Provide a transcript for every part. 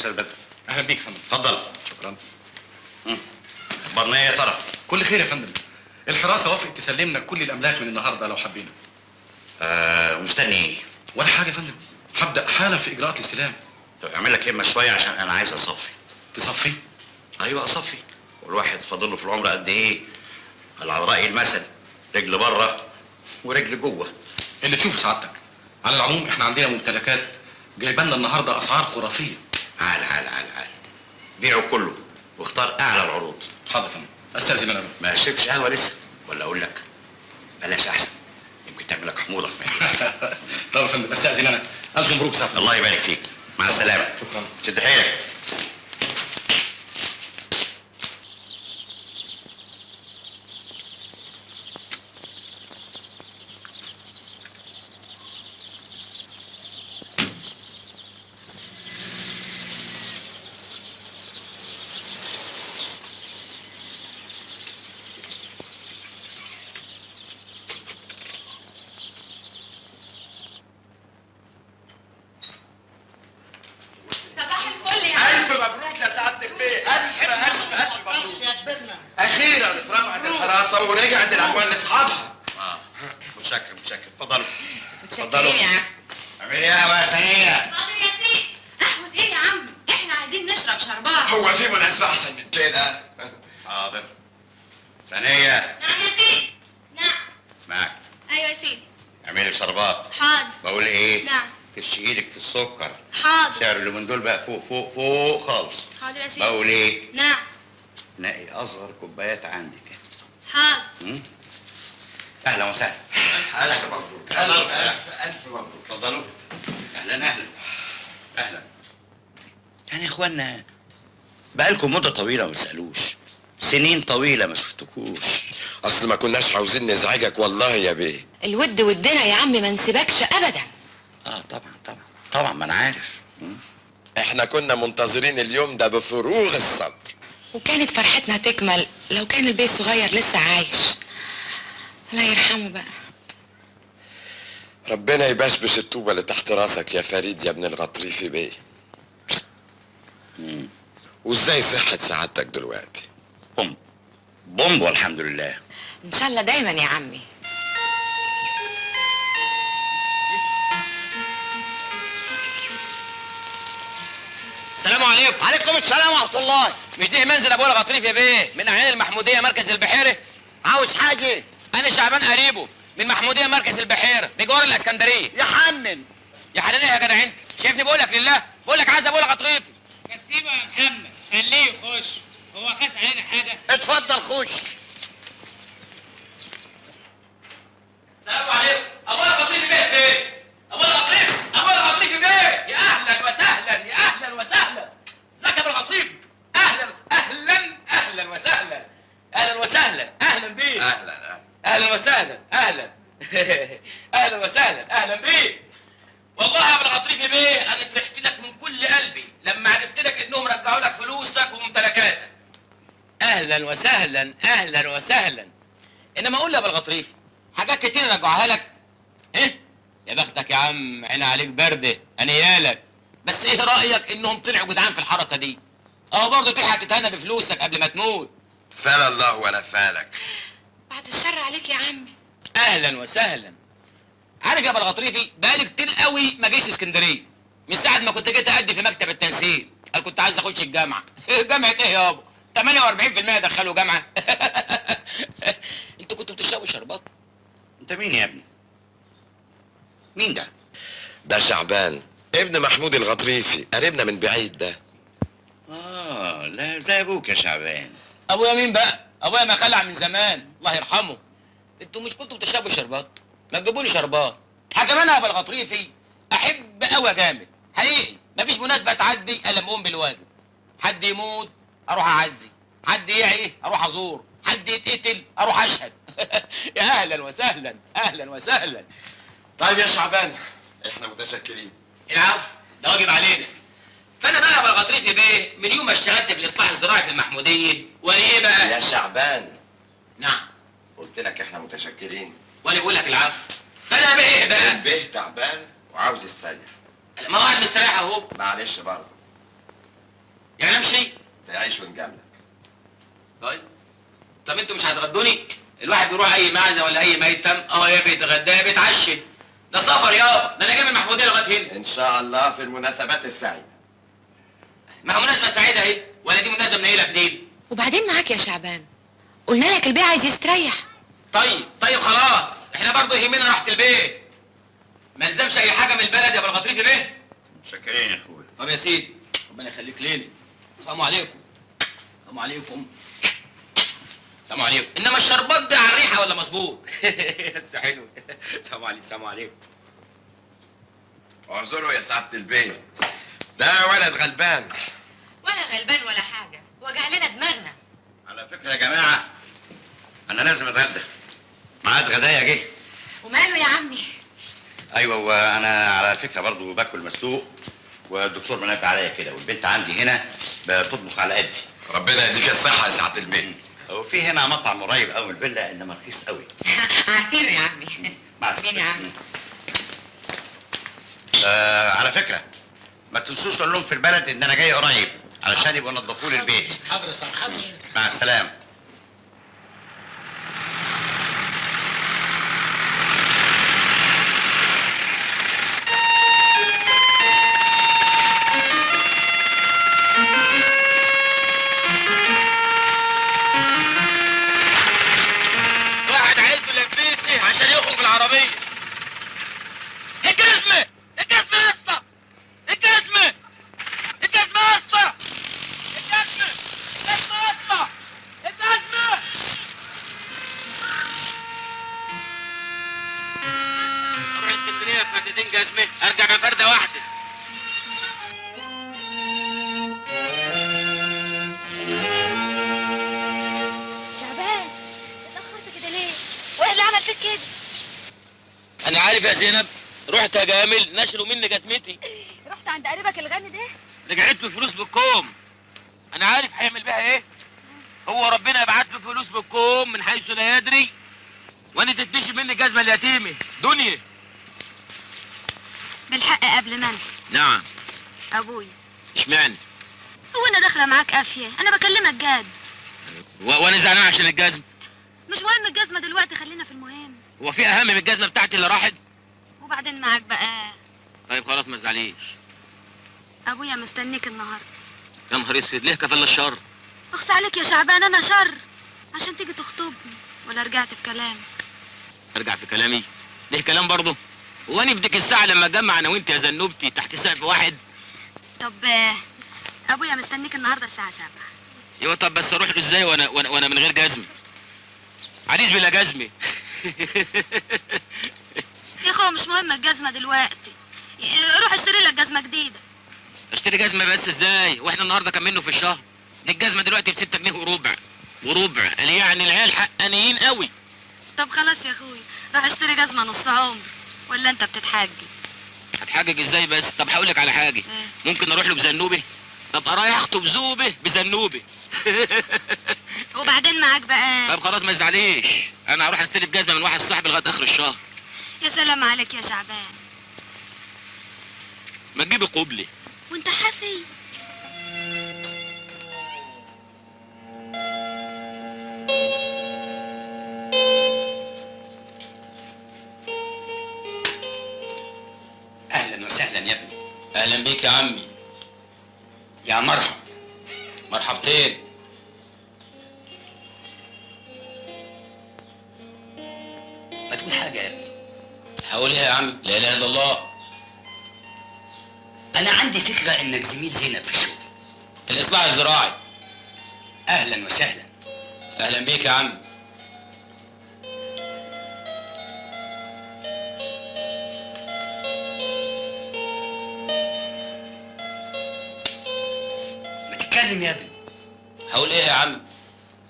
استاذ بدر. اهلا بيك يا فندم. اتفضل. شكرا. اخبارنا ايه يا ترى؟ كل خير يا فندم. الحراسة وافقت تسلمنا كل الاملاك من النهارده لو حبينا. مستني ايه؟ ولا حاجة يا فندم، هبدا حالا في اجراءات الاستلام. طب اعمل لك همه شوية عشان انا عايز اصفي. تصفي؟ ايوه اصفي، والواحد فاضل له في العمر قد ايه؟ على راي المثل رجل بره ورجل جوه. اللي تشوفه سعادتك. على العموم احنا عندنا ممتلكات جايبالنا النهارده اسعار خرافية. عال عال عال عال، بيعه كله واختار اعلى العروض. حاضر يا فندم، استاذن انا بقى. ما شربتش قهوة لسه، ولا اقول لك بلاش احسن، يمكن تعمل لك حموضه في معدتك. طب يا فندم استاذن انا. الف مبروك سعادتك. الله يبارك فيك، مع السلامة. شكرا. شد حيلك. صباح الفل يا عم. ألف مبروك يا سعادة البيه، ألف ألف ألف مبروك. أخيرا رفعت الحراسة ورجعت الأموال لأصحابها. متشكر متشكر، اتفضلوا. متشكرين يا عم. اعملي قهوة يا سنية. حاضر يا سيدي. قهوة إيه يا عم؟ إحنا عايزين نشرب شربات. هو في مناسبة أحسن من كده؟ حاضر. سنية. نعم يا سيدي. نعم. اسمعك. أيوه يا سيدي. اعملي شربات. حاضر. بقول إيه؟ نعم. كش ايدك في السكر. حاضر. سعر اللي من دول بقى فوق فوق فوق خالص. حاضر يا سيدي. بقول ايه؟ نعم. نقي اصغر كوبايات عندك. حاضر. اهلا وسهلا. الف مبروك، الف الف الف مبروك. اتفضلوا. اهلا اهلا اهلا. يعني يا اخوانا بقالكم مده طويلة ما تسالوش، سنين طويلة ما شفتكوش. اصل ما كناش عاوزين نزعجك والله يا بيه. الود ودنا يا عم، ما نسيبكش ابدا. طبعا طبعا طبعا، ما انا عارف. احنا كنا منتظرين اليوم ده بفروغ الصبر. وكانت فرحتنا تكمل لو كان البيه الصغير لسه عايش. الله يرحمه بقى. ربنا يبشبش الطوبه اللي تحت راسك يا فريد يا ابن الغطريفي بيه. وازاي صحة سعادتك دلوقتي؟ بوم بوم والحمد لله. ان شاء الله دايما يا عمي. السلام عليكم. عليكم السلام ورحمة الله. مش ده منزل ابو الغطريف يا بيه من اعيان المحمودية مركز البحيرة؟ عاوز حاجة؟ انا شعبان قريبه من محمودية مركز البحيرة بجوار الاسكندرية. يا حنن يا حنان يا جدع، انت شايفني بقولك لله؟ بقولك عايز ابو الغطريفي. بس سيبه يا محمد، خليه يخش، هو خاس علينا حاجة؟ اتفضل خش. السلام عليكم. ابو الغطريفي بيه فين؟ ابو الغطريفي، ابو الغطريفي بيه. يا اهلا وسهلا، يا اهلا وسهلا. ازيك يا ابو الغطريفي؟ اهلا اهلا اهلا وسهلا، اهلا وسهلا، اهلا بيك. اهلا اهلا وسهلا، اهلا اهلا وسهلا، اهلا بيك. والله يا ابو الغطريفي بيه انا فرحت لك من كل قلبي لما عرفت لك انهم رجعوا لك فلوسك وممتلكاتك. اهلا وسهلا، اهلا وسهلا. انما قول لي يا ابو الغطريفي، حاجات كتير رجعوها لك؟ ايه يا بختك يا عم، عين عليك برده، انيالك. بس ايه رايك انهم طلعوا جدعان في الحركة دي؟ برضه تلحق تتهنى بفلوسك قبل ما تموت. فال الله ولا فالك. بعد الشر عليك يا عمي. اهلا وسهلا. عارف يا ابو الغطريفي بقالي كتير قوي ما جيش اسكندرية، من ساعة ما كنت جيت ادي في مكتب التنسيق، قال كنت عايز اخش الجامعة. جامعه ايه يابا؟ 48% دخلوا جامعه. انتوا كنتوا بتشربوا شربات؟ انت مين يا ابني؟ مين ده؟ ده شعبان ابن محمود الغطريفي، قريبنا من بعيد ده. لا زي ابوك يا شعبان. ابويا مين بقى؟ ابويا ما خلع من زمان، الله يرحمه. انتوا مش كنتوا بتشربوا شربات؟ ما تجيبوا لي شربات. حاجة انا يا ابو الغطريفي احب قوي جامد حقيقي، مفيش مناسبة تعدي الا لما اقوم بالواجب. حد يموت اروح اعزي، حد يعي اروح ازور، حد يتقتل اروح اشهد. يا اهلا وسهلا، اهلا وسهلا. طيب يا شعبان احنا متشكرين. العفو، ده واجب علينا. فانا بقى يا ابو الغطريفي بيه من يوم ما اشتغلت في الاصلاح الزراعي في المحموديه وانا ايه بقى؟ يا شعبان. نعم. قلت لك احنا متشكرين. وانا بقول لك العفو. فانا بقى ايه بقى؟ البيه تعبان وعاوز يستريح. ما هو قاعد مستريح اهو. معلش برضه يعني امشي؟ تعيش ونجاملك. طيب طب انتوا مش هتغدوني؟ الواحد بيروح اي معزة ولا اي ميتم يا بيتغدى يا بيتعشى. ده سفر يابا، ده انا جاي من المحموديه لغاية هنا. ان شاء الله في المناسبات السعيدة. ما هو مناسبة سعيدة اهي، ولا دي مناسبة منيله بنيل؟ وبعدين معاك يا شعبان، قلنا لك البيه عايز يستريح. طيب خلاص، احنا برضه يهمنا راحة البيت. ما نلزمش اي حاجة من البلد يا ابو الغطريفي بيه. متشكرين يا اخويا. طب يا سيدي ربنا يخليك لينا. السلام عليكم. السلام عليكم. السلام عليكم. انما الشربات ده على الريحة ولا مظبوط؟ بس حلو. السلام عليكم. السلام عليكم. اعذره يا سعادة البيه، ده ولد غلبان. ولا غلبان ولا حاجة، وجع لنا دماغنا. على فكرة يا جماعة انا لازم اتغدى، ميعاد غدايا جه. وماله يا عمي؟ ايوه، وانا على فكرة برضو باكل مسلوق، والدكتور منبه عليا كده، والبنت عندي هنا بتطبخ على قدي. ربنا يديك الصحة يا سعادة البيه. وفي هنا مطعم قريب قوي من الفيلا، انما رخيص قوي. عارفينه يا عمي. مع عارفين يا عمي. على فكرة ما تنسوش تقول لهم في البلد ان انا جاي قريب علشان يبقوا نضفوا لي البيت. حاضر يا صاحبي. حاضر. مع السلامة. واحد عيلته لبسه عشان يخرج بالعربية. الجزمة الجزمة يا اسطى، الجزمة الجزمة يا اسطى، الجزمة الجزمة يا اسطى، الجزمة. اروح اسكندرية بفردتين جزمه، ارجع بفرده واحدة. شعبان اتأخرت كده ليه؟ وايه اللي عمل فيك كده؟ انا عارف يا زينب، رحت يا جامل نشروا مني جزمتي. رحت عند قريبك الغني ده؟ رجعت له فلوس بالكوم. انا عارف هيعمل بيها ايه. هو ربنا يبعت له فلوس بالكوم من حيث لا يدري، وانا تتمشي مني الجزمة اليتيمة دنيا. بالحق قبل ما انسى. نعم. ابويا. اشمعنى؟ هو انا داخله معاك قافية؟ انا بكلمك جد. وانا زعلان عشان الجزمة. مش مهم الجزمة دلوقتي، خلينا في المهم. هو في اهم من الجزمة بتاعتي اللي راحت؟ وبعدين معاك بقى. طيب خلاص ما تزعليش. ابويا مستنيك النهارده. يا نهار اسود، ليه كفل الشر؟ اخص عليك يا شعبان، انا شر عشان تيجي تخطبني ولا رجعت في كلامك؟ ارجع في كلامي؟ ليه كلام برضه؟ هو انا في ديك الساعة لما اتجمع انا وانت يا زنوبتي تحت سقف واحد؟ طب ابويا مستنيك النهارده الساعة 7. ايوه طب بس اروح له ازاي وانا وانا وانا من غير جزمه؟ عريس بلا جزمه. يا اخويا مش مهم الجزمة دلوقتي، روح اشتري لك جزمه جديدة. اشتري جزمه بس ازاي؟ واحنا النهارده كام منه في الشهر؟ دي الجزمة دلوقتي ب 6 جنيه وربع. وربع، قال يعني العيال حقانيين قوي. طب خلاص يا اخويا، روح اشتري جزمه نص عمر، ولا انت بتتحجج؟ هتحجج ازاي بس؟ طب هقول لك على حاجة، ممكن اروح له بزنوبه؟ ابقى رايح اخطب زوبه بزنوبه. وبعدين معاك بقى. طب خلاص ما تزعليش، انا هروح استلف جزمه من واحد صاحبي لغاية اخر الشهر. يا سلام عليك يا شعبان. ما تجيبي قبلي. وانت حافي؟ اهلا وسهلا يا ابني. اهلا بيك يا عمي. يا مرحب. مرحبتين. ما تقول حاجة يا ابني. هقول ايه يا عم؟ لا اله الا الله. انا عندي فكرة انك زميل زينب في الشغل. في الاصلاح الزراعي. اهلا وسهلا. اهلا بيك يا عم. ما تتكلم يا ابني. هقول ايه يا عم؟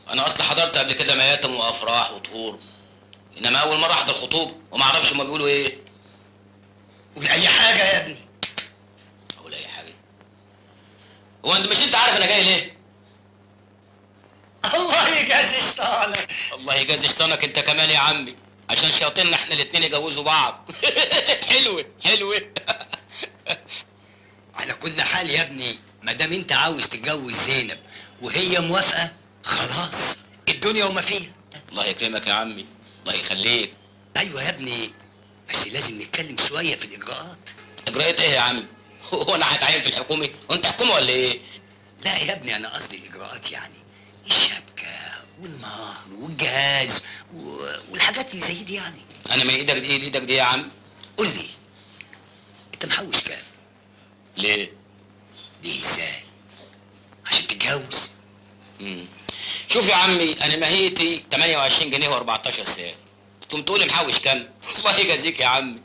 انا اصلا حضرت قبل كده مياتم وافراح وطهور، انما اول مرة احضر خطوبه وما اعرفش هما بيقولوا ايه. قول اي حاجة يا ابني. اقول اي حاجة؟ هو انت مش انت عارف انا جاي ليه؟ الله يجازي شيطانك. الله يجازي شيطانك انت كمان يا عمي، عشان شياطيننا احنا الاتنين يجوزوا بعض. حلوة حلوة. على كل حال يا ابني ما دام انت عاوز تتجوز زينب وهي موافقة خلاص، الدنيا وما فيها. الله يكرمك يا عمي، الله يخليك. ايوه يا ابني، بس لازم نتكلم شوية في الاجراءات. اجراءات ايه يا عمي؟ هو انا هتعين في الحكومة؟ وانت حكومة ولا ايه؟ لا يا ابني، انا قصدي الاجراءات يعني الشبكة والمهر والجهاز والحاجات اللي زي دي يعني. انا من ايدك دي لايدك دي يا عم. قول لي انت محوش كام؟ ليه؟ ليه ازاي؟ عشان تتجوز. شوف يا عمي، انا ماهيتي 28 جنيه و14 ساعة. تقوم تقول محوش كام؟ الله يجازيك يا عمي.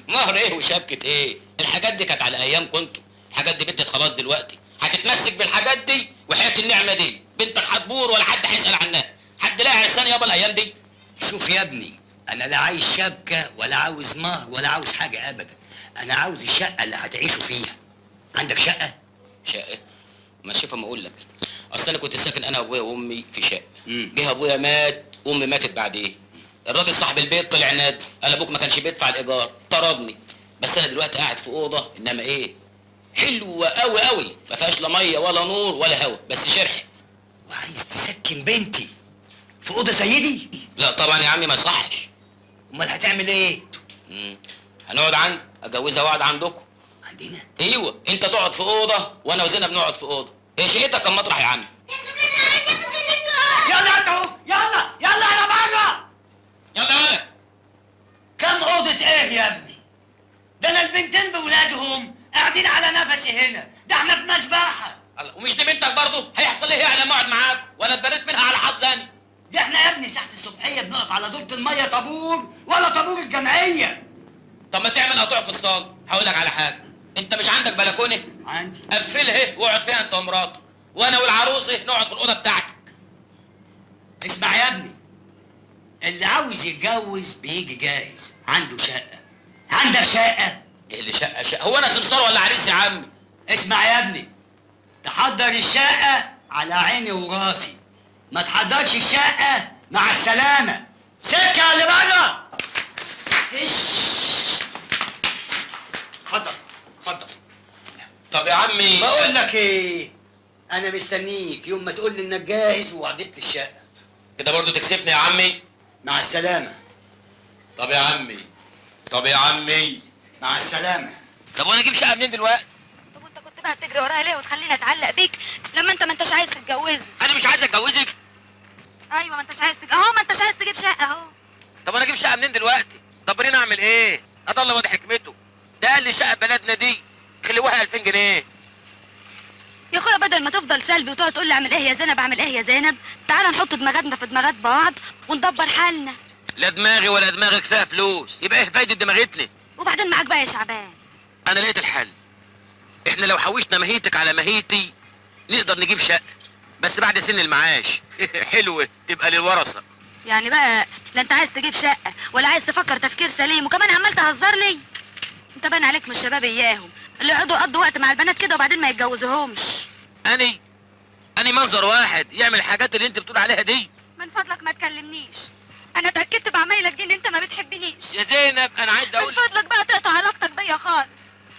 مهر ايه وشبكة ايه؟ الحاجات دي كانت على ايام كنتوا، الحاجات دي بدت خلاص دلوقتي. هتتمسك بالحاجات دي وحياة النعمة دي بنتك هتبور ولا حد هيسأل عنها. حد لاقي عرسان يابا الايام دي؟ شوف يا ابني، انا لا عايز شبكة ولا عاوز مهر ولا عاوز حاجة ابدا. انا عاوز الشقة اللي هتعيشوا فيها. عندك شقة؟ شقة؟ ما شوف اما اقول لك، اصل انا كنت ساكن انا وابويا وامي في شقة. جه ابويا مات وامي ماتت بعديه. الراجل صاحب البيت طلع نادل، قال ابوك ما كانش بيدفع الايجار، طردني. بس انا دلوقتي قاعد في اوضة انما ايه؟ حلوة قوي قوي، ما فيهاش لا مية ولا نور ولا هوا، بس شرح. وعايز تسكن بنتي في اوضة زي دي؟ لا طبعا يا عمي ما يصحش. امال هتعمل ايه؟ هنقعد عند اتجوزها واقعد عندكم. عندنا؟ ايوه، انت تقعد في اوضة وانا وزينب نقعد في اوضة. هي شقتك كم مطرح يا عم؟ يلا انت اهو، يلا يلا يا بره. يلا يلا. كم اوضة ايه يا ابني؟ ده انا البنتين بولادهم قاعدين على نفسي هنا، ده احنا في مذبحه. ومش دي بنتك برضه؟ هيحصل ايه يعني لما اقعد معاك؟ ولا اتبريت منها على حظ انا؟ ده احنا يا ابني ساعة الصبحية بنقف على دورة المية طابور ولا طابور الجمعية. طب ما تعمل قطوع في الصاله. هقول لك على حاجة، انت مش عندك بلكونة؟ عندي. قفلها واقعد فيها انت ومراتك، وانا والعروسه نقعد في الاوضة بتاعتك. اسمع يا ابني، اللي عاوز يتجوز بيجي جاهز، عنده شقه. عندك شقه؟ ايه اللي شقه شقه؟ هو انا سمسار ولا عريس يا عمي؟ اسمع يا ابني، تحضر الشقة على عيني وراسي، ما تحضرش الشقة مع السلامة. سكة اللي بره. اتفضل اتفضل. طب يا عمي بقول لك ايه، انا مستنيك يوم ما تقول لي انك جاهز وعجبت الشقة. كده برضو تكسفني يا عمي؟ مع السلامة. طب يا عمي، طب يا عمي، مع السلامة. طب وانا اجيب شقه منين دلوقتي؟ طب وانت كنت بقى بتجري ورايا ليه وتخليني اتعلق بيك لما انت ما انتش عايز تتجوزني؟ انا مش عايز اتجوزك؟ ايوه ما انتش عايز اهو، ما انتش عايز تجيب شقه اهو. طب وانا اجيب شقه منين دلوقتي؟ طب انا اعمل ايه؟ اضل واد حكمته ده قال لي شقه بلدنا دي خلوها 2000 جنيه. يا اخويا بدل ما تفضل سلبي وتقعد تقول لي اعمل ايه يا زينب اعمل ايه يا زينب، تعالى نحط دماغاتنا في دماغات بعض وندبر حالنا. لا دماغي ولا دماغك فيها فلوس، يبقى ايه فايده دماغتنا؟ وبعدين معاك بقى يا شعبان. انا لقيت الحل. احنا لو حوشنا مهيتك على مهيتي نقدر نجيب شقه، بس بعد سن المعاش. حلوة تبقى للورثة. يعني بقى لا انت عايز تجيب شقه ولا عايز تفكر تفكير سليم، وكمان عمال تهزر لي. انت بان عليك من الشباب اياهم اللي يقعدوا يقضوا وقت مع البنات كده وبعدين ما يتجوزوهمش. اني منظر واحد يعمل الحاجات اللي انت بتقول عليها دي؟ من فضلك ما تكلمنيش، انا اتاكدت بعمايلك دي ان انت ما بتحبنيش. يا زينب انا عايز اقول من فضلك بقى تقطع علاقتك بيا خالص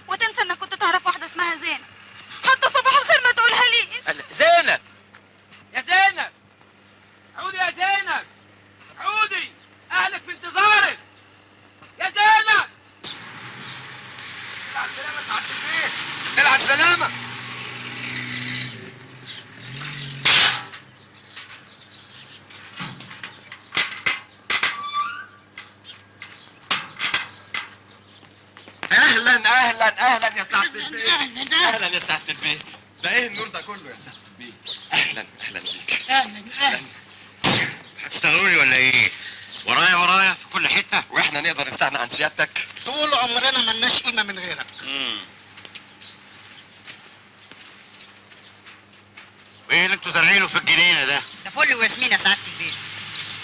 وتنسى انك كنت تعرف واحدة اسمها زينب، حتى صباح الخير ما تقولها ليش. زينب، يا زينب، عودي يا زينب، عودي، اهلك في انتظارك يا زينب. على السلامة يا سعادة البيت. على السلامة. اهلا اهلا اهلا يا سعادة البيت. اهلا يا سعادة البيت. ده ايه النور ده كله يا سعادة البيت؟ اهلا اهلا بيك. اهلا اهلا. هتشتغلوني ولا ايه؟ ورايا ورايا في كل حتة، واحنا نقدر نستغنى عن سيادتك؟ طول عمرنا ملناش قيمة من غيرك. وايه اللي انتوا زارعينه في الجنينة ده؟ ده فل وياسمين يا سعادة البيت.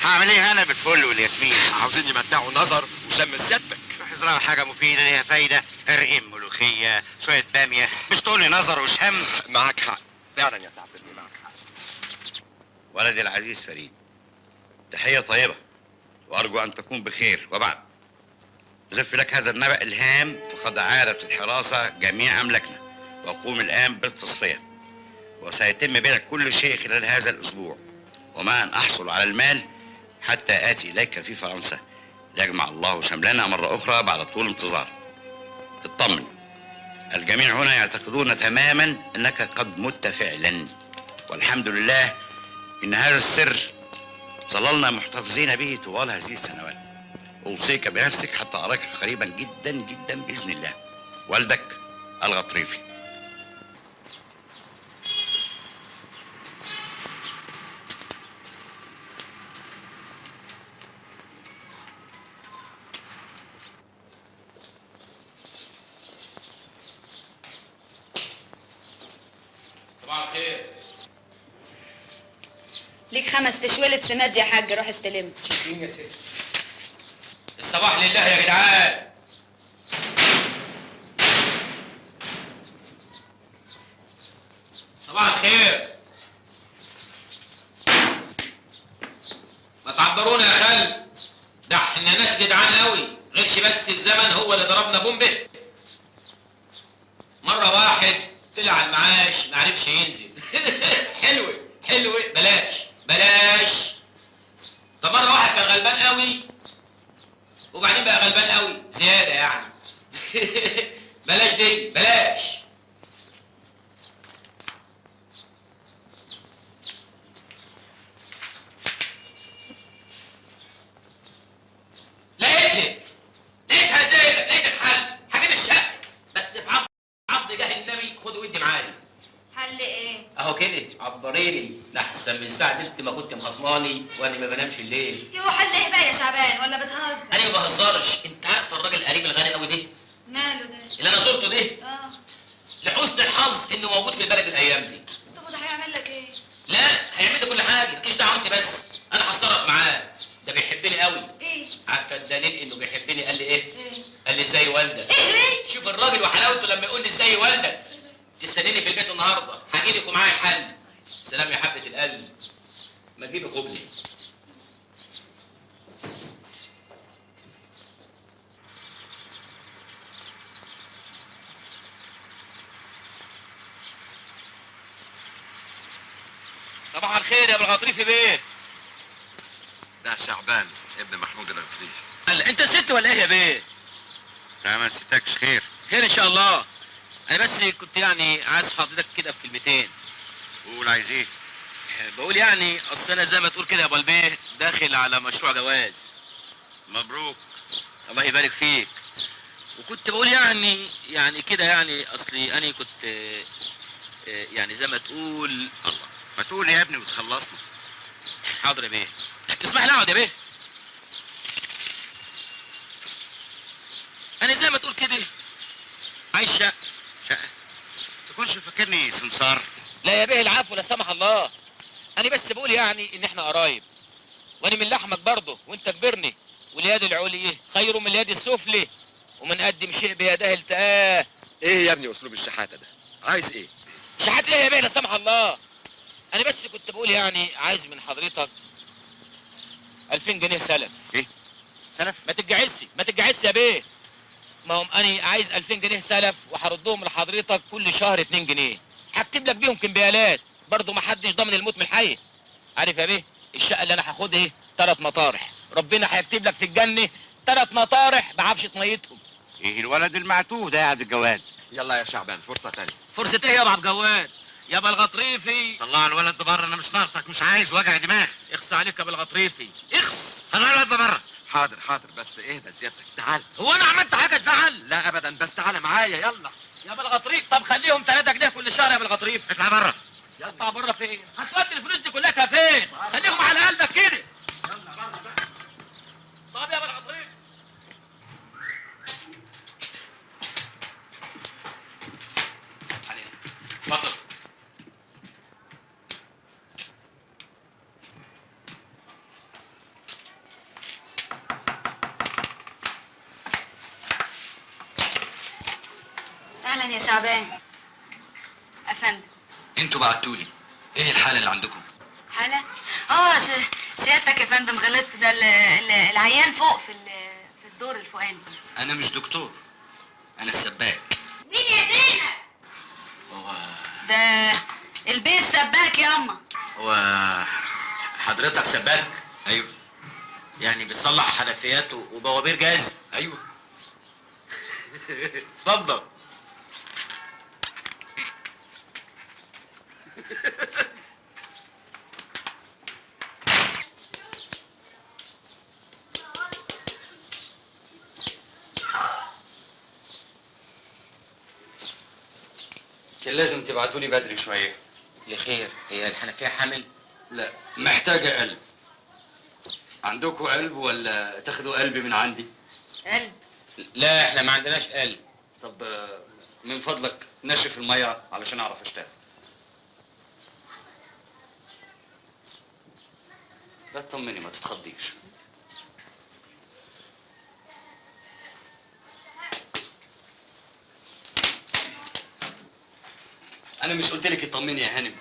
هعمل ايه انا بالفل والياسمين؟ عاوزين يمتعوا نظر وشم سيادتك. روح ازرعوا حاجة مفيدة ليها فايده، رغيف ملوخية، شوية باميه، مش تقولي نظر وشم. معاك حق فعلا يا سعادة البيت، معاك حق. ولدي العزيز فريد، تحية طيبة وارجو ان تكون بخير. وبعد، أزف لك هذا النبأ الهام، فقد عادت الحراسة جميع أملاكنا وأقوم الآن بالتصفية، وسيتم بيع كل شيء خلال هذا الأسبوع، وما أن أحصل على المال حتى آتي إليك في فرنسا ليجمع الله شملنا مرة أخرى بعد طول انتظار. اطمن، الجميع هنا يعتقدون تماما أنك قد مت فعلا، والحمد لله إن هذا السر ظللنا محتفظين به طوال هذه السنوات. أوصيك بنفسك حتى أراك قريبا جدا جدا بإذن الله. والدك الغطريفي. صباح الخير. ليك 5 تشويلة سماد يا حاج، روح استلم. شكرا يا ستي. الصباح لله يا جدعان. صباح الخير. ما تعبرونا يا خال، ده احنا ناس جدعان قوي، غيرش بس الزمن هو اللي ضربنا بومبه. مرة واحد طلع على المعاش ما عرفش ينزل. حلوة حلوة، بلاش بلاش. طب مرة واحد كان غلبان قوي وبعدين بقى غلبان قوي زيادة يعني. بلاش دي بلاش. لقيتها لقيتها زينب، لقيت الحل، هجيب الشقة بس في عبد جاه النبي، خد ودي معايا. حل ايه؟ اهو كده عبريني، لحسن من ساعة انت ما كنت مخصماني وانا ما بنامش الليل. يو حل ايه بقى يا شعبان، ولا بتهزر؟ انا ما بهزرش، انت عارفه الراجل القريب الغني قوي ده؟ ماله ده؟ اللي انا زرته ده؟ لحسن الحظ انه موجود في البلد الايام دي. طب وده هيعمل لك ايه؟ لا هيعمل لي كل حاجة، مالكيش دعوه انت بس، انا هتصرف معاه، ده بيحبني قوي. ايه؟ عارفه الدليل انه بيحبني؟ قال لي ايه؟ ايه؟ قال لي ازاي والدك؟ ايه ليه؟ شوف الراجل وحلاوته لما يقول لي ازاي والدك. تستنيني في البيت النهارده، هاجي لك ومعايا حل. سلام يا حبه القلب. ما تجيبي قبلي. صباح الخير يا ابو الغطريفي بيه. ده شعبان ابن محمود الغطريفي. قال انت ست ولا ايه يا بيه؟ لا ما نسيتكش. خير خير ان شاء الله. انا بس كنت يعني عايز حضرتك كده في كلمتين. قول، عايز ايه؟ بقول يعني اصل انا زي ما تقول كده يا ابو البيه داخل على مشروع جواز. مبروك. الله يبارك فيك. وكنت بقول يعني كده يعني اصلي انا كنت يعني زي ما تقول. الله، ما تقول يا ابني وتخلصنا. حاضر يا بيه. تسمح لي اقعد يا بيه؟ انا زي ما تقول كده عايز شقه. شقه؟ تكونش فاكرني سمسار؟ لا يا بيه العفو لا سمح الله، انا بس بقول يعني ان احنا قرايب، وانا من لحمك برضه وانت كبرني، واليد العليا خير من اليد السفلي، ومن قدم شيء بيده التقاه. ايه يا ابني اسلوب الشحاته ده؟ عايز ايه؟ شحات ليه يا بيه لا سمح الله؟ انا بس كنت بقول يعني عايز من حضرتك 2000 جنيه سلف. ايه؟ سلف؟ ما تتجعسي ما تتجعسي يا بيه، ما هم انا عايز 2000 جنيه سلف وهردهم لحضرتك كل شهر 2 جنيه، هكتب لك بيهم كمبيالات، برضه ما حدش ضامن الموت من الحي. عارف يا بيه الشقة اللي انا هاخدها ايه؟ 3 مطارح، ربنا هيكتب لك في الجنة 3 مطارح بعفشه ميتهم. ايه الولد المعتوه ده يا عبد الجواد؟ يلا يا شعبان فرصة ثانية. فرصة ايه يا ابو عبد الجواد؟ يا ابو الغطريفي. طلع الولد ده بره، انا مش ناقصك، مش عايز وجع دماغ. اخص عليك يا ابو الغطريفي، اخص. طلع الولد ده بره. حاضر حاضر، بس اهدى سيادتك، تعال. هو انا عملت حاجة تزعل؟ لا ابدا، بس تعال معايا يلا. يا ابو الغطريف، طب خليهم 3 جنيه كل شهر يا ابو الغطريف. اطلع بره. اطلع بره فين؟ هتودي الفلوس دي كلها فين؟ خليهم على قلبك كده. يلا بره بقى. طب يا ابو الغطريف. على اذنك. اتفضل. اهلا يا شعبان. افندم. انتوا بعتولي، ايه الحالة اللي عندكم؟ حاله؟ سيادتك يا فندم غلطت، ده العيان فوق في الدور الفوقاني. انا مش دكتور، انا السباك. مين يا زينب؟ هو ده البيه سباك ياما. هو حضرتك سباك؟ ايوه. يعني بتصلح حنفيات وبوابير جاز؟ ايوه. اتفضل. كان لازم تبعتولي بدري شوية. لخير، هي الحنفية حامل؟ لا، محتاجة قلب. عندكوا قلب ولا تاخدوا قلب من عندي؟ قلب؟ لا احنا ما عندناش قلب. طب من فضلك نشف المية علشان اعرف اشتغل. لا تطمني، ما تتخضيش. أنا مش قلت لك اطمني يا هانم؟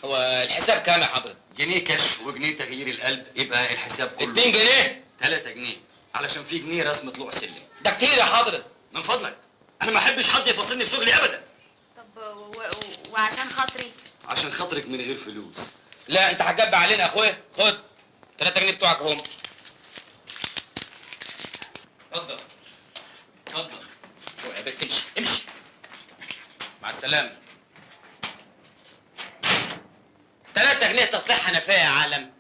هو الحساب كام يا حضرتك؟ جنيه كشف وجنيه تغيير القلب، يبقى الحساب كله 2 جنيه؟ 3 جنيه، علشان في جنيه رسم طلوع سلم. ده كتير يا حضرتك. من فضلك، أنا ما أحبش حد يفاصلني في شغلي أبداً. طب وعشان خاطري؟ عشان خاطرك من غير فلوس. لا أنت هتجب علينا يا أخويا، خد 3 جنيه بتوعك هم. اتفضل اتفضل. اوعى بك تمشي، امشي. مع السلامة. 3 جنيه تصليح حنفية يا عالم.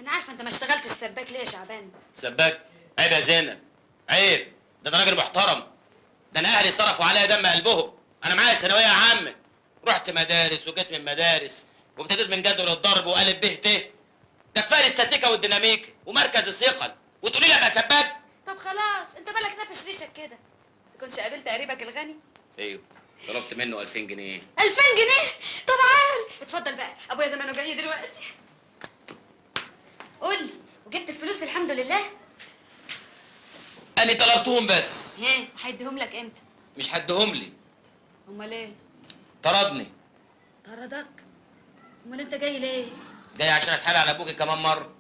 أنا عارفة أنت ما اشتغلتش سباك ليه يا شعبان؟ سباك؟ عيب يا زينب، عيب، ده أنا راجل محترم، ده أنا أهلي صرفوا عليا دم قلبهم، أنا معايا ثانوية عامة، رحت مدارس وجيت من مدارس، وابتديت من جدول الضرب وقالب ب ت، ده كفاية الاستاتيكا والديناميكا ومركز الثقل، وتقولي لي أبقى سباك؟ طب خلاص، أنت بالك نافش ريشك كده، تكونش قابلت قريبك الغني؟ أيوه، طلبت منه 2000 جنيه. 2000 جنيه؟ طب عال، اتفضل بقى، ابويا زمانه جاي دلوقتي. قول لي، وجبت الفلوس الحمد لله؟ أنا طلبتهم بس. ها، هيديهم لك امتى؟ مش هديهم لي. امال ايه؟ طردني. طردك؟ امال انت جاي ليه؟ جاي عشان اتحايل على ابوكي كمان مرة.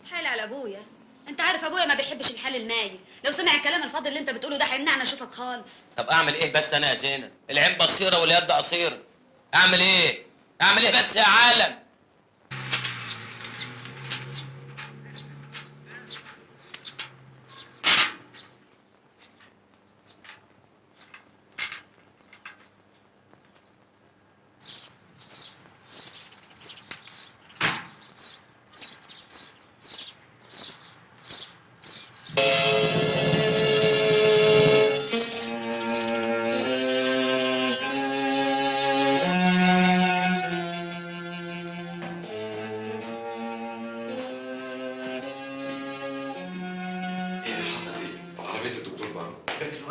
اتحايل على ابويا؟ انت عارف ابويا ما بيحبش الحال المايل، لو سمع الكلام الفاضي اللي انت بتقوله ده هيمنعنا اشوفك خالص. طب اعمل ايه بس انا يا زينب؟ العين بصيرة واليد قصيرة. اعمل ايه؟ اعمل ايه بس يا عالم؟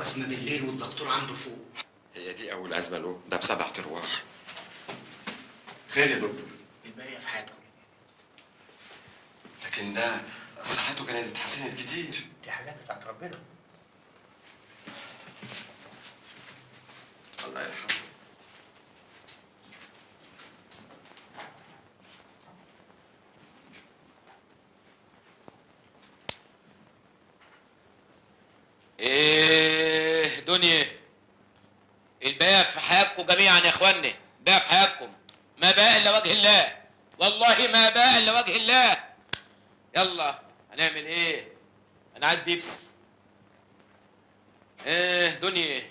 أزمة بالليل والدكتور عنده فوق. هي دي أول أزمة له، ده ب7 أرواح. خير يا دكتور. الباقية في حياته. لكن ده صحته كانت اتحسنت كتير. دي حاجات بتاعت ربنا. الله يرحمه. ايه دنيا، الباقي في حياتكم جميعا يا اخواني، الباقي في حياتكم، ما بقى الا وجه الله، والله ما بقى الا وجه الله. يلا هنعمل ايه؟ انا عايز بيبس. ايه دنيا،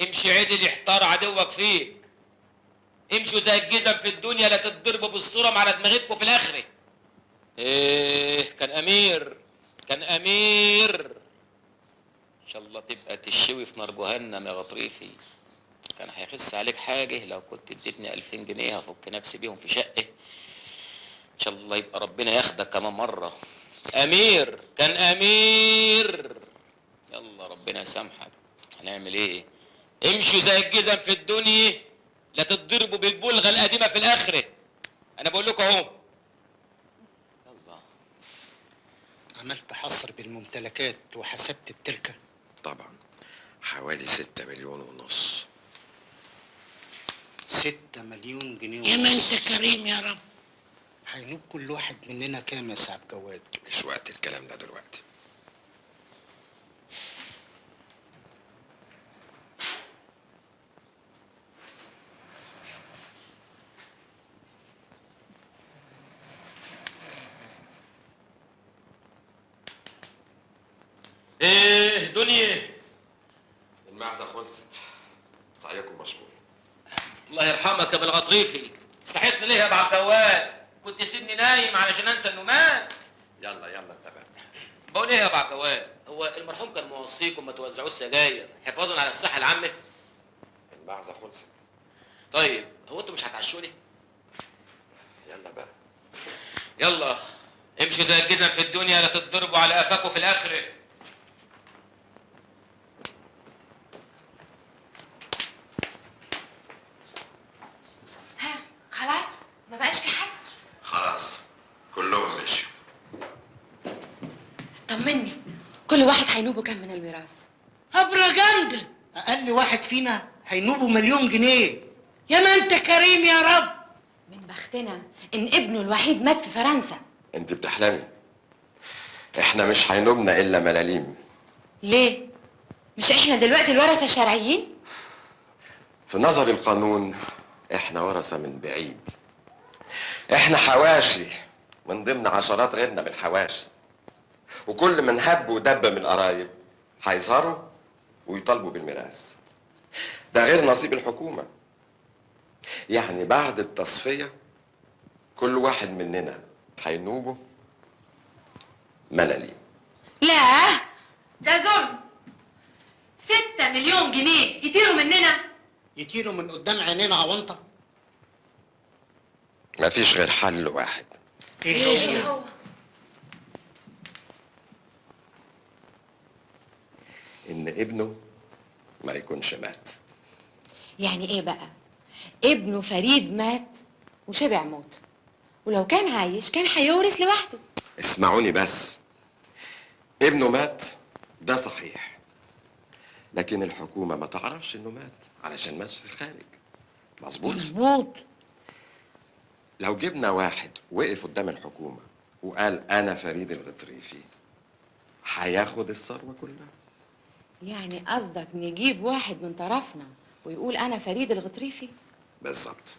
امشي عدل يحتار عدوك فيك، امشوا زي الجزم في الدنيا لا تتضربوا بالصورة على دماغتكم في الاخرة. ايه كان امير، كان امير، ان شاء الله تبقى تشوي في نار جهنم يا غطريفي. كان هيخس عليك حاجة لو كنت اديتني 2000 جنيه هفك نفسي بيهم في شقه. ان شاء الله يبقى ربنا ياخدك كمان مرة. امير، كان امير. يلا ربنا يسامحك. هنعمل ايه؟ امشوا زي الجزم في الدنيا لا تتضربوا بالبلغه القديمة في الاخرة. انا بقول لكم اهو. يلا. عملت حصر بالممتلكات وحسبت التركة؟ طبعا، حوالي 6.5 مليون. 6 مليون جنيه ونص. يا ما انت كريم يا رب. هينوب كل واحد مننا كام يا سعد جواد؟ مش وقت الكلام ده دلوقتي. يا ابو الغطريفي، صحيتني ليه يا ابو عبد الجواد؟ كنت سيبني نايم علشان انسى انه مات. يلا يلا انت بقى. بقول ايه يا ابو عبد الجواد؟ هو المرحوم كان موصيكم ما توزعوش سجاير حفاظا على الصحة العامة؟ المعزه خلصت. طيب هو انتوا مش هتعشوني؟ يلا بقى. يلا امشوا زي الجزم في الدنيا، لا تتضربوا على قفاكوا في الاخرة. ها خلاص ما بقاش في حد؟ خلاص كلهم مشيوا. طمني، كل واحد هينوبه كام من الميراث؟ هبره جامدة. اقل واحد فينا هينوبه 1,000,000 جنيه. يا ما انت كريم يا رب. من بختنا ان ابنه الوحيد مات في فرنسا. انت بتحلمي، احنا مش هينوبنا الا ملاليم. ليه؟ مش احنا دلوقتي الورثة الشرعيين؟ في نظر القانون احنا ورثه من بعيد، احنا حواشي من ضمن عشرات غيرنا من الحواشي، وكل من هب ودب من القرايب هيظهروا ويطالبوا بالميراث. ده غير نصيب الحكومة. يعني بعد التصفية كل واحد مننا هينوبه ملاليم. لا ده ظلم. 6 مليون جنيه يطيروا مننا، يطيروا من قدام عينينا عوانطه. مفيش غير حل واحد. ايه هو؟ ان ابنه ما يكونش مات. يعني ايه بقى؟ ابنه فريد مات وشبع موت، ولو كان عايش كان هيورث لوحده. اسمعوني بس، ابنه مات ده صحيح، لكن الحكومة ما تعرفش انه مات علشان مات في الخارج. مظبوط؟ مظبوط. لو جبنا واحد وقف قدام الحكومة وقال أنا فريد الغطريفي، هياخد الثروة كلها. يعني قصدك نجيب واحد من طرفنا ويقول أنا فريد الغطريفي؟ بالظبط.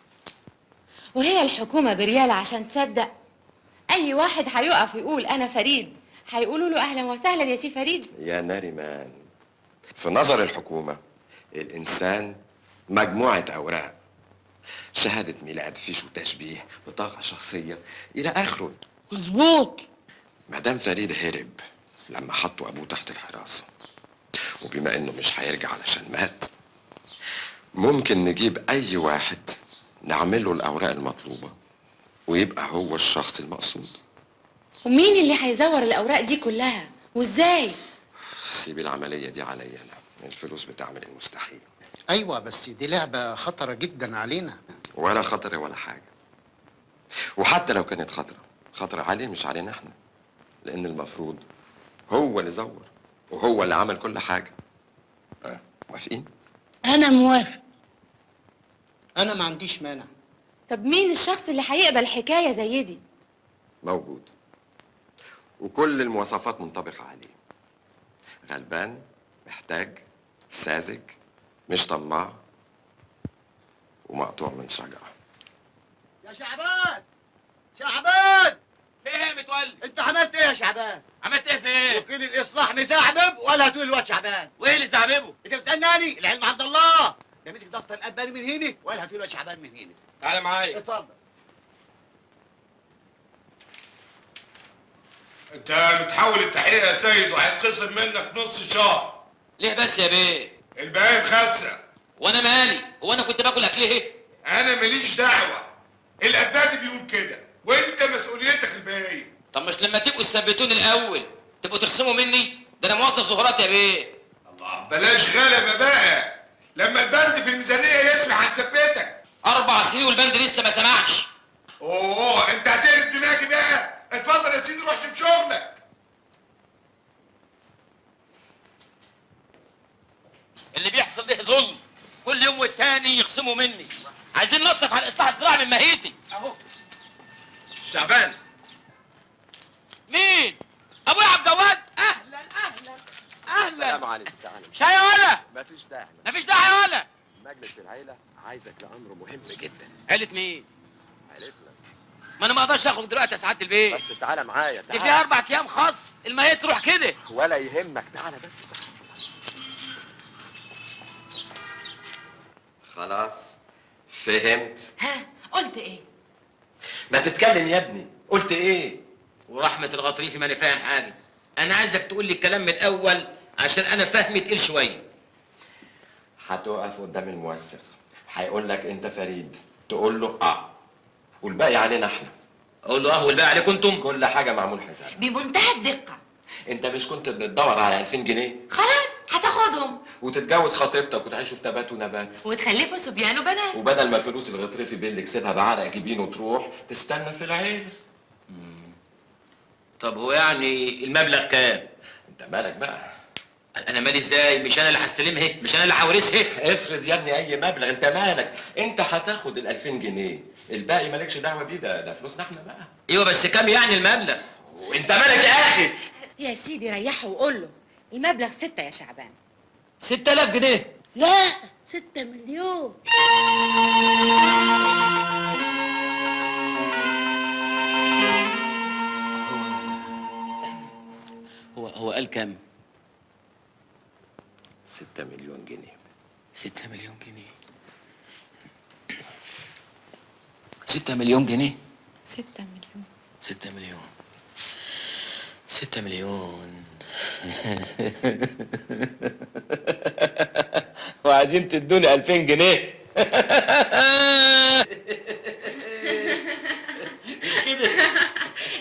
وهي الحكومة بريال عشان تصدق؟ أي واحد هيقف يقول أنا فريد هيقولوا له أهلا وسهلا يا سي فريد. يا ناريمان، في نظر الحكومة الإنسان مجموعة أوراق، شهادة ميلاد، فيش وتشبيه، بطاقة شخصية، إلى آخره. مظبوط. مدام فريد هرب لما حطوا أبوه تحت الحراسة، وبما إنه مش هيرجع علشان مات، ممكن نجيب أي واحد نعمل له الأوراق المطلوبة ويبقى هو الشخص المقصود. ومين اللي هيزور الأوراق دي كلها؟ وإزاي؟ سيبي العملية دي عليا أنا، الفلوس بتعمل المستحيل. أيوة بس دي لعبة خطرة جدا علينا. ولا خطرة ولا حاجة، وحتى لو كانت خطرة، خطرة عليه مش علينا احنا، لأن المفروض هو اللي زور وهو اللي عمل كل حاجة. موافقين؟ أنا موافق. أنا ما عنديش مانع. طب مين الشخص اللي هيقبل حكاية زي دي؟ موجود، وكل المواصفات منطبقة عليه. غلبان، محتاج، ساذج، مش طماع، ومقطوع من شجرة. يا شعبان، شعبان، في ايه يا متولي؟ انت عملت ايه يا شعبان؟ عملت ايه في ايه؟ وكيل الاصلاح مزعبب ولا هتقول الواد شعبان؟ وايه اللي زعببه؟ انت بتسالني انا؟ العلم عند الله. ده مسك دفتر الاباني من هنا وقال هتقول الواد شعبان من هنا. تعالى معايا. اتفضل. انت بتحول التحقيق يا سيد وهيتقسم منك نص شهر. ليه بس يا بيه؟ الباقي مخسة. وانا مالي؟ هو انا كنت باكل اكل ايه؟ انا ماليش دعوه، الابادي بيقول كده وانت مسؤوليتك الباقي. طب مش لما تبقوا تثبتوني الاول تبقوا تخصموا مني؟ ده انا موظف زهورات يا بيه. الله، بلاش غلبه بقى، لما البند في الميزانية يسمح هنثبتك. 4 سنين والبند لسه ما سمحش. اوه انت هتقلب دماغي بقى. اتفضل يا سيدي روح شوف شغلك. اللي بيحصل ده ظلم، كل يوم والتاني يخصموا مني. عايزين نصرف على الاصلاح الزراعي من مهيتي. اهو شعبان. مين؟ ابويا عبد الجواد. اهلا اهلا اهلا. السلام عليكم. تعالى. شاي يا ولا؟ مفيش داعي. مفيش داعي يا ولا؟ مجلس العيلة عايزك لأمر مهم جدا. عيلة مين؟ عيلتنا. ما انا ما اقدرش اخرج دلوقتي يا سعادة البيت. بس تعالى معايا. تعالى. دي فيها 4 ايام خاص، المهية تروح كده. ولا يهمك، تعالى بس تعالى. خلاص فهمت؟ ها قلت ايه؟ ما تتكلم يا ابني، قلت ايه؟ ورحمة الغطريفي ماني فاهم حاجة. انا عايزك تقول لي الكلام من الاول عشان انا فهمي تقيل شوية. هتقف قدام الموثق، هيقول لك انت فريد، تقول له اه، والباقي علينا احنا. اقول له اه والباقي عليكم انتم؟ كل حاجة معمول حسابها بمنتهى الدقة. انت مش كنت بتدور على 2000 جنيه؟ خلاص هتاخدهم وتتجوز خطيبتك وتعيشوا في تبات ونبات وتخلفوا صبيان وبنات، وبدل ما فلوس الغطريفي بيه اللي كسبها بعرق جبينه تروح تستنى في العيلة. طب هو يعني المبلغ كام؟ انت مالك بقى؟ انا مالي ازاي؟ مش انا اللي هستلمها، مش انا اللي هورثها. افرض يا ابني اي مبلغ، انت مالك؟ انت هتاخد ال 2000 جنيه، الباقي مالكش دعوه بيه، ده فلوسنا احنا بقى. ايوه بس كام يعني المبلغ؟ وانت مالك يا اخي؟ يا سيدي ريحه وقول له المبلغ 6 يا شعبان. 6000 جنيه؟ لا 6 مليون. هو قال كام؟ 6 مليون جنيه. 6 مليون جنيه. 6 مليون جنيه. 6 مليون. 6 مليون. 6 مليون. وعايزين تدوني 2000 جنيه. مش كده؟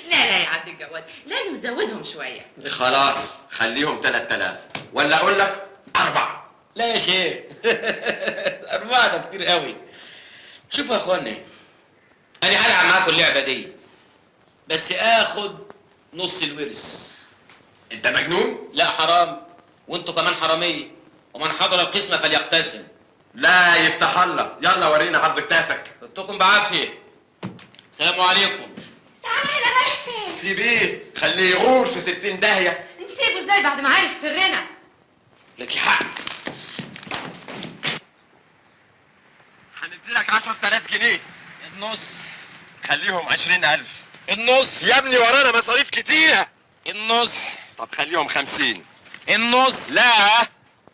لا لا يا عبد الجواد، لازم تزودهم شوية. خلاص خليهم 3000، ولا اقول لك 4. لا يا شيخ 4 ده كتير قوي. شوفوا يا اخواني، انا هلعب معاكم اللعبة دي، بس اخد نص الورث. انت مجنون؟ لا حرام، وانتوا كمان حرامية، ومن حضر القسمة فليقتسم. لا يفتح الله، يلا ورينا عرض كتافك. فتكم بعافية. السلام عليكم. تعالى رايح فين؟ سيبيه، خليه يغور في 60 داهية. نسيبه ازاي بعد ما عرف سرنا؟ لك حق. هنديلك 10000 جنيه. النص. خليهم 20000. النص يا ابني، ورانا مصاريف كتيرة. النص. طب خليهم 50. النص. لا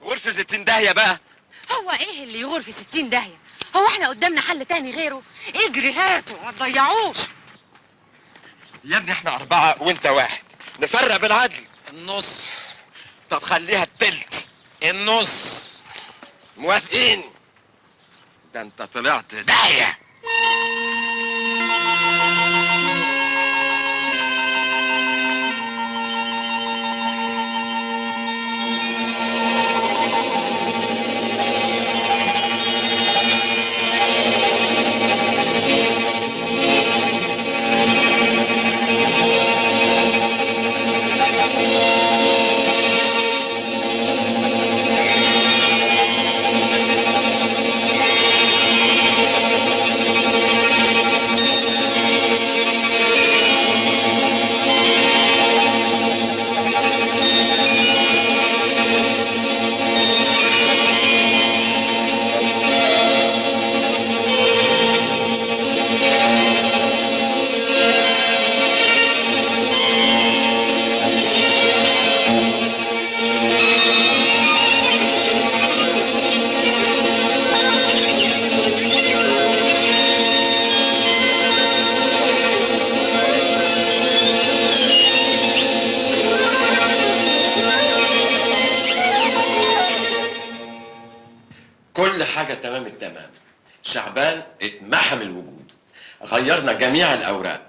غرفة 60 داهية بقى. هو ايه اللي يغور في 60 داهية؟ هو احنا قدامنا حل تاني غيره؟ اجري هاته ما تضيعوش. يا ابني احنا 4 وانت 1، نفرق بالعدل. النص. طب خليها التلت. النص. موافقين؟ ده انت طلعت داهية. كل حاجة تمام التمام. شعبان اتمحى من الوجود، غيرنا جميع الأوراق،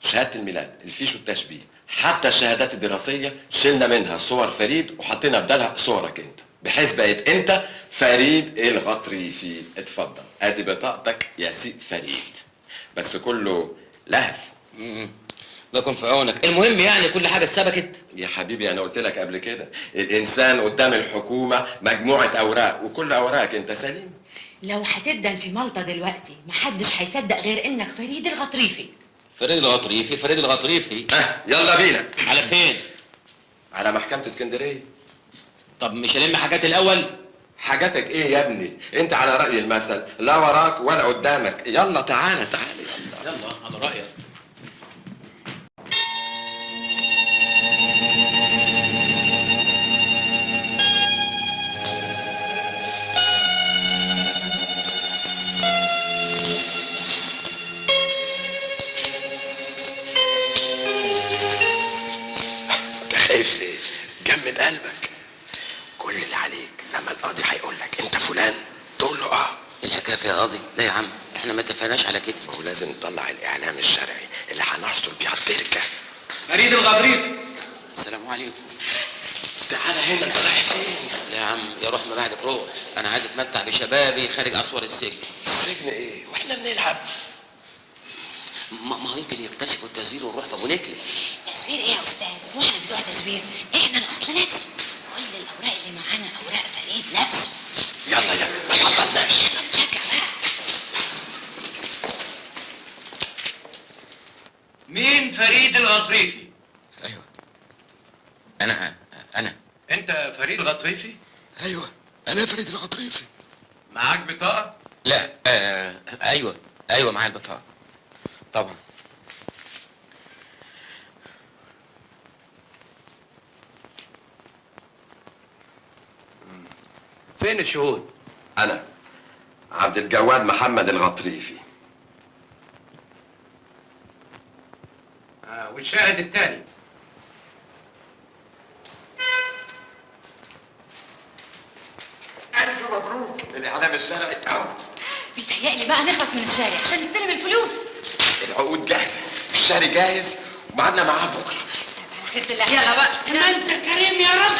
شهادة الميلاد، الفيش والتشبيه، حتى الشهادات الدراسية شلنا منها صور فريد وحطينا بدلها صورك انت، بحيث بقيت انت فريد الغطريفي. اتفضل ادي بطاقتك يا سي فريد، بس كله لهف. الله يكون في عونك. المهم يعني كل حاجة اتسبكت يا حبيبي. انا قلت لك قبل كده، الانسان قدام الحكومة مجموعة اوراق، وكل اوراقك انت سليم. لو هتدن في مالطا دلوقتي محدش هيصدق غير انك فريد الغطريفي. فريد الغطريفي، فريد الغطريفي. يلا بينا. على فين؟ على محكمة اسكندرية. طب مش هلم حاجات الاول؟ حاجاتك ايه يا ابني؟ انت على راي المثل، لا وراك ولا قدامك. يلا تعالى تعالى يلا. يلا على رايك. جمد قلبك. كل اللي عليك لما القاضي هيقول لك انت فلان تقول له اه. الحكاية فيها قاضي؟ لا يا عم، احنا ما اتفقناش على كده. ما هو لازم نطلع الاعلام الشرعي اللي هنحصل بيه على التركة. فريد الغضريفي. السلام عليكم. تعالى هنا، انت رايح فين؟ لا يا عم، يا روح ما بعدك روح، انا عايز اتمتع بشبابي خارج اسوار السجن. السجن ايه؟ واحنا بنلعب؟ ما هو يمكن يكتشفوا التزوير ونروح في ابو نتلي. تزوير ايه يا استاذ؟ واحنا بتوع تزوير؟ احنا الاصل نفسه، كل الاوراق اللي معانا اوراق فريد نفسه. يلا يلا ما تعطلناش. يلا نشجع بقى. مين فريد الغطريفي؟ ايوه انا. انت فريد الغطريفي؟ ايوه انا فريد الغطريفي. معاك بطاقة؟ لا. ايوه معايا البطاقة طبعا. فين الشهود؟ انا عبد الجواد محمد الغطريفي. والشاهد الثاني؟ ألف مبروك، الإعلام الشرعي أهو. بيتهيألي بقى نخلص من الشارع عشان نستلم الفلوس. العقود جاهزة، الشاري جاهز، وميعادنا معاه بكرة. على خيرة الله، يلا بقى. ما انت كريم يا رب.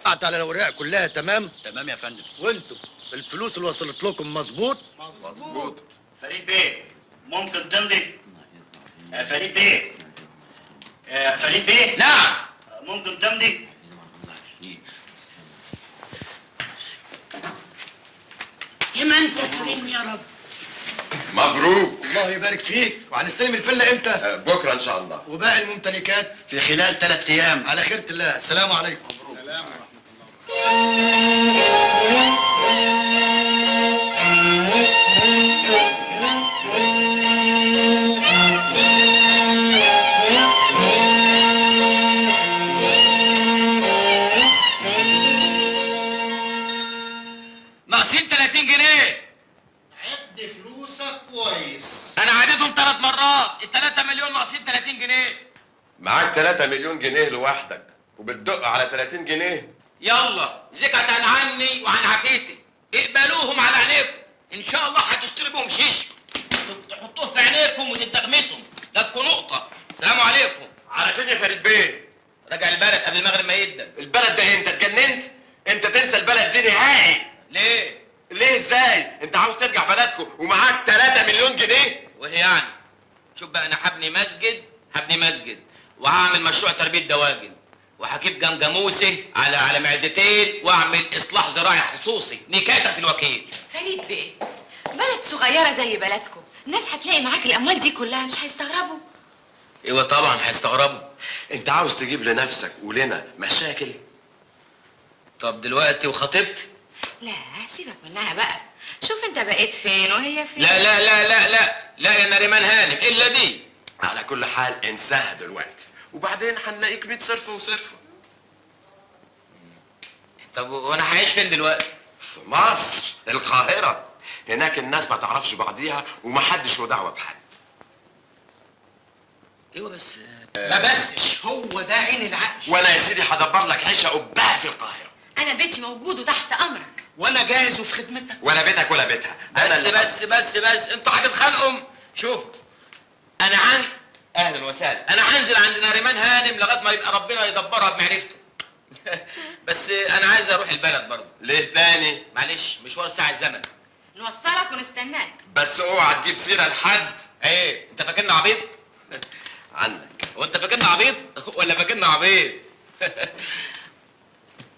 قعدت على الأوراق كلها تمام؟ تمام يا فندم. وانتوا الفلوس اللي وصلت لكم مظبوط؟ مظبوط. فريد بيه ممكن تمضي؟ فريد بيه، فريد بيه. نعم. ممكن تمضي؟ يا ما انت كريم يا رب. مبروك. الله يبارك فيك. وهنستلم الفلة امتى؟ بكره ان شاء الله. وباقي الممتلكات في خلال 3 ايام. على خيرة الله. السلام عليكم. مبروك. سلام ورحمة ناقصين 30 جنيه. عد فلوسك كويس. انا عديتهم 3 مرات، ال 3 مليون ناقصين 30 جنيه. معاك 3 مليون جنيه لوحدك وبتدق على 30 جنيه. يلا زكاة عني وعن عافيتي، اقبلوهم على عينيكم، ان شاء الله هتشتري بهم شيش تحطوه في عينيكم وتتغمسهم، لكوا نقطة. سلام عليكم. على فين يا فريد بيه؟ راجع البلد قبل المغرب ما يبدأ. البلد ده انت اتجننت؟ انت تنسى البلد دي نهائي. ليه؟ ليه ازاي؟ انت عاوز ترجع بلدكم ومعاك 3 مليون جنيه؟ وهي يعني؟ شوف بقى، انا هبني مسجد، هبني مسجد، وهعمل مشروع تربية دواجن، وهجيب جمجموسه على معزتين، واعمل اصلاح زراعي خصوصي نكاية في الوكيل. فريد بيه، بلد صغيرة زي بلدكم، الناس هتلاقي معاك الأموال دي كلها، مش هيستغربوا؟ ايوه طبعا هيستغربوا. انت عاوز تجيب لنفسك ولنا مشاكل؟ طب دلوقتي وخطيبتي؟ لا سيبك منها بقى، شوف انت بقيت فين وهي فين. لا لا لا لا لا لا يا نريمان هانم، الا دي. على كل حال انساها دلوقتي، وبعدين هنلاقيك 100 صرفه وصرفه. طب وانا هعيش فين دلوقتي؟ في مصر، القاهرة. هناك الناس ما تعرفش بعضيها ومحدش له دعوة بحد. ايوه بس ما بسش، هو ده عين العقل. وانا يا سيدي هدبر لك عيشة قبها في القاهرة. أنا بيتي موجود وتحت أمرك. وانا جاهز وفي خدمتك. ولا بيتك ولا بيتها. بس بس بس بس انتوا هتتخانقوا. شوف انا عن اهلا وسهلا، انا هنزل عند نريمان هانم لغاية ما يبقى ربنا يدبرها بمعرفته. بس انا عايز اروح البلد برضه. ليه تاني؟ معلش مشوار ساعة الزمن. نوصلك ونستناك. بس اوعى تجيب سيره لحد. ايه انت فاكرنا عبيط؟ عنك. وانت فاكرنا عبيط ولا فاكرنا عبيط؟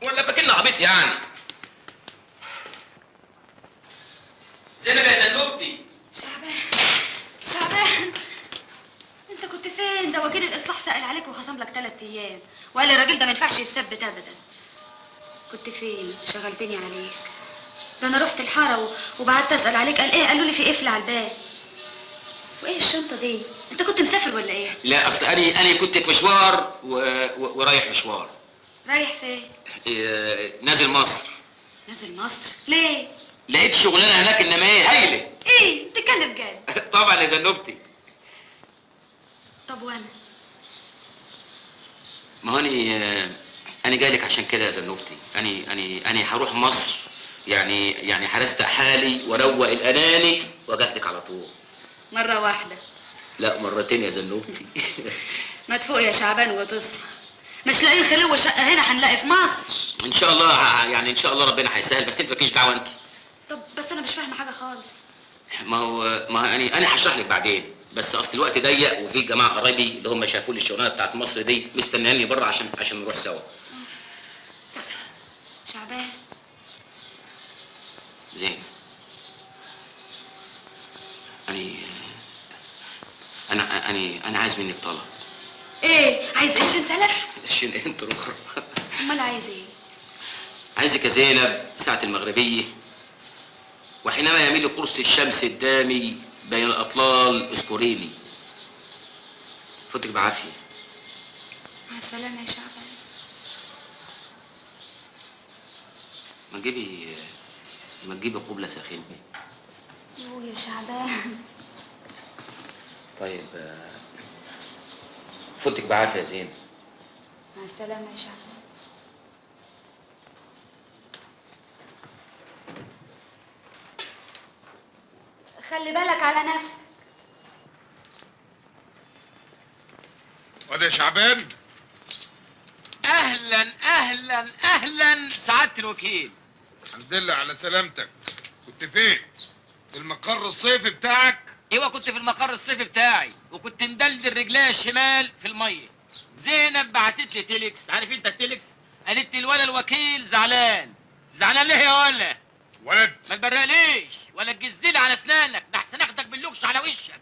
ولا فاكرنا عبيط يعني؟ زينب يا زنوبتي. شعبان، شعبان انت كنت فين؟ ده وكيل الاصلاح سأل عليك وخصم لك 3 ايام، وقال الراجل ده ما ينفعش يتثبت ابدا. كنت فين؟ شغلتني عليك. ده انا رحت الحارة وبعت اسال عليك، قال ايه؟ قالوا لي في قفل على الباب. وايه الشنطة دي؟ انت كنت مسافر ولا ايه؟ لا اصل انا كنت في مشوار ورايح مشوار. رايح فين؟ إيه، نازل مصر. نازل مصر؟ ليه؟ لقيت شغلانة هناك انما ايه هايلة. ايه؟ بتتكلم جد؟ طبعا يا زنوبتي. طب وانا؟ ما هو انا جاي لك عشان كده يا زنوبتي. انا هروح مصر، يعني هرستق حالي واروق الاناني واجت لك على طول. مرة واحدة؟ لا مرتين يا زنوبتي. ما تفوق يا شعبان وتصحى، مش لاقيين خلو شقه هنا هنلاقي في مصر. ان شاء الله، يعني ان شاء الله ربنا هيسهل، بس انت مالكيش دعوه انت. طب بس انا مش فاهمه حاجة خالص. ما هو انا هشرح لك بعدين، بس اصل الوقت ضيق وفي جماعة قرايبي اللي هم شافوا لي الشغلانة بتاعت مصر دي مستنياني بره عشان نروح سوا. طب شعبان. زين، انا انا انا عايز منك طلب. ايه؟ عايز قرشين سلف؟ قرشين انت الاخرى. امال عايز ايه؟ عايزك يا زينب ساعة المغربية، وحينما يميل قرص الشمس الدامي بين الأطلال اذكريني. فوتك بعافية. مع السلامة يا شعبان. ما تجيبي قبلة ساخنة. يوه يا شعبان. طيب فوتك بعافية يا زينب. مع السلامة يا شعبان. خلي بالك على نفسك. وده يا شعبان. اهلا اهلا اهلا سعادة الوكيل. الحمد لله على سلامتك. كنت فين؟ في المقر الصيفي بتاعك؟ ايوه كنت في المقر الصيفي بتاعي، وكنت مدلدل رجليا الشمال في المية. زينب بعتت لي تيلكس، عارف انت التيلكس؟ قالت لي الولا الوكيل زعلان. زعلان ليه يا ولا؟ ولد ما تبرقليش ولا تجزلي على اسنانك، ده احسن اخدك باللوكش على وشك.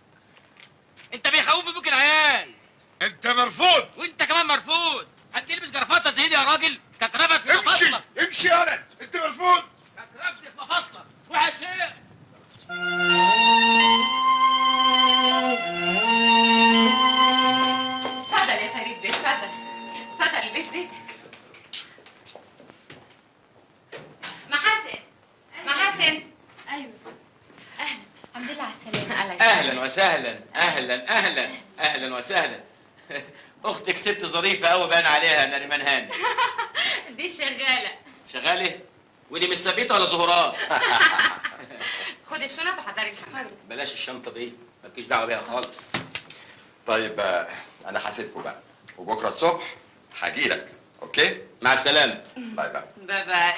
انت بيخوفوا بيك العيال. انت مرفوض. وانت كمان مرفوض. حد يلبس جرافطه زي دي يا راجل؟ ككرفت في مفاصلك. امشي امشي يا ولد، انت مرفوض. ككرفت في مفاصلك. روح يا شيخ. اتفضل يا فريد بيه، اتفضل اتفضل، البيت بيتك. محاسن محاسن. ايوه اهلا، الحمد لله على السلامة. اهلا وسهلا، اهلا اهلا اهلا وسهلا. اختك ست ظريفة قوي بان عليها نريمان هاني. دي شغالة. شغالة؟ ودي مش ثابتة ولا زهورات؟ خد الشنط وحضري الحمام. بلاش الشنطة دي، مالكيش دعوه بيها خالص. طيب انا هسيبكم بقى، وبكره الصبح هجيلك. okay؟ مع السلامة. bye bye. bye bye.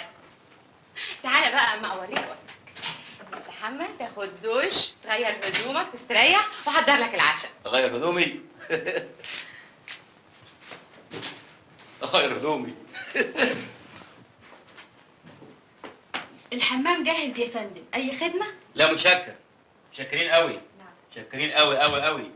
تعالى بقى اما اوريك اوضتك. تستحمى، تاخد دوش، تغير هدومك، تستريح، واحضر لك العشاء. اغير هدومي؟ اغير هدومي. الحمام جاهز يا فندم، اي خدمة؟ لا متشكر، متشكرين قوي. نعم متشكرين قوي قوي قوي.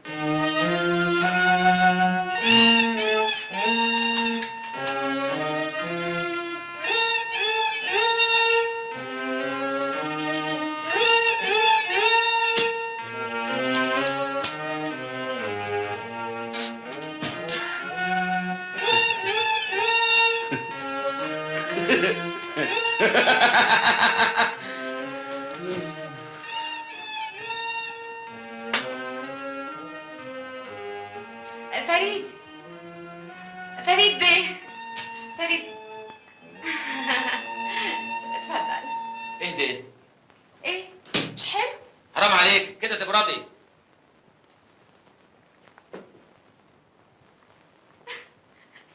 فريد، فريد بيه، فريد. اتفضل. اهدي. ايه مش حلو؟ حرام عليك كده تبردي. ايه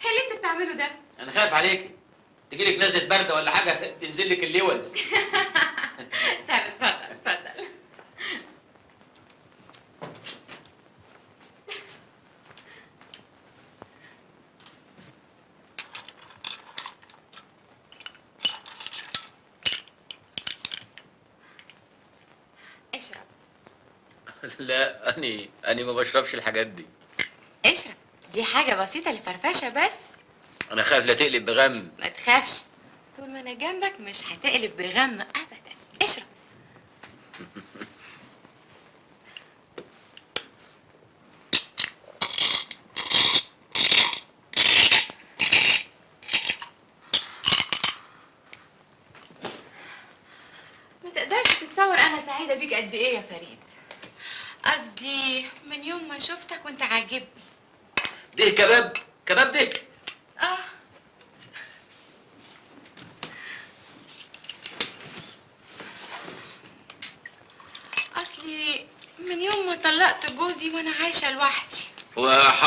اللي انت بتعمله ده؟ انا خايف عليك تجيلك نزله برده ولا حاجة تنزل لك اللوز. طب اتفضل اتفضل. اشرب. لا أنا ما بشربش الحاجات دي. اشرب، دي حاجة بسيطة للفرفشة بس. أنا خايف لا تقلب بغم. ما تخافش، طول ما أنا جنبك مش هتقلب بغم أبدا. اشرب. ما تقدرش تتصور أنا سعيدة بيك قد إيه يا فريد. قصدي من يوم ما شفتك وأنت عاجبني. ده كباب؟ كباب ده؟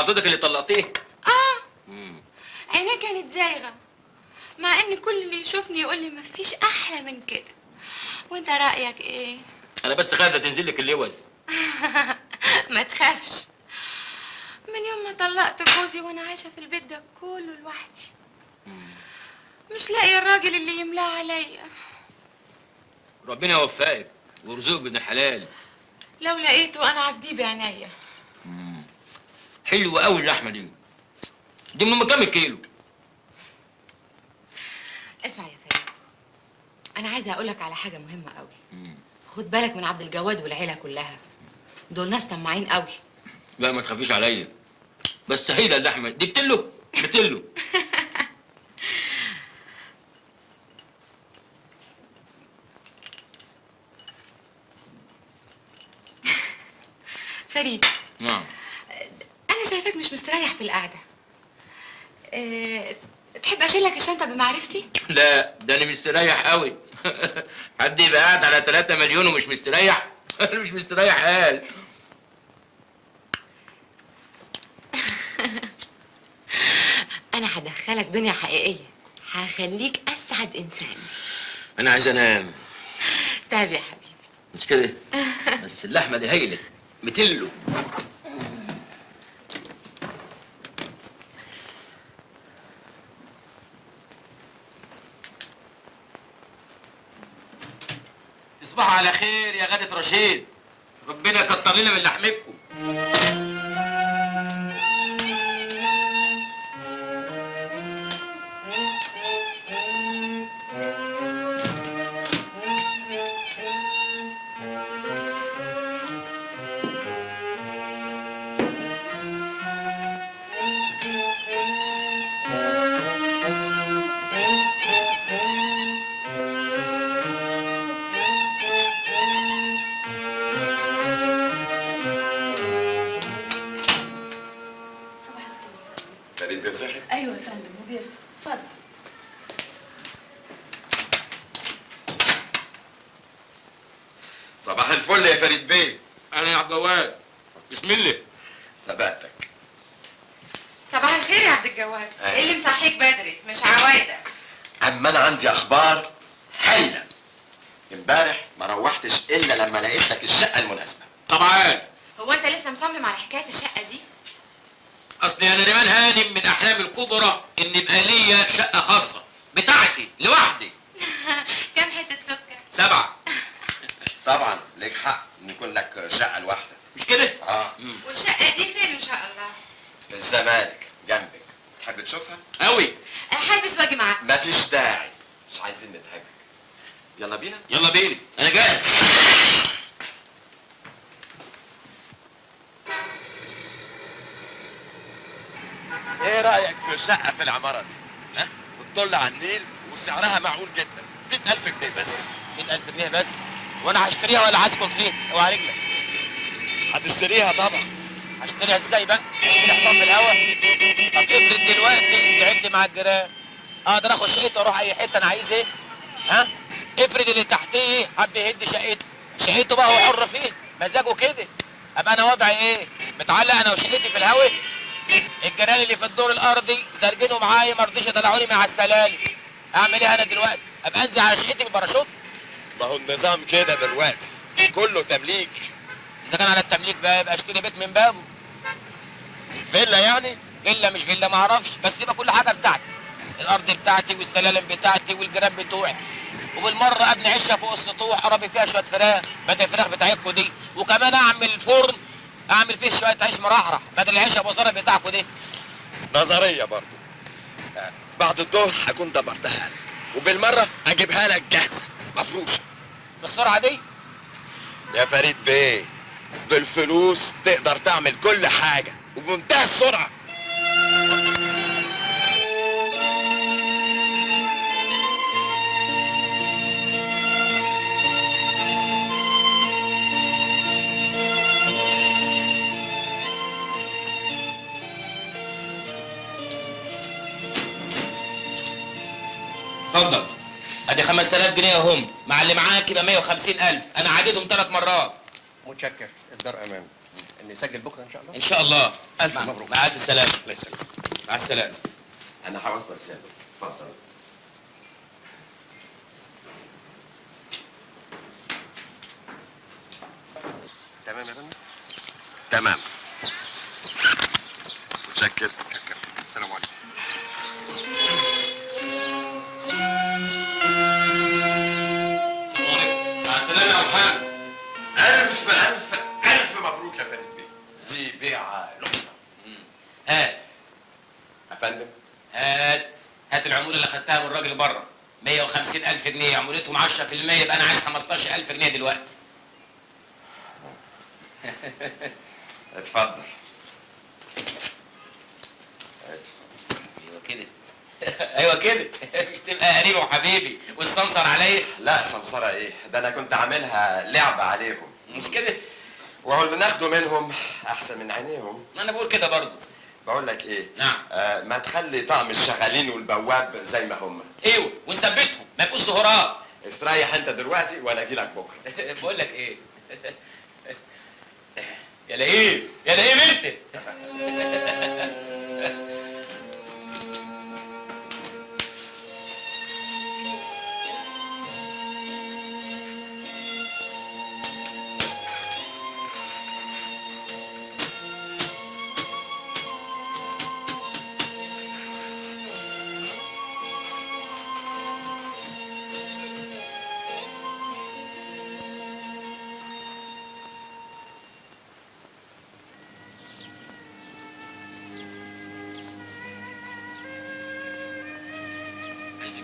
حضرتك اللي طلقتيه؟ اه. عينيه كانت زايغه، مع ان كل اللي يشوفني يقول لي مفيش احلى من كده. وانت رايك ايه؟ انا بس خايفة تنزل لك اللوز. ما تخافش، من يوم ما طلقت جوزي وانا عايشه في البيت ده كله لوحدي، مش لاقيه الراجل اللي يملاه عليا. ربنا يوفقك ويرزقك بابن الحلال. لو لقيته انا عبديه بعينيا. حلوة قوي اللحمة دي. دي من كام كيلو؟ اسمع يا فريد، انا عايزه اقولك على حاجة مهمة قوي. خد بالك من عبد الجواد والعيلة كلها، دول ناس طماعين قوي. لا ما تخافيش عليا، بس هيدا اللحمة دي بتلو بتلو. فريد. نعم. انا شايفاك مش مستريح في القعدة. تحب اشيل لك الشنطة بمعرفتي؟ لا ده انا مستريح قوي. حد يبقى قاعد على 3 مليون ومش مستريح؟ انا مش مستريح قال. انا هدخلك دنيا حقيقية، هخليك اسعد انسان. انا عايز انام. طيب يا حبيبي. مش كده؟ بس اللحمة دي هايلة متلو. تصبحوا على خير يا غادة رشيد، ربنا يكتر لنا من لحمتكم. ايوه يا فندم وبيفتح. اتفضل. صباح الفل يا فريد بيه. انا يا عبد الجواد. بسم الله. سبقتك. صباح الخير يا عبد الجواد. ايه اللي مصحيك بدري؟ مش عوايدك. اما انا عندي اخبار هايلة. امبارح ما روحتش الا لما لقيت لك الشقة المناسبة. طبعا. هو انت لسه مصمم على حكاية الشقة دي؟ اصل يا نريمان هانم من احلامي الكبرى ان يبقى ليا شقه خاصة بتاعتي لوحدي. كام حتة سكر؟ 7. طبعا ليك حق ان يكون لك شقه لوحدك، مش كده؟ اه. والشقه دي فين ان شاء الله؟ في الزمالك جنبك. تحب تشوفها؟ قوي. هلبس واجي معاك. مفيش داعي، مش عايزين نتعبك. يلا بينا. يلا بينا، انا جاهز. ايه رأيك في شقة في العمارة دي؟ ها؟ بتطل على النيل وسعرها معقول جدا، 100,000 جنيه بس. 100,000 جنيه بس؟ وانا هشتريها ولا هسكن فيها؟ اوعى رجلك. هتشتريها طبعا. هشتريها ازاي بقى؟ هشتري حطام في الهوا؟ طب افرض دلوقتي زعلت مع الجيران، اقدر اخد شقتي واروح اي حتة انا عايز ايه؟ ها؟ افرض اللي تحتيه حب يهد شقته، شقته بقى هو حر فيه، مزاجه كده. ابقى انا وضعي ايه؟ متعلق انا وشقتي في الهوا؟ الجيران اللي في الدور الارضي زرجينه معايا ما رضيش يطلعوني من على السلالم. اعمل ايه انا دلوقتي؟ ابقى انزل على شقتي بالباراشوت؟ ما هو النظام كده دلوقتي، كله تمليك. اذا كان على التمليك بقى يبقى اشتري بيت من بابه. فيلا يعني؟ فيلا مش فيلا ما اعرفش، بس تبقى كل حاجة بتاعتي. الارض بتاعتي والسلالم بتاعتي والجيران بتوعي. وبالمره ابني عشه فوق السطوح اربي فيها شوية فراخ بدل الفراخ بتاعتكم دي، وكمان اعمل فرن اعمل فيه شوية عيش مرحرح بدل العيش ابو زرع بتاعكم دي. نظرية برضو. بعد الظهر هكون دبرتها لك، وبالمره اجيبها لك جاهزة مفروشه. بالسرعة دي؟ يا فريد بيه، بالفلوس تقدر تعمل كل حاجة وبمنتهى السرعة. اتفضل. ادي 5000 جنيه اهم، مع اللي معاك يبقى 150,000، انا عديتهم 3 مرات. متشكر، الدار امام. نسجل بكره ان شاء الله. ان شاء الله. الف مبروك. مع الف سلامه. الله يسلمك. مع السلامة. انا هوصل سيادتك، اتفضل. تمام يا فندم؟ تمام. متشكر. متشكر. السلام عليكم. السلام عليكم. مع السلامة يا محمد. الف الف الف مبروك يا فريد بيه، دي بيعه لقطة. هات يا فندم. هات العمولة اللي خدتها من الراجل بره، 150,000 جنيه، عمولتهم 10%، يبقى انا عايز 15,000 جنيه دلوقتي. اتفضل. ايوه كده. ايوه كده. مش تبقى قريبه وحبيبي والسمسر عليا؟ لا سمسره ايه؟ ده انا كنت عاملها لعبه عليهم. مش كده؟ وهو اللي ناخده منهم احسن من عينيهم. ما انا بقول كده برضه. بقول لك ايه؟ نعم. ما تخلي طقم الشغالين والبواب زي ما هم. ايوه ونثبتهم ما يبقوش ظهورات. استريح انت دلوقتي وانا اجي لك بكره. بقول لك ايه؟ يا لئيم يا لئيم انت.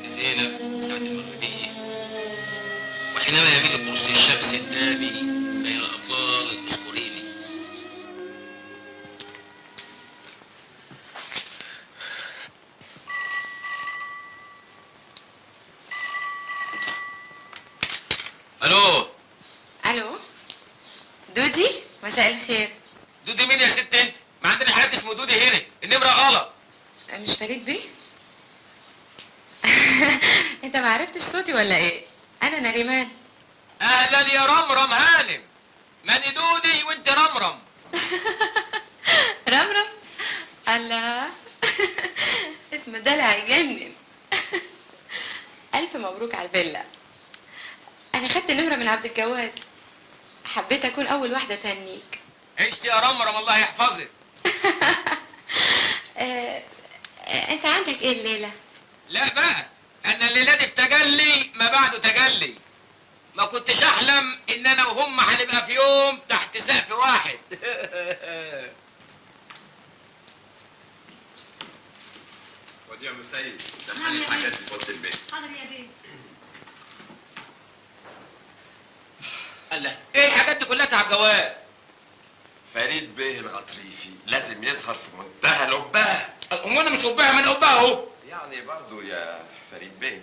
زينب ساعة المغربية، وحينما يميل قرص الشمس الدامي بين الأطلال الأسطوريني. ألو. الو دودي، مساء الخير. دودي مين يا ست انت؟ ما عندنا حد اسمه دودي هنا، النمرة غلط. مش فريد بيه؟ انت ما عرفتش صوتي ولا ايه؟ انا نريمان. اهلا يا رمرم هانم. ماني دودي وانت رمرم. رمرم؟ الله، اسم دلع يجنن. الف مبروك على الفيلا. انا خدت النمرة من عبد الجواد، حبيت اكون اول واحدة تهنيك. عشت يا رمرم، الله يحفظك. انت عندك ايه الليلة؟ لا بقى، انا الليلة دي في تجلي ما بعده تجلي. ما كنتش احلم ان انا وهم هنبقى في يوم تحت سقف واحد. ودي يا مسيد، دخلي الحاجات دي في اوضة البيت. حاضر يا بيه. الله، ايه الحاجات دي كلها يا عبد الجواد؟ فريد بيه الغطريفي لازم يظهر في منتهى القبهه. هو انا مش قبهه؟ ما انا قبهه اهو. يعني برضه يا فريد بيه.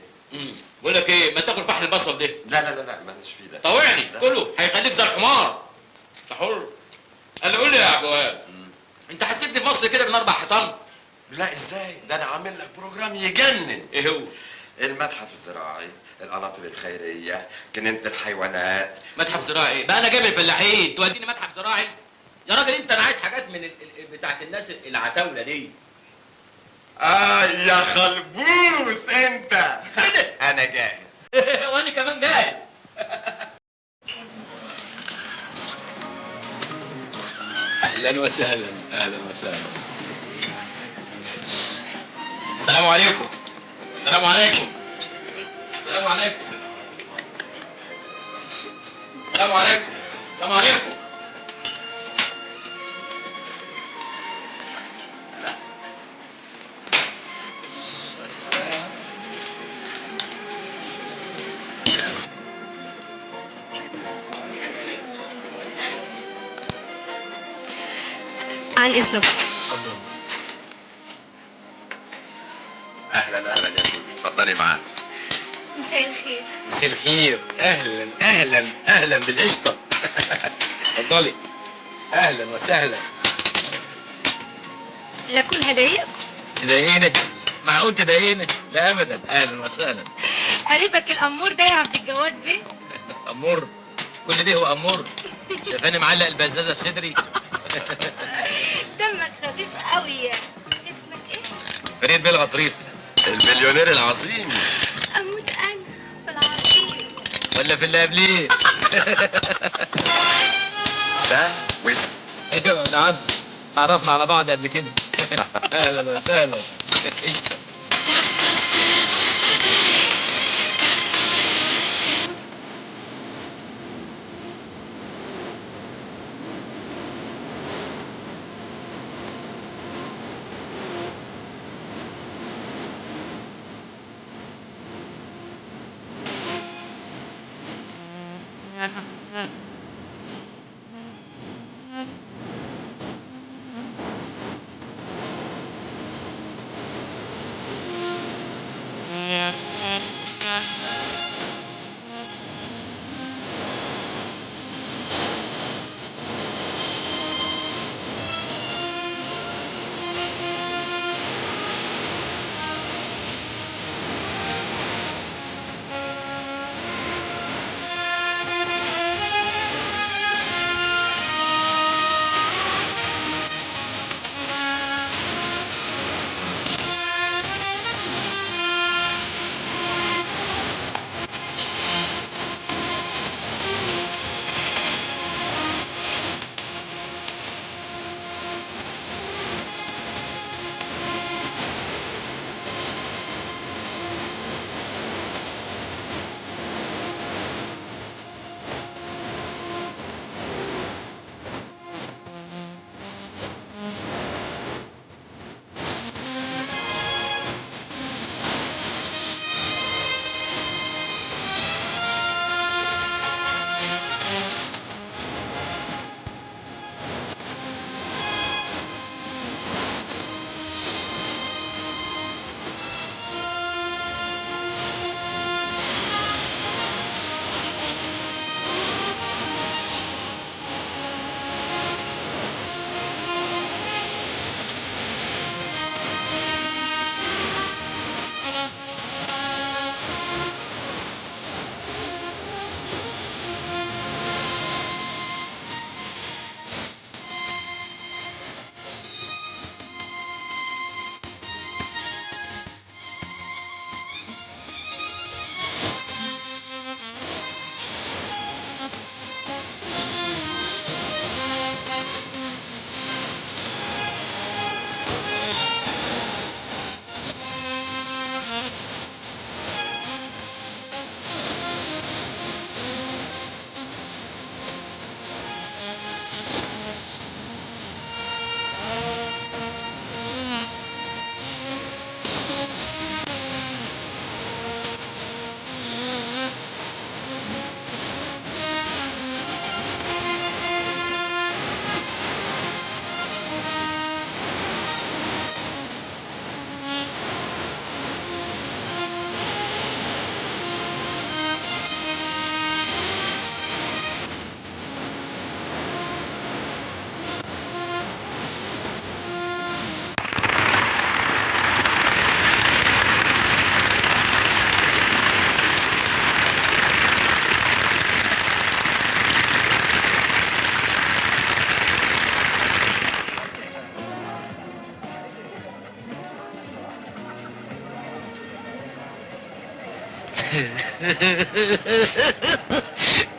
بقول لك ايه، ما تاكل فحل البصل ده. لا لا لا لا، ماليش فيه ده. طوعني كله هيخليك زي الحمار. انت حر. قال لي قول لي يا عبد الوهاب، انت حسيتني في مصر كده من 4 حيطان؟ لا ازاي؟ ده انا عامل لك program يجنن. ايه هو؟ المتحف الزراعي، القناطر الخيرية، جنينة الحيوانات. متحف زراعي ايه؟ بقى انا جايب الفلاحين توديني متحف زراعي؟ يا راجل انت، انا عايز حاجات من بتاعت الناس العتاوله دي. يا خلبوس انت. كده انا جاهز. وانا كمان جاهز. اهلا وسهلا، اهلا وسهلا. السلام عليكم. السلام عليكم. السلام عليكم. السلام عليكم. السلام عليكم. عن اذنك. اتفضل. اهلا اهلا يا سيدي، اتفضلي معانا. مساء الخير. مساء الخير. اهلا اهلا اهلا بالقشطه. اتفضلي. اهلا وسهلا. لا كل هضايقك. تضايقني؟ معقول تضايقني؟ لا ابدا. اهلا وسهلا. قريبك الامور ده يا عبد الجواد بيه؟ امور؟ كل ده هو امور؟ شايفاني معلق البزازه في صدري؟ دمك خفيف قوي. اسمك ايه؟ فريد بيه الغطريف، المليونير العظيم. اموت انا في العظيم ولا في اللي قبليه. ده وسم. ايوه نعم، تعرفنا على بعض قبل كده. اهلا وسهلا. قشطه.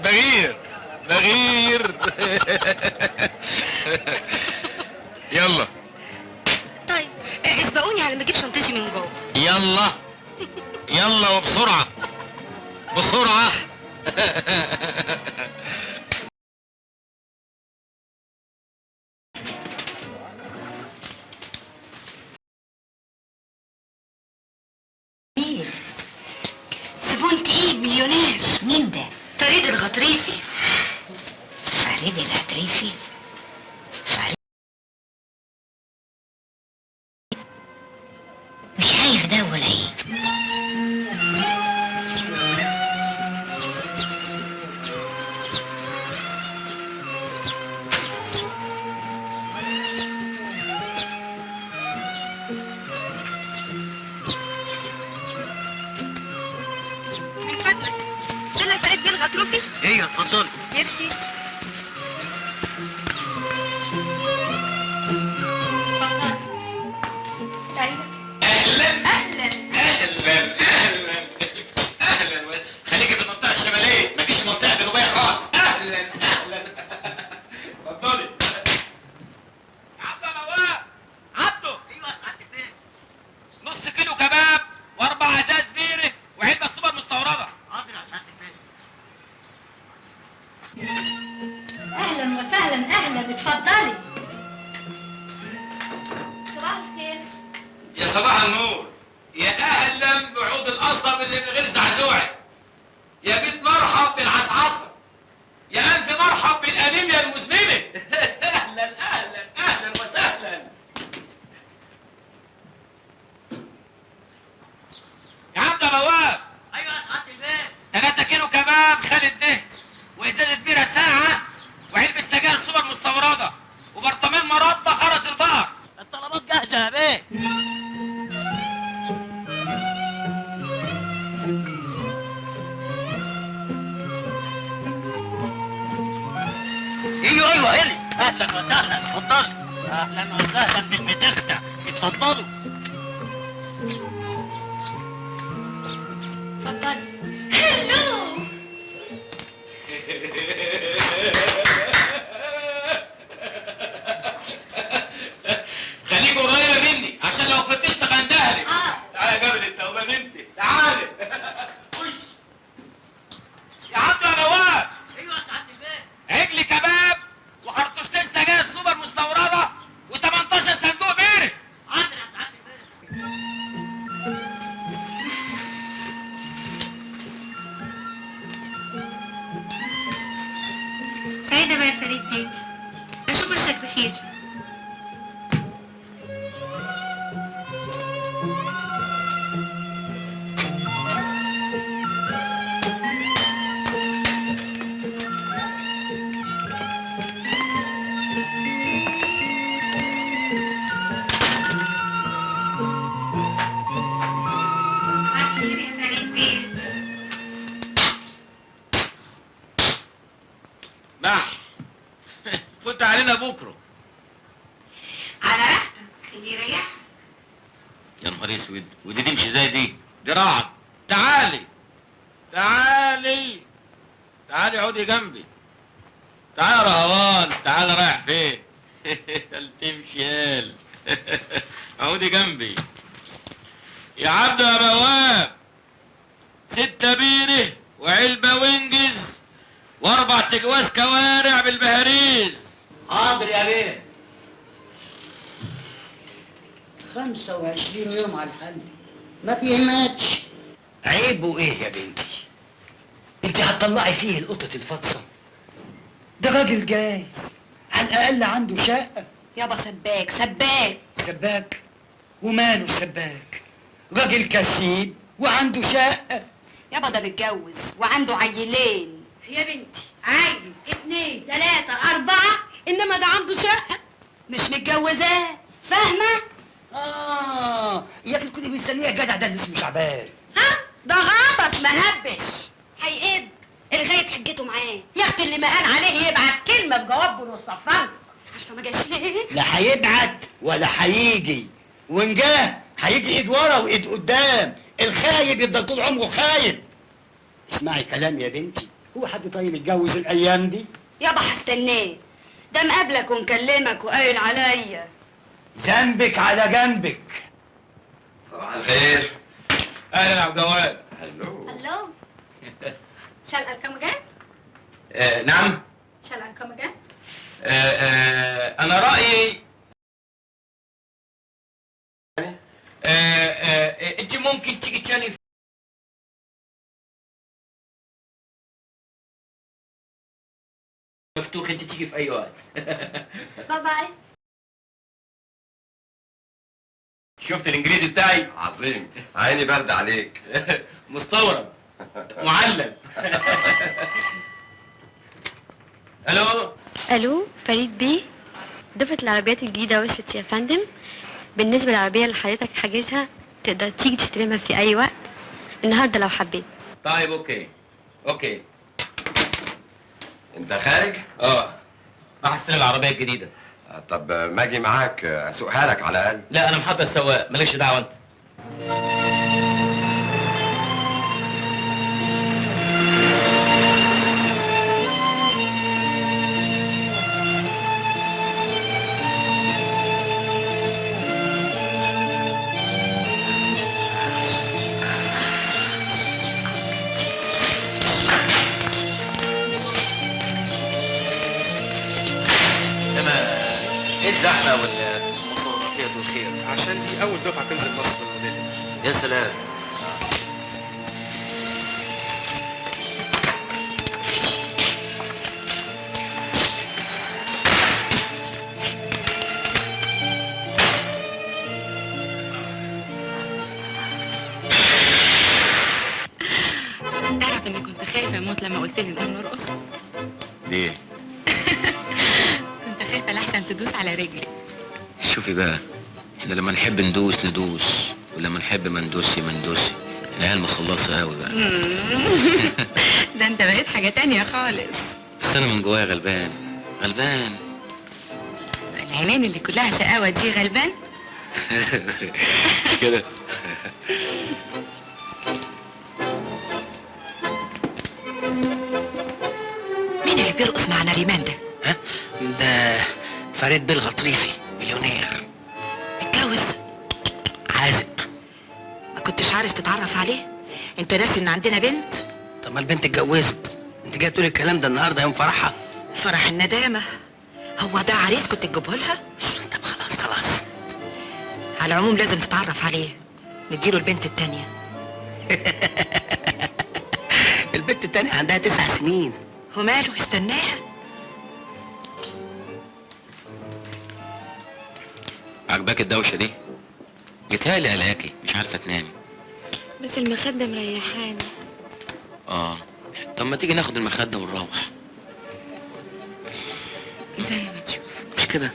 بغير بغير. يلا طيب اسبقوني على ما اجيب شنطتي من جوه. يلا يلا وبسرعة بسرعة. زبون تقيل مليونير. مين ده؟ فريد الغطريفي. فريد الغطريفي؟ فريد مش عارف ده ولا ايه؟ من فضلك ده فريد بيه الغطروفي؟ ايوه اتفضلي. ميرسي. صباح النور. يا اهلا بعود القصب اللي من غير زعزوعي. يا بيت مرحب بالعصعصه. يا الف مرحب بالانيميا المزمنة. اهلا اهلا اهلا وسهلا. يا عم ده بواب. ايوه يا سعادة البيت. 3 كيلو كباب خالد ده، وازازه بيره ساعة، وعلبة سجاير سوبر مستورده، وبرطمان مربى خرز البقر. الطلبات جاهزة يا بيه. ايوه ايوه هلي. اهلا وسهلا، اتفضلوا. اهلا وسهلا بالبتختة، اتفضلوا. اتفضلي. هلو. خليك قريبه مني عشان لو فتشت بندهلك. تعالى يا جبل انت وما بنتي، تعالي. خش يا عبد يا نواب. ايوه يا سعادة البيت. عجل كباب وخرطوشتين سجاير سوبر مستورده و18 صندوق بيرة. حاضر يا سعادة البيت. سعيدة بقى يا فريد بيه، أشوف وشك بخير. خير يا فريد بيه. بح فوت علينا بكره. على راحتك، اللي يريحك. يا نهار اسود، ودي تمشي زي دي؟ دراعك. تعالي تعالي تعالي، اقعدي جنبي. تعالى يا رهوان، تعالى. رايح فين؟ تمشي يال. اقعدي جنبي يا عبد يا بواب. 6 بيره وعلبة وينجز و4 تجواز كوارع بالبهاريز. حاضر يا بيه. 25 يوم على الحل ما بيهمتش. عيبه ايه يا بنتي؟ انت هتطلعي فيه القطط الفاطسه؟ ده راجل جايز، على الاقل عنده شقه. يابا سباك سباك سباك؟ وماله سباك؟ راجل كسيب وعنده شقه. يابا ده متجوز وعنده عيلين. يا بنتي عيل 2 3 4، انما ده عنده شقه. مش متجوزاه، فاهمه؟ يا اخي كنت مستنيه الجدع ده اللي اسمه شعبان. ها ده غطس مهبش، هيقب الغايب حجته معاه. يا اختي اللي ما قال عليه يبعت كلمة في جواب بنص فرنك. عارفه ما جاش ليه؟ لا هيبعت ولا هيجي، وان جه هيجي ايد ورا وايد قدام. الخايب يفضل طول عمره خايب. اسمعي كلام يا بنتي، هو حد طيب يتجوز الايام دي؟ يابا هستناه، ده مقابلك ومكلمك وقايل عليا. ذنبك على جنبك. صباح الخير. اهلا يا عبد الجواد. hello hello. Shall I come again؟ نعم. Shall I come again؟ انا رايي انت ممكن تيجي تاني. مفتوح، انت تيجي في اي وقت. bye bye. شفت الانجليزي بتاعي؟ عظيم، عيني برد عليك. مستورد معلم. الو الو فريد بيه، دفعة العربيات الجديدة وصلت يا فندم. بالنسبة للعربية اللي حضرتك حاجزها تقدر تيجي تستلمها في أي وقت النهاردة لو حبيت. طيب okay okay. انت خارج؟ راح استلم العربية الجديدة. طب ما اجي معاك اسوقها لك على الاقل. لا انا محضر سواق، مالكش دعوة انت. انما ايه الزحمة والمصوراتيه والخير؟ عشان دي اول دفعه تنزل مصر بالموديل ده. يا سلام. تعرف اني كنت خايفة اموت لما قلت لي نقوم نرقص؟ ليه؟ كنت خايفة لحسن تدوس على رجلي. شوفي بقى، احنا لما نحب ندوس ندوس، ولما نحب ما ندوسي ما ندوسي. احنا عيال مخلصة قوي بقى. ده انت بقيت حاجة تانية خالص. بس انا من جوايا غلبان غلبان. العينين اللي كلها شقاوة دي غلبان؟ مش كده؟ مين اللي بيرقص مع نريمان ده؟ ها؟ ده فريد بالغطريفي، مليونير. اتجوز؟ عازب. ما كنتش عارف تتعرف عليه؟ انت ناسي ان عندنا بنت؟ طب ما البنت اتجوزت، انت جاية تقولي الكلام ده النهارده يوم فرحها؟ فرح الندامة. هو ده عريس كنت تجيبه لها؟ طب خلاص خلاص. على العموم لازم تتعرف عليه، نديله البنت التانية. البنت التانية عندها 9 سنين. وماله، استناها. عجباك الدوشة دي؟ جيتهالي قلقاكي مش عارفه تنامي. بس المخدة مريحاني. اه طب ما تيجي ناخد المخدة ونروح. زي ما تشوف. مش كده؟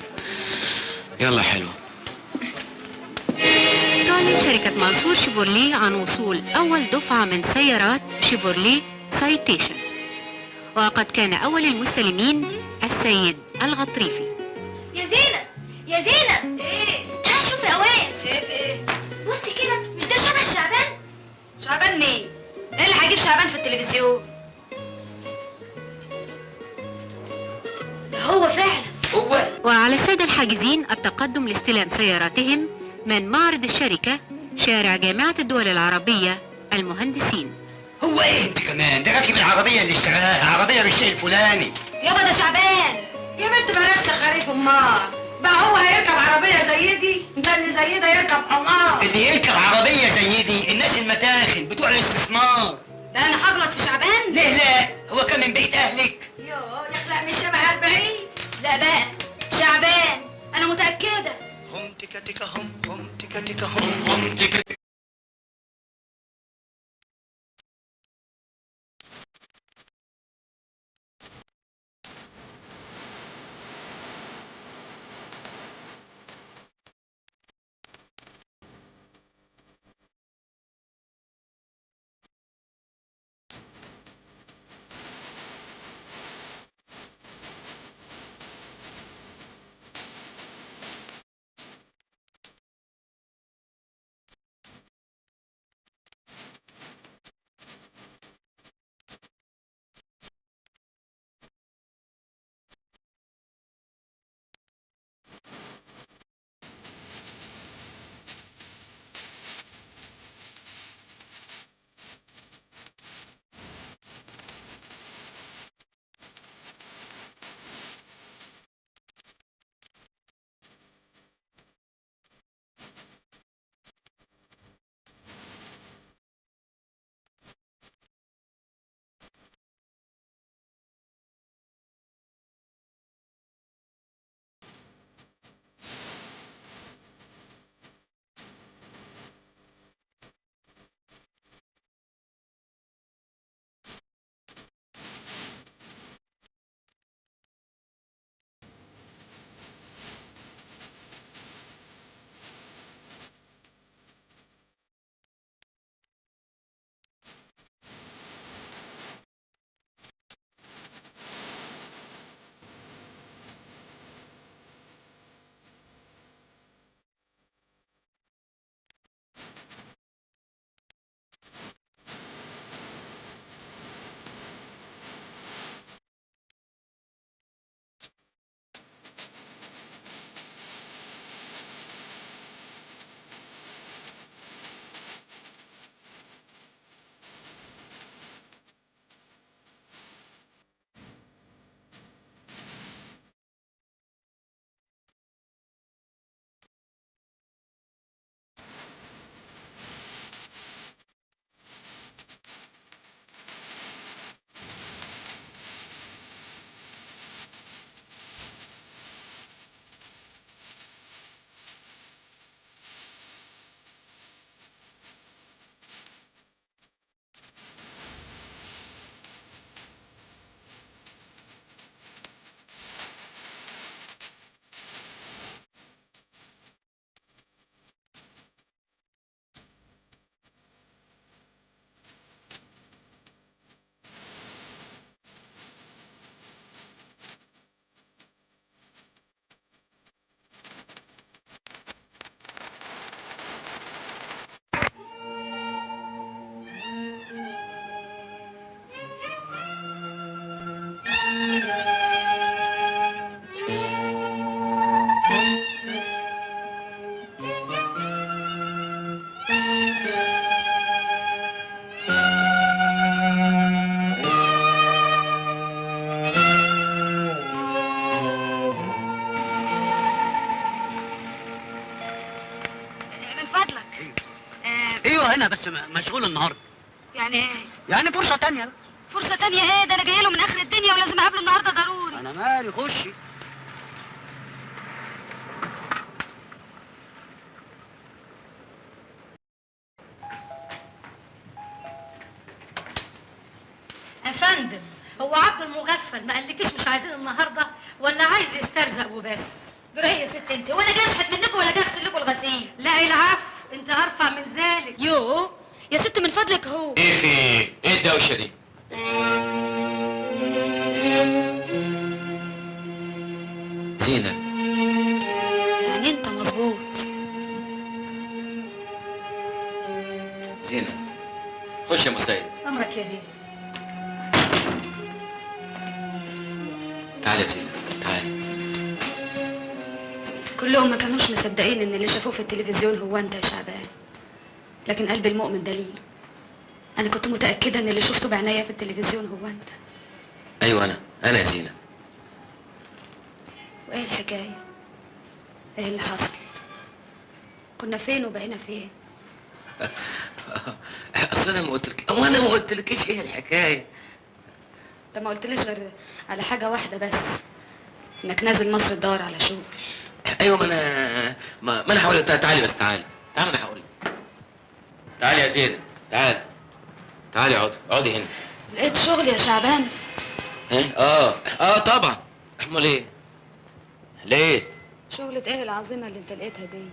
يلا حلو. تعلن شركة منصور شيفورليه عن وصول أول دفعة من سيارات شيفورليه سايتيشن، وقد كان أول المستلمين السيد الغطريفي. يا زينة يا زينة، ايه؟ تعالي شوفي يا اوان. ايه في ايه؟ بصي كده، مش ده شبه شعبان؟ شعبان مين؟ ايه اللي هجيب شعبان في التلفزيون؟ ده هو فعلا هو. وعلى السادة الحاجزين التقدم لاستلام سياراتهم من معرض الشركة، شارع جامعة الدول العربية، المهندسين. هو ايه انت كمان؟ ده راكب العربية اللي اشتراها، عربية بالشيء الفلاني. يابا ده شعبان. يا بنت بلاش تخاريف امال، بقى هو هيركب عربية زي دي؟ ده اللي زي ده يركب حمار. اللي يركب عربية زي دي الناس المتاخن بتوع الاستثمار. لا انا هغلط في شعبان؟ ليه لا؟ هو كان من بيت اهلك؟ يوه يخلق من شبه 40. لا بقى شعبان انا متأكدة. هم تيكا تيكا هم هم تيكا تيكا هم هم تيكا. من فضلك. ايوه هنا، بس مشغول النهارده. يعني ايه؟ يعني فرصة تانية. فرصة تانية ايه؟ ده انا جاية له من اخر الدنيا ولازم اقابله النهارده ضروري. انا مالي، خشي. افندم، هو عبد المغفل ما قالكيش مش عايزين النهارده ولا عايز يسترزق وبس؟ جرايه يا ست انت، وانا جاي اشحت منكم ولا جاي اغسل لكم الغسيل؟ لا العفو، انت ارفع من ذلك. يوه يا ست من فضلك. هو ايه في ايه؟ ايه الدوشة دي؟ زينب. يعني انت مظبوط. زينب خش يا مسيد. امرك يا بيه. تعالي يا زينب تعالي. كلهم ما كانوش مصدقين ان اللي شافوه في التلفزيون هو انت يا شعبان، لكن قلب المؤمن دليل. انا كنت متاكدة ان اللي شفته بعناية في التلفزيون هو انت. ايوه انا يا زينب. وايه الحكاية؟ ايه اللي حصل؟ كنا فين وبقينا فين؟ اصل انا ما قلتلك، هو انا ما قلتلكيش ايه الحكاية؟ انت ما قلتليش غير على حاجة واحدة بس، انك نازل مصر تدور على شغل. ايوه ما انا ما انا هقول. تعالي بس، تعالي تعالي، انا هقول. تعالي يا زينب، تعالي تعالي، اقعدي اقعدي هنا. لقيت شغل يا شعبان؟ ايه؟ اه طبعا. امال ايه؟ لقيت شغلة ايه العظيمة اللي انت لقيتها دي؟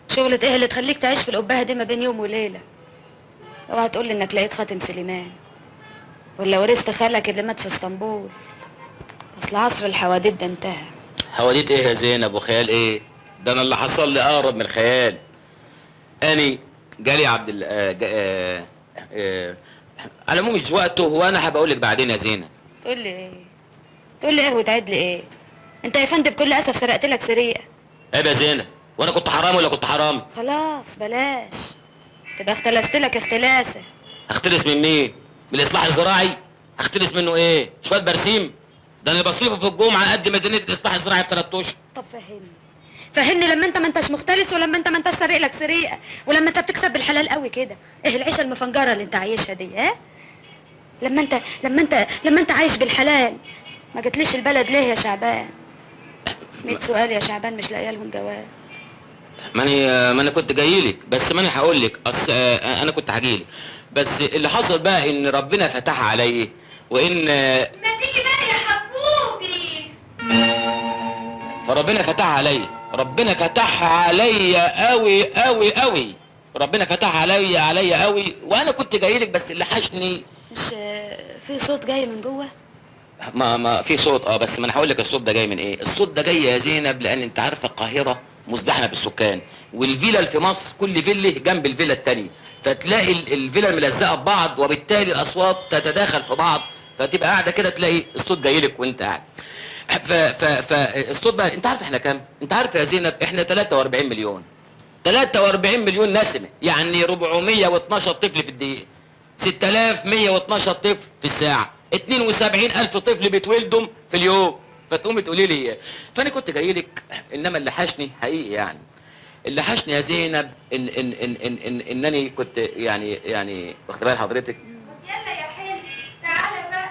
شغلة ايه اللي تخليك تعيش في القبهة دي ما بين يوم وليلة؟ اوعى تقول لي انك لقيت خاتم سليمان، ولا ورثت خالك اللي مات في اسطنبول. اصل عصر الحواديت ده انتهى. حواديت ايه يا زينب وخيال ايه؟ ده انا اللي حصل لي اقرب من الخيال. اني جالي عبد ال على العموم مش وقته، وانا هبقى اقول لك بعدين يا زينب. تقول لي ايه؟ تقول لي ايه وتعيد لي ايه؟ انت يا فندم بكل اسف سرقت لك سرقه. عيب يا زينب، وانا كنت حرامي ولا كنت حرامي؟ خلاص بلاش، تبقى اختلست لك اختلاسه. هختلس من مين؟ من الاصلاح الزراعي؟ هختلس منه ايه؟ شوية برسيم؟ ده انا بصرفه في الجمعة قد ميزانية الاصلاح الزراعي ب3 اشهر. طب فهمني فهمني، لما انت ما انتش مختلس، ولما انت ما انتش سارق لك سرقه، ولما انت بتكسب بالحلال قوي كده، ايه العيشة المفنجره اللي انت عايشها دي؟ ها؟ لما انت لما انت لما انت عايش بالحلال ما جتليش البلد ليه يا شعبان؟ 100 سؤال يا شعبان مش لاقيه لهم جواب. ما انا كنت جايلك، بس ما انا هقول لك، اصل انا كنت هجيلك، بس اللي حصل بقى ان ربنا فتح عليا، وان ما تيجي بقى يا حبوبي. فربنا فتح عليا، ربنا فتح عليا قوي قوي قوي، ربنا فتح عليا قوي، وانا كنت جايلك، بس اللي حشني. مش في صوت جاي من جوه؟ ما في صوت، بس ما انا هقول لك الصوت ده جاي من ايه. الصوت ده جاي يا زينب لان انت عارفه القاهرة مزدحمه بالسكان، والفيلا في مصر كل فيلا جنب الفيلا الثانية، فتلاقي الفيلا ملزقه ببعض، وبالتالي الاصوات تتداخل في بعض، فتبقى قاعدة كده تلاقي الصوت جاي لك وانت قاعد. فالصوت بقى، انت عارف احنا كام؟ انت عارف يا زينب احنا 43 مليون. 43 مليون نسمه، يعني 412 طفل في الدقيقة، 6112 طفل في الساعة، 72000 طفل بيتولدوا في اليوم. فتقومي تقولي لي، فانا كنت جاي لك، انما اللي حشني حقيقي يعني، اللي حشني يا زينب ان ان ان ان ان انني كنت يعني واخد بال حضرتك؟ يلا يا حلو تعالى بقى.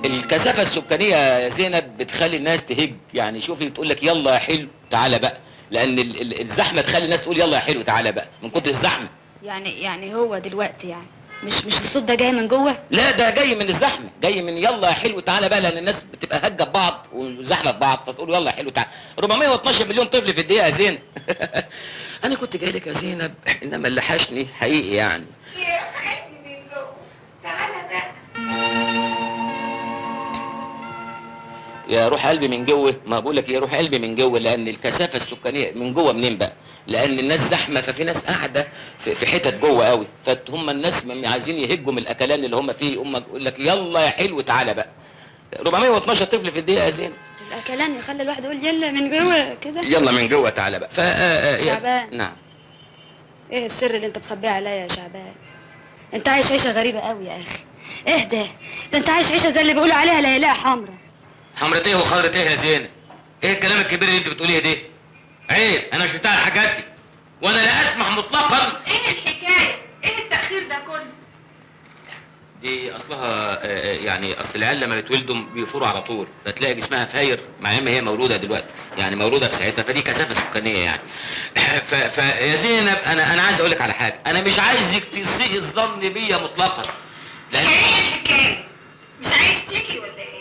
الكثافة السكانية يا زينب بتخلي الناس تهج، يعني شوفي بتقول لك يلا يا حلو تعالى بقى، لان الزحمة تخلي الناس تقول يلا يا حلو تعالى بقى من كتر الزحمة. يعني هو دلوقتي يعني مش الصوت ده جاي من جوه؟ لا ده جاي من الزحمة، جاي من يلا يا حلو تعالى بقى، لان الناس بتبقى هجه ببعض وزحمه ببعض، فتقول يلا يا حلو تعالى. 412 مليون طفل في الدقيقة يا زينب. انا كنت جاي لك يا زينب، انما اللي حشني حقيقي يعني. يا حبيبي من جوه تعالى بقى. يا روح قلبي من جوه، ما بقول لك يا روح قلبي من جوه، لان الكثافة السكانية من جوه منين بقى؟ لان الناس زحمة، ففي ناس قاعدة في حتت جوه قوي، فهم الناس عايزين يهجوا من الاكلان اللي هم فيه، هم يقول لك يلا يا حلو تعالى بقى. 412 طفل في الدقيقة يا زين. الاكلان يخلي الواحد يقول يلا من جوه كده، يلا من جوه تعالى بقى. ف شعبان. نعم. ايه السر اللي انت مخبيه عليا يا شعبان؟ انت عايش عيشه غريبة قوي يا اخي. اهدى، ده انت عايش عيشه زي اللي بيقولوا عليها ليلاء حمراء. حمرة ايه وخضرة ايه يا زينب؟ ايه الكلام الكبير اللي انت بتقوليه ده؟ عيب، انا مش بتاع الحاجات دي، وانا لا اسمح مطلقا. ايه الحكاية؟ ايه التاخير ده كله؟ دي اصلها يعني اصل العيال لما بيتولدوا بيفوروا على طول، فتلاقي جسمها فاير مع ان هي مولودة دلوقتي، يعني مولودة في ساعتها، فدي كثافة سكانية يعني. فيا زينب انا عايز اقول لك على حاجة، انا مش عايزك تسيء الظن بيا مطلقا. لان ايه الحكاية؟ مش عايز تيجي ولا ايه؟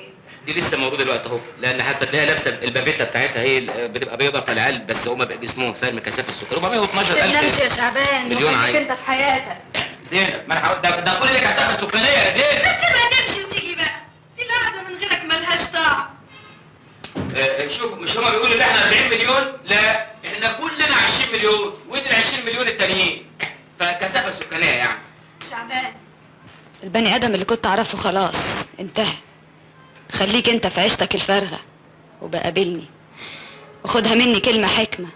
دي لسه موجودة دلوقتي اهو، لان حتى تلاقيها لابسه البافيتا بتاعتها هي بتبقى بيضة، فالعيال بس هم بقى جسمهم فاير من كثافة السكر. 412,000 امشي يا شعبان، مليون عيل. انت في حياتك زينب. ما انا ده كل اللي كثافة سكانية يا زينب. ما تسيبها تمشي وتيجي بقى، دي القعدة من غيرك ملهاش طعم. شوف، مش هما بيقولوا ان احنا 40 مليون؟ لا، احنا كلنا 20 مليون، ودي ال 20 مليون التانيين، فكثافه سكانية يعني. شعبان، البني ادم اللي كنت اعرفه خلاص انتهى. خليك انت في عيشتك الفارغة وبقابلني، وخدها مني كلمة حكمه،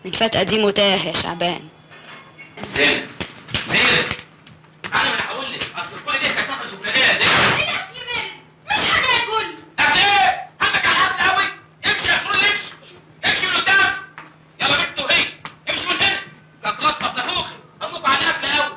من فتقه دي متاه يا شعبان. زينب زينب، انا هقول لك، اصل كل دي كثافة سكانية يا زينب. ايه الاكل بارد؟ مش هناكل. اكل ايه؟ همك على الاكل قوي. امشي يا كرول، امشي امشي من قدام، يلا بنت وهي امشي من هنا. كتلطف نافوخي، همكوا على الاكل قوي.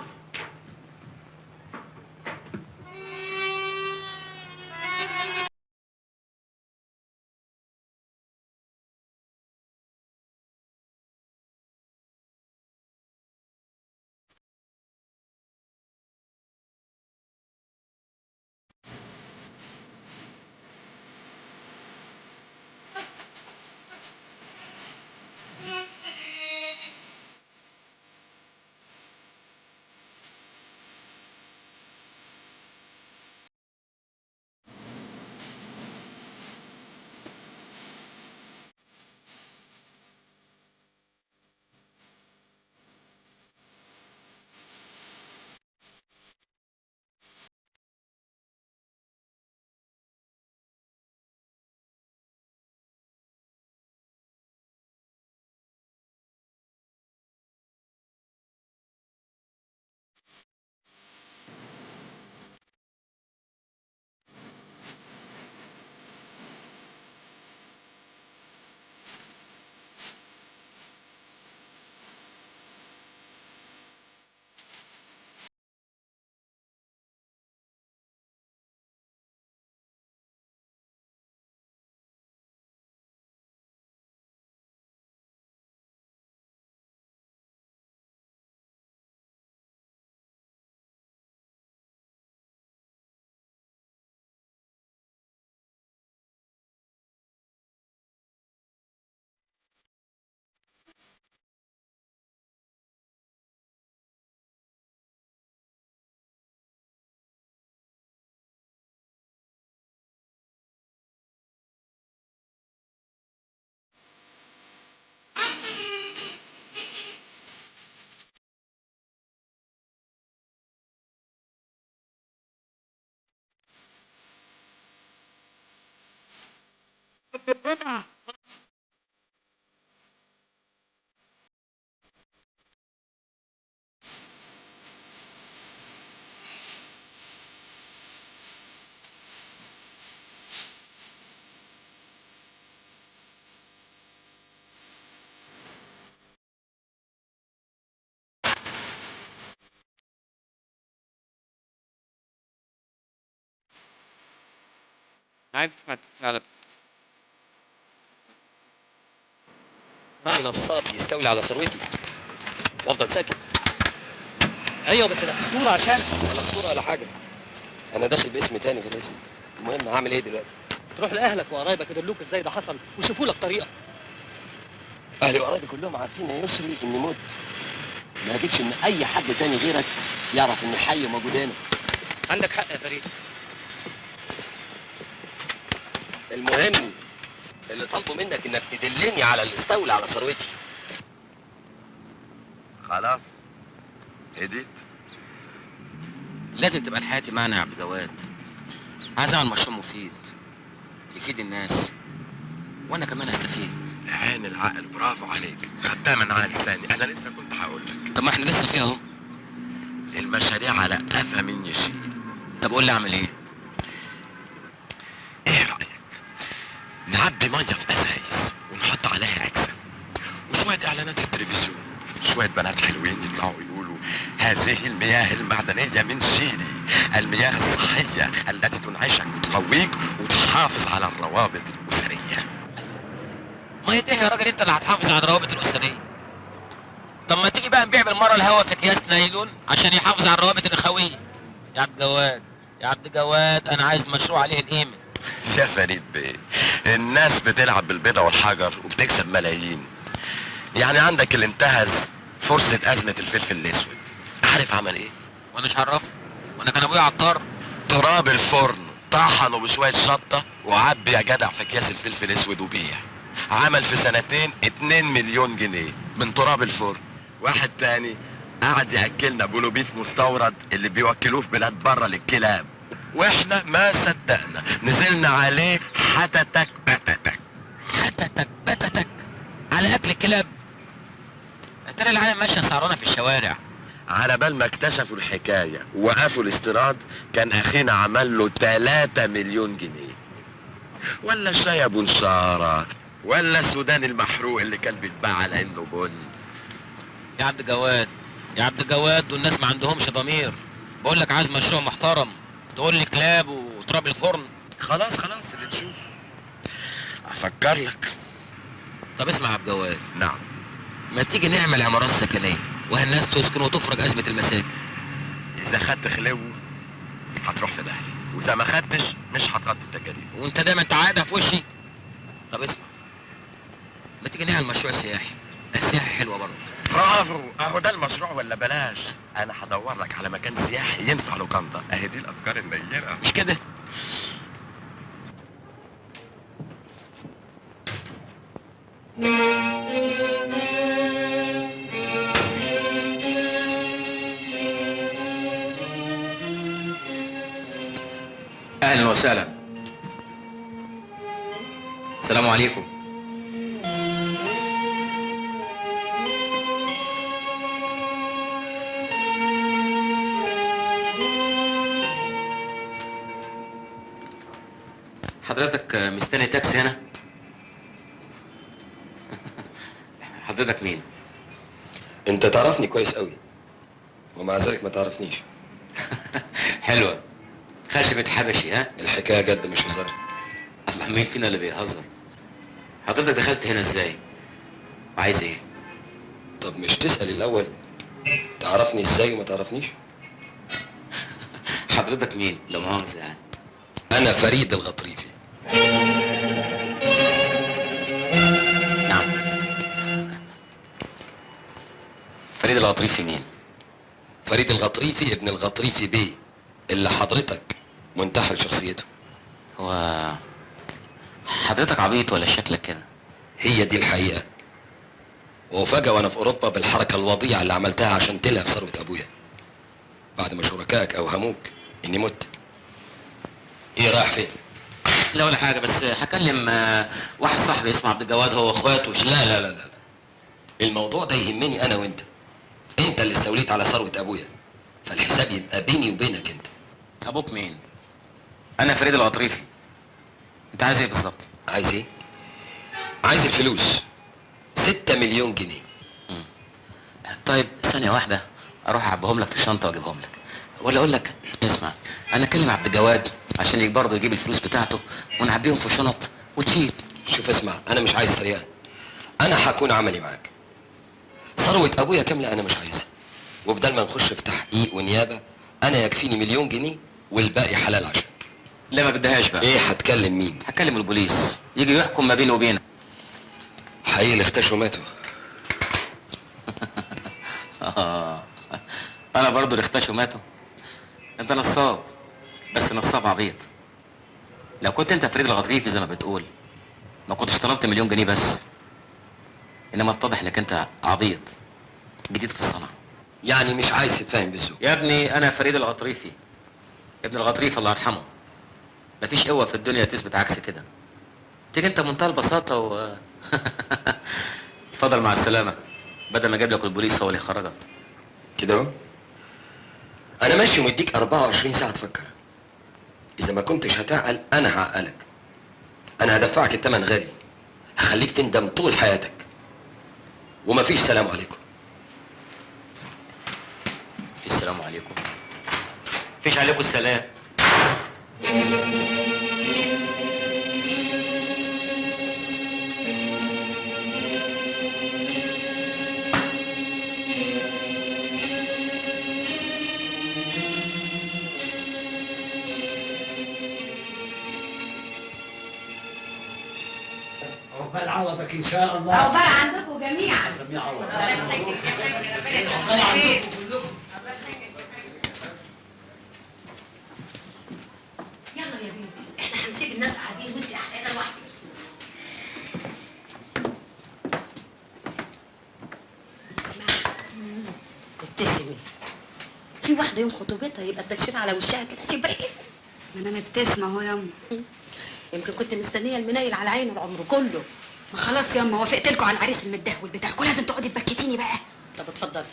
على معي نصاب يستولي على ثروتي وافضل ساكت. ايوه بس ده خطورة، عشان ولا خطورة ولا حاجة، انا داخل باسم تاني غير اسمي. المهم هعمل ايه دلوقتي؟ تروح لاهلك وقرايبك يدلوك ازاي ده حصل ويشوفوا لك طريقه. اهلي وقرايبي كلهم عارفين يا يسري اني مت، ما اجيبش ان اي حد تاني غيرك يعرف اني حي وموجود هنا. عندك حق يا فريد. المهم اللي طالبه منك انك تدلني على اللي استولى على ثروتي. خلاص هديت؟ لازم تبقى لحياتي معنى يا عبد الجواد. عايز اعمل مشروع مفيد يفيد الناس وانا كمان استفيد. عين العقل، برافو عليك، خدتها من على لساني، انا لسه كنت هقول لك. طب ما احنا لسه فيها اهو. المشاريع على قفا من يشيل. طب قول لي اعمل ايه؟ ايه رايك نعبي مية في ازايز ونحط عليها اكسه شوية اعلانات في التلفزيون، شوية بنات حلوين يطلعوا يقولوا هذه المياه المعدنية من شيلي، المياه الصحية التي تنعشك وتقويك وتحافظ على الروابط الاسرية. مية ايه يا راجل انت اللي هتحافظ على الروابط الاسرية؟ طب ما تيجي بقى نبيع بالمرة الهوا في اكياس نايلون عشان يحافظ على الروابط الاخوية. يا عبد الجواد، يا عبد الجواد، انا عايز مشروع عليه القيمة. يا فريد بيه، الناس بتلعب بالبيضه والحجر وبتكسب ملايين. يعني عندك اللي انتهز فرصة ازمة الفلفل الاسود، عارف عمل ايه؟ وانا مش عرفه، وانا كان ابويا عطار. تراب الفرن طحنه بشوية شطه وعبي يا جدع في اكياس الفلفل الاسود وبيع. عمل في سنتين 2 مليون جنيه من تراب الفرن. واحد تاني قعد ياكلنا بولوبيف مستورد اللي بيوكلوه في بلاد بره للكلاب، واحنا ما صدقنا، نزلنا عليه حتتك بتتك. حتتك بتتك على اكل الكلاب؟ ترى العالم ماشية سهرانة في الشوارع. على بال ما اكتشفوا الحكاية ووقفوا الاستيراد كان اخينا عمل له 3 مليون جنيه. ولا الشاي ابو نشاره، ولا السودان المحروق اللي كان بيتباع على انه بن. يا عبد الجواد، يا عبد الجواد، دول الناس ما عندهمش ضمير. بقول لك عايز مشروع محترم، تقول لي كلاب وتراب الفرن؟ خلاص خلاص اللي تشوفه افكر لك. طب اسمع يا عبد الجواد. نعم. ما تيجي نعمل عمارات سكنية وهالناس تسكن وتفرج ازمة المساكن. اذا خدت خلو هتروح في داهية، واذا ما خدتش مش هتغطي التكاليف. وانت دايما تعادها في وشي. طب اسمع، ما تيجي نعمل مشروع سياحي؟ السياحة حلوة برضه. برافو، اهو ده المشروع ولا بلاش. انا هدور لك على مكان سياحي ينفع لوكاندا. اهي دي الافكار النيره، مش كده؟ اهلا وسهلا. السلام عليكم. حضرتك مستني تاكسي هنا؟ حضرتك مين؟ انت تعرفني كويس قوي ومع ذلك ما تعرفنيش. حلوة خشبة حبشي. ها؟ الحكاية جد مش هزار. الله، مين فينا اللي بيهزر؟ حضرتك دخلت هنا ازاي؟ وعايز ايه؟ طب مش تسأل الأول تعرفني ازاي وما تعرفنيش؟ حضرتك مين؟ لا مؤاخذة يعني. أنا فريد الغطريفي. نعم. فريد الغطريفي مين؟ فريد الغطريفي ابن الغطريفي بيه اللي حضرتك منتحل شخصيته. هو حضرتك عبيط ولا شكلك كده؟ هي دي الحقيقة. وفجأة وأنا في أوروبا بالحركة الوضيعة اللي عملتها عشان تلهف ثروة أبويا بعد ما شركائك أوهموك إني مت. إيه رايح فين؟ لا ولا حاجة، بس هكلم واحد صاحبي اسمه عبد الجواد، هو واخواته. لا لا لا لا، الموضوع ده يهمني أنا وأنت. أنت اللي استوليت على ثروة أبويا، فالحساب يبقى بيني وبينك أنت. أبوك مين؟ أنا فريد الغطريفي. أنت عايز إيه بالظبط؟ عايز إيه؟ عايز الفلوس، 6 مليون جنيه. طيب ثانية واحدة أروح أعبهم لك في الشنطة وأجيبهم لك. ولا أقول لك اسمع، أنا أكلم عبد الجواد عشان برضه يجيب الفلوس بتاعته ونعبيهم في شنط وتشيل. شوف اسمع، أنا مش عايز طريقة، أنا هكون عملي معاك. ثروة أبويا كاملة أنا مش عايزها، وبدل ما نخش في تحقيق ونيابة أنا يكفيني 1,000,000 جنيه والباقي حلال عشان. لا ما بديهاش بقى. إيه هتكلم مين؟ هكلم البوليس يجي يحكم ما بيني وبينك. حقيقي اللي اختشوا ماتوا. انا برضو اللي اختشوا ماتوا. انت نصاب، بس نصاب عبيط. لو كنت انت فريد الغطريفي زي ما بتقول ما كنتش طلبت 1,000,000 جنيه بس، انما اتضح انك انت عبيط جديد في الصنعة. يعني مش عايز تتفاهم بالذوق يا ابني. انا فريد الغطريفي ابن الغطريف الله يرحمه، مفيش قوة في الدنيا تثبت عكس كده. تيجي انت بمنتهى البساطة و اتفضل مع السلامة، بدل ما اجيب لك البوليس هو اللي يخرجك. كده اهو انا ماشي ومديك 24 ساعة تفكر. اذا ما كنتش هتعقل انا هعقلك. انا هدفعك الثمن غالي، هخليك تندم طول حياتك. ومفيش سلام عليكم. السلام عليكم. مفيش عليكم السلام. عقبال عوضك ان شاء الله. عقبال عندكم جميعا. عقبال عندكم كلكم. يلا يا بنتي، احنا هنسيب الناس قاعدين وانت قاعدة لوحدك. اسمعي، ابتسمي. في واحدة يوم خطوبتها يبقى التكشير على وشها كده شبرك. ما انا مبتسمة اهو ياما. يمكن كنت مستنيه المنيل على عينه العمر كله. ما خلاص ياما، وافقت لكم على العريس المدهول بتاعكم، لازم تقعدي تبكتيني بقى. طب اتفضلي.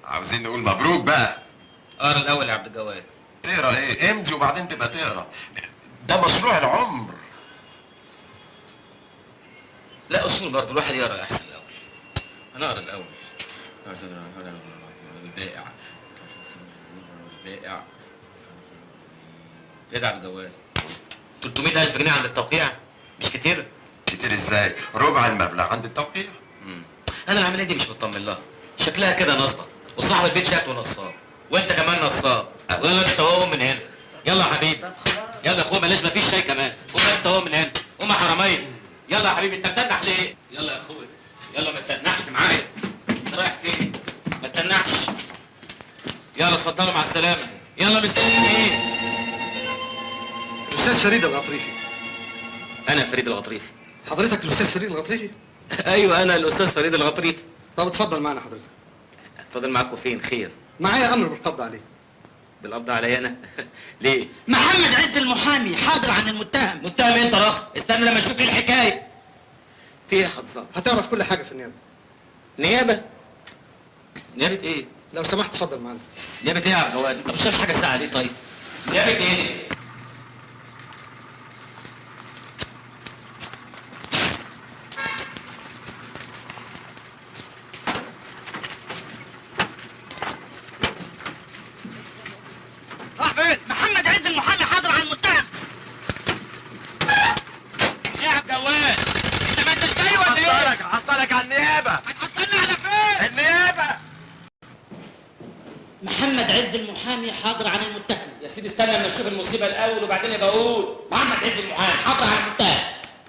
عاوزين نقول مبروك بقى. اقرا الاول يا عبد الجواد. تقرا ايه؟ امضي وبعدين تبقى تقرا. ده مشروع العمر. لا اصول برضه الواحد يقرا احسن الاول. انا اقرا الاول. البائع البائع ايه ده يا عبد الجواد؟ 300,000 جنيه عند التوقيع؟ مش كتير؟ كتير ازاي؟ ربع المبلغ عند التوقيع. انا العملية دي مش مطمن لها، شكلها كده نصبه، وصاحب البيت شكله نصاب، وانت كمان نصاب. يلا انت وهو من هنا. يلا يا حبيبي. يلا يا اخويا، بلاش مفيش شاي كمان. قوم انت وهو من هنا. قوم يا حرامية. يلا يا حبيبي، انت بتنح ليه؟ يلا يا اخويا، يلا ما تتنحش معايا. انت رايح فين؟ ما تتنحش. يلا اتفضلوا مع السلامة. يلا مستنيين ايه؟ الاستاذ فريد الغطريفي. انا فريد الغطريفي. حضرتك الاستاذ فريد الغطريفي؟ ايوه انا الاستاذ فريد الغطريفي. طب اتفضل معانا حضرتك. اتفضل معاكم فين؟ خير؟ معايا امر بالقبض عليه. بالقبض عليا انا؟ ليه؟ محمد عز المحامي حاضر عن المتهم. متهم انت راخ؟ استنى لما نشوف ايه الحكاية. في ايه يا حضرتك؟ هتعرف كل حاجة في النيابة. نيابة؟ نيابة ايه؟ لو سمحت اتفضل معانا. نيابة ايه يا عبد الجواد؟ انت مش شايف حاجة ساعة ليه طيب؟ نيابة ايه؟ راح فين؟ محمد عز المحامي حاضر على المتهم. ايه يا عبد الجواد؟ انت ما انتش جاي ولا ايه؟ حصلك على النيابة. هتحصلني على فين؟ النيابة. محمد عز المحامي حاضر عن المتهم. يا سيدي استنى لما اشوف المصيبة الاول وبعدين ابقى اقول. محمد عز المحامي حاضر عن المتهم.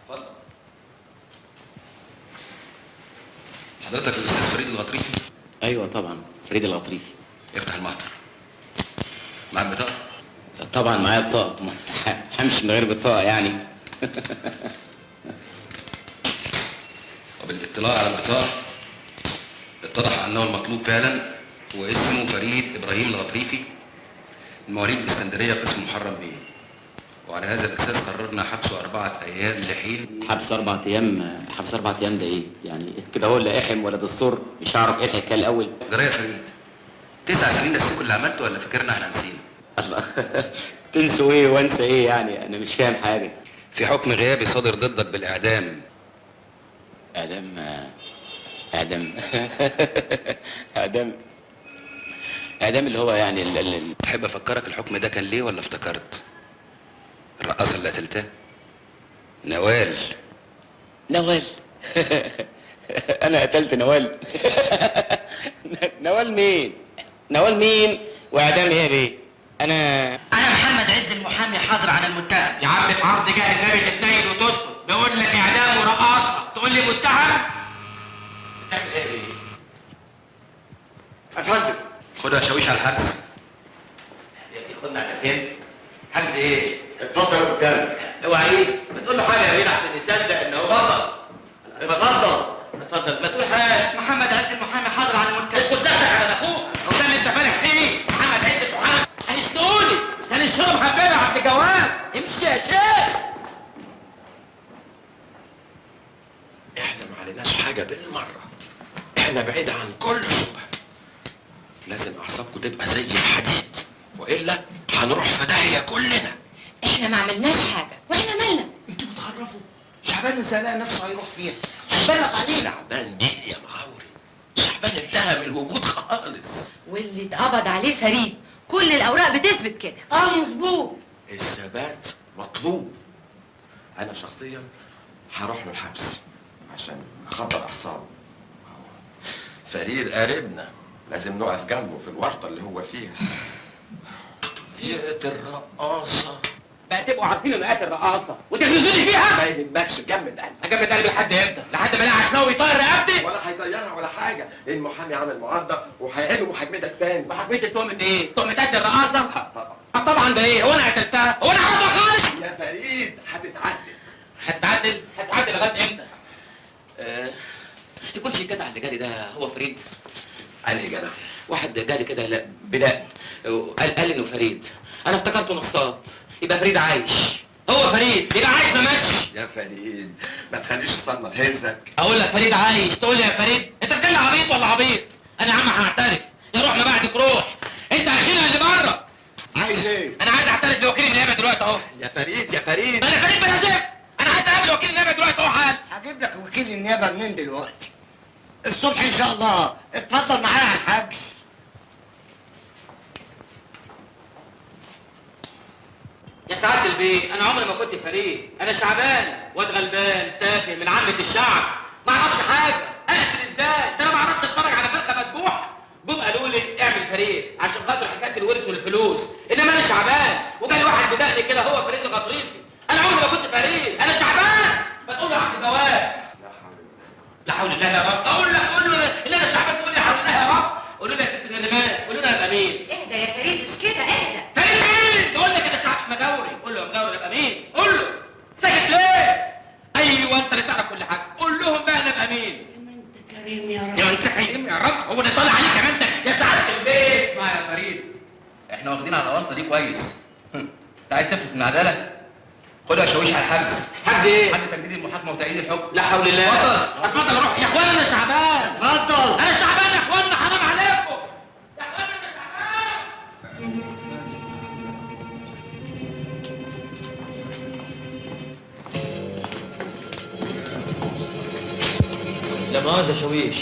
اتفضل. حضرتك الاستاذ فريد الغطريفي؟ ايوه طبعا فريد الغطريفي. افتح المحضر. معاك بطاقة؟ طبعا معايا بطاقة، ما همشي من غير بطاقة يعني. وبالاطلاع على البطاقة اتضح انه المطلوب فعلا هو اسمه فريد ابراهيم الغطريفي، مواليد الاسكندرية قسم محرم بيه. وعلى هذا الاساس قررنا حبسه 4 ايام لحين. حبس 4 ايام؟ حبس 4 ايام ده ايه؟ يعني كده هو لا احم ولا دستور، مش هعرف ايه الحكاية الاول. جرايه يا فريد، 9 سنين نسيكوا اللي عملته ولا فاكرنا احنا نسينا؟ الله تنسوا ايه وانسى ايه يعني؟ انا مش فاهم حاجة. في حكم غيابي صادر ضدك بالاعدام. اعدام؟ اعدام اعدام اعدام اللي هو يعني تحب افكرك الحكم ده كان ليه ولا افتكرت؟ الرقاصه اللي قتلتها نوال. نوال؟ انا قتلت نوال؟ نوال مين؟ نوال مين؟ واعدام ايه يا بيه؟ انا محمد عز المحامي حاضر على المتهم. يا عم في عرض جاه النبي تتنيل وتسكت، بيقول لك اعدام ورقاصه تقول لي متهم؟ بتعمل ايه يا بيه؟ افندم خدها شاويش على الحبس. يا ابني خدنا على فين؟ حبس ايه؟ اتفضل قدامك. اوعى ايه؟ ما تقول له حاجة يا بيه احسن يصدق ان هو. اتفضل اتفضل اتفضل، ما تقول حاجة. محمد عز المحامي حاضر على المتهم. اسكت دخلك على اخوك، هو ده اللي انت فالح فيه؟ محمد عز المحامي هيشتوني، هنشتري محببة يا عبد الجواد. امشي يا شيخ. احنا ما عليناش حاجة بالمرة، احنا بعيد عن كل شبهه. لازم اعصابكم تبقى زي الحديد، والا هنروح في داهية كلنا. احنا ما عملناش حاجة، واحنا مالنا؟ انتوا بتخرفوا. شعبان ازاي لقى نفسه هيروح فيها؟ هيبلغ علينا. شعبان ايه يا معاوري؟ شعبان انتهى من الوجود خالص. واللي اتقبض عليه فريد، كل الاوراق بتثبت كده. مظبوط. الثبات مطلوب. انا شخصيا هروح له الحبس عشان خاطر اعصابه. فريد قريبنا، لازم نقف جنبه في الورطة اللي هو فيها. زيقة الرقاصه بقى تبقوا عارفين انه قاتل رقاصه وتغرزوني فيها؟ ما يهمكش، جمد قلبك. اجمد قلبي لحد امتى؟ لحد ما الاقي عشناوي يطير رقبتي؟ ولا هيطيرها ولا حاجة، المحامي عامل معارضة وهيعيدوا محاكمتك تاني. محاكمتي تهمه ايه؟ تهمه قتل الرقاصه؟ طبعا. طبعا ده ايه؟ هو انا قتلتها؟ هو انا عرضها خالص؟ يا فريد هتتعدل. هتتعدل؟ هتتعدل لغاية امتى؟ تكونش الجدع اللي جالي ده هو فريد؟ قال ايه جدع؟ واحد جالي كده بدقن قال انه فريد، انا افتكرته نصاب. يبقى فريد عايش، هو فريد يبقى عايش ما ماتش. يا فريد ما تخليش الصدمة تهزك. اقول لك فريد عايش تقول لي يا فريد؟ انت بتتكلم عبيط ولا عبيط؟ انا يا عم هعترف، يا روح ما بعدك روح، انت اخينا اللي بره. عايز ايه؟ انا عايز اعترف لوكيل النيابة دلوقتي اهو. يا فريد يا فريد، انا فريد بلا زفت، انا عايز اقابل وكيل النيابة دلوقتي اهو حالا. هجيب لك وكيل النيابة منين دلوقتي؟ الصبح ان شاء الله. اتفضل معايا على الحبس. يا سعادة البيه، أنا عمري ما كنت فريد، أنا شعبان، واد غلبان تافه من عامة الشعب، ما أعرفش حاجة، أقتل إزاي؟ ده أنا ما أعرفش أتفرج على فرخة مذبوحة. جم قالوا لي اعمل فريد عشان خاطر حكاية الورث والفلوس، إنما أنا شعبان، وجالي واحد بدقني كده هو فريد الغطريفي، أنا عمري ما كنت فريد، أنا شعبان. ما تقول له يا عبد الجواد. لا حول الله يا رب، أقول لك قول له إن أنا شعبان تقول لي حول الله يا رب، قولوا لي يا ست النرمان، قولوا لي أنا أبقى مين؟ اهدى يا فريد، مش كده، اهدى. فريد مين؟ تقول لك انا شعب مجاوري، قول له يا مجاوري ابقى مين؟ قول له. ساكت ليه؟ ايوه انت اللي تعرف كل حاجة، قول لهم بقى انا ابقى مين؟ يا ما انت كريم يا رب. يا انت كريم يا رب، هو اللي طالع عليك كمان ده يا سعادة البيت. اسمع يا فريد، احنا واخدين على الغلطة دي كويس. انت عايز تفلت من العدالة؟ خدها شاويش على الحبس. حجز ايه؟ حد تجديد المحاكمة وتأييد الحكم. لا حول الله. اتفضل اتفضل روح يا اخوانا، انا شعبان. اتفضل. انا شعبان يا اخوانا، حرام عليكم. يا اخوانا انا شعبان. لا مؤاخذة يا شاويش،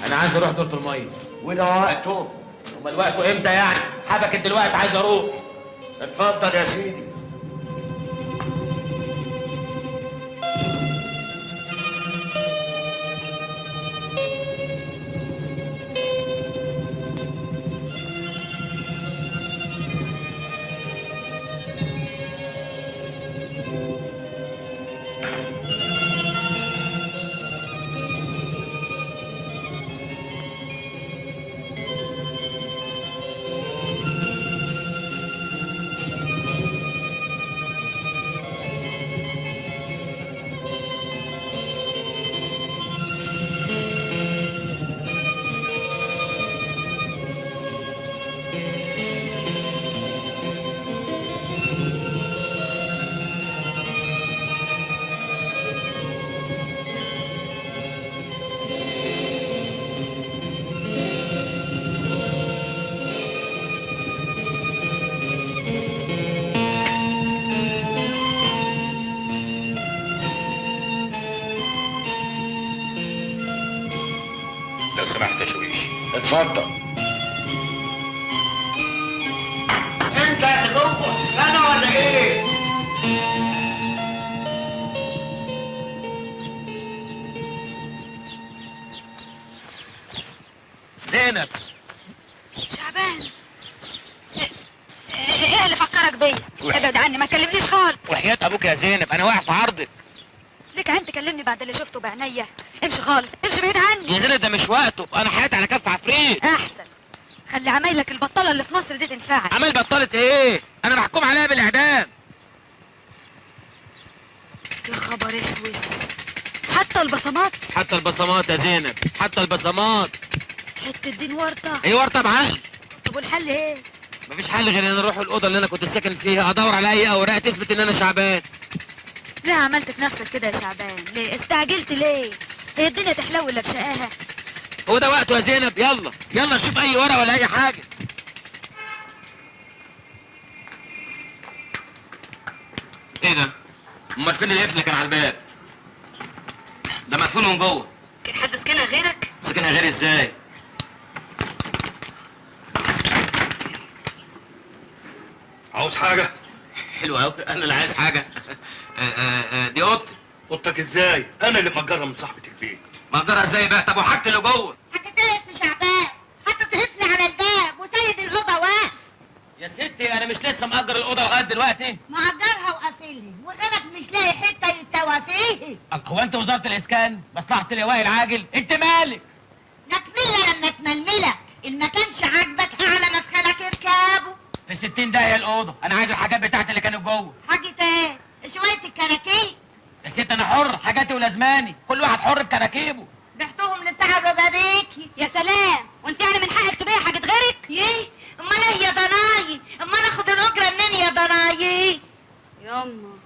أنا عايز أروح دورة المية. وده وقته؟ أمال وقته إمتى يعني؟ حبكت دلوقتي عايز أروح. اتفضل يا سيدي. لو سمحت يا شويش. اتفضل. انت اللي جوه سنة ولا ايه؟ زينب. شعبان، ايه اللي فكرك بيا؟ ابعد عني، ما تكلمنيش خالص. وحياة ابوك يا زينب انا واقع في عرضك. ليك عين تكلمني بعد اللي شفته بعينيا؟ امشي خالص، امشي بعيد عني. يا زينب ده مش وقته، انا حياتي على كف عفريت. احسن، خلي عمايلك البطالة اللي في مصر دي تنفعك. عمال بطلت ايه؟ انا محكوم عليها بالاعدام. يا خبر اسوس، حتى البصمات؟ حتى البصمات يا زينب، حتى البصمات. حتة دين ورطة. ايه ورطة بعقل؟ طب والحل ايه؟ مفيش حل غير ان انا اروح الاوضة اللي انا كنت ساكن فيها ادور على اي اوراق تثبت ان انا شعبان. ليه عملت في نفسك كده يا شعبان؟ ليه استعجلت ليه؟ هي الدنيا تحلو الا بشقاها؟ هو ده وقته يا زينب. يلا يلا نشوف اي ورقة ولا اي حاجة. ايه ده؟ امال فين القفل اللي كان على الباب؟ ده مقفول من جوه. كان حد سكنها غيرك؟ سكنها غيري ازاي؟ عاوز حاجة؟ حلو قوي، انا اللي عايز حاجة. دي اوضتي. اوضتك ازاي؟ انا اللي مأجرها من صاحبة البيت. مأجرها ازاي بقى؟ طب وحاجتي اللي جوه؟ حاجتي ايه يا شعبان؟ حاطط قفل على الباب وسايب الاوضة واقف. يا ستي انا مش لسه مأجر الاوضة لغاية دلوقتي؟ مأجرها وقافلها وغيرك مش لاقي حتة يتوى فيها. هو انت وزارة الاسكان؟ مصلحة الايواء العاجل؟ انت مالك؟ نكمله لما تململك، ان ما كانش عاجبك اعلى ما في خلك اركبه. في 60 دقيقة الأوضة، أنا عايز الحاجات بتاعتي اللي كانت جوه. حاجة إيه؟ شوية الكراكيب. يا ست أنا حر، حاجاتي ولازماني، كل واحد حر في كراكيبه. بعتهم لبتاع الربابيكي. يا سلام، وأنت يعني من حقك تبيع حاجة غيرك؟ إيه؟ أمال إيه يا ضنايي؟ أمال آخد الأجرة منين يا ضنايي؟ ياما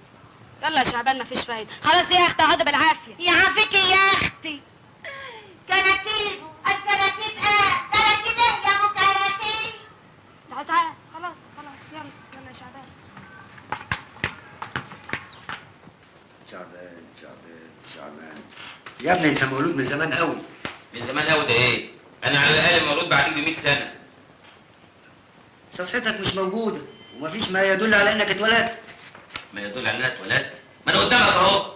يلا يا شعبان مفيش فايدة، خلاص يا أختي اقعدي بالعافية. يعافيكي يا أختي. كراكيب، الكراكيب إيه؟ كراكيب إيه يا أبو كراكيب؟ تعال تعال خلاص خلاص يلا يلا يا شعبان. شعبان شعبان شعبان يا ابني انت مولود من زمان قوي. من زمان قوي ده ايه؟ انا على الاقل مولود بعديك ب 100 سنة. صفحتك مش موجودة ومفيش ما يدل على انك اتولدت. ما يدل على انك اتولدت؟ ما انا قدامك اهو.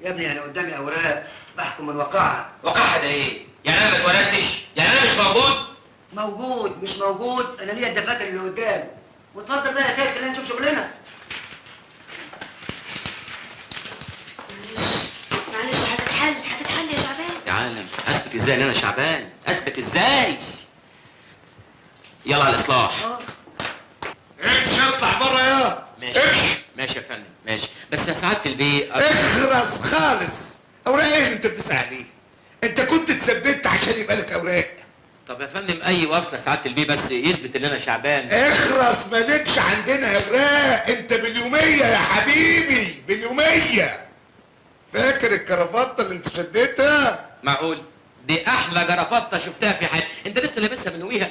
يا ابني انا قدامي اوراق بحكم من واقعها. واقعها ده ايه؟ يعني انا ما اتولدتش؟ يعني انا مش موجود؟ موجود مش موجود، انا ليا الدفاتر اللي قدامي. واتفضل بقى يا سيد خلينا نشوف شغلنا. معلش معلش هتتحل هتتحل يا شعبان. يا عالم اثبت ازاي ان انا شعبان؟ اثبت ازاي؟ يلا على الاصلاح. امشي اطلع بره يا ماشي امشي. ماشي يا فندم ماشي، بس يا سعادة البيه اخرس خالص. اوراق ايه اللي انت بتسأل عليه؟ انت كنت اتثبت عشان يبقى لك اوراق. طب يا فندم اي وصله سعادة البيه بس يثبت ان انا شعبان. اخرس، مالكش عندنا اوراق، انت باليوميه يا حبيبي باليوميه. فاكر الكرافته اللي انت شديتها؟ معقول؟ دي احلى جرافته شفتها في حياتي، انت لسه لابسها من يوميها.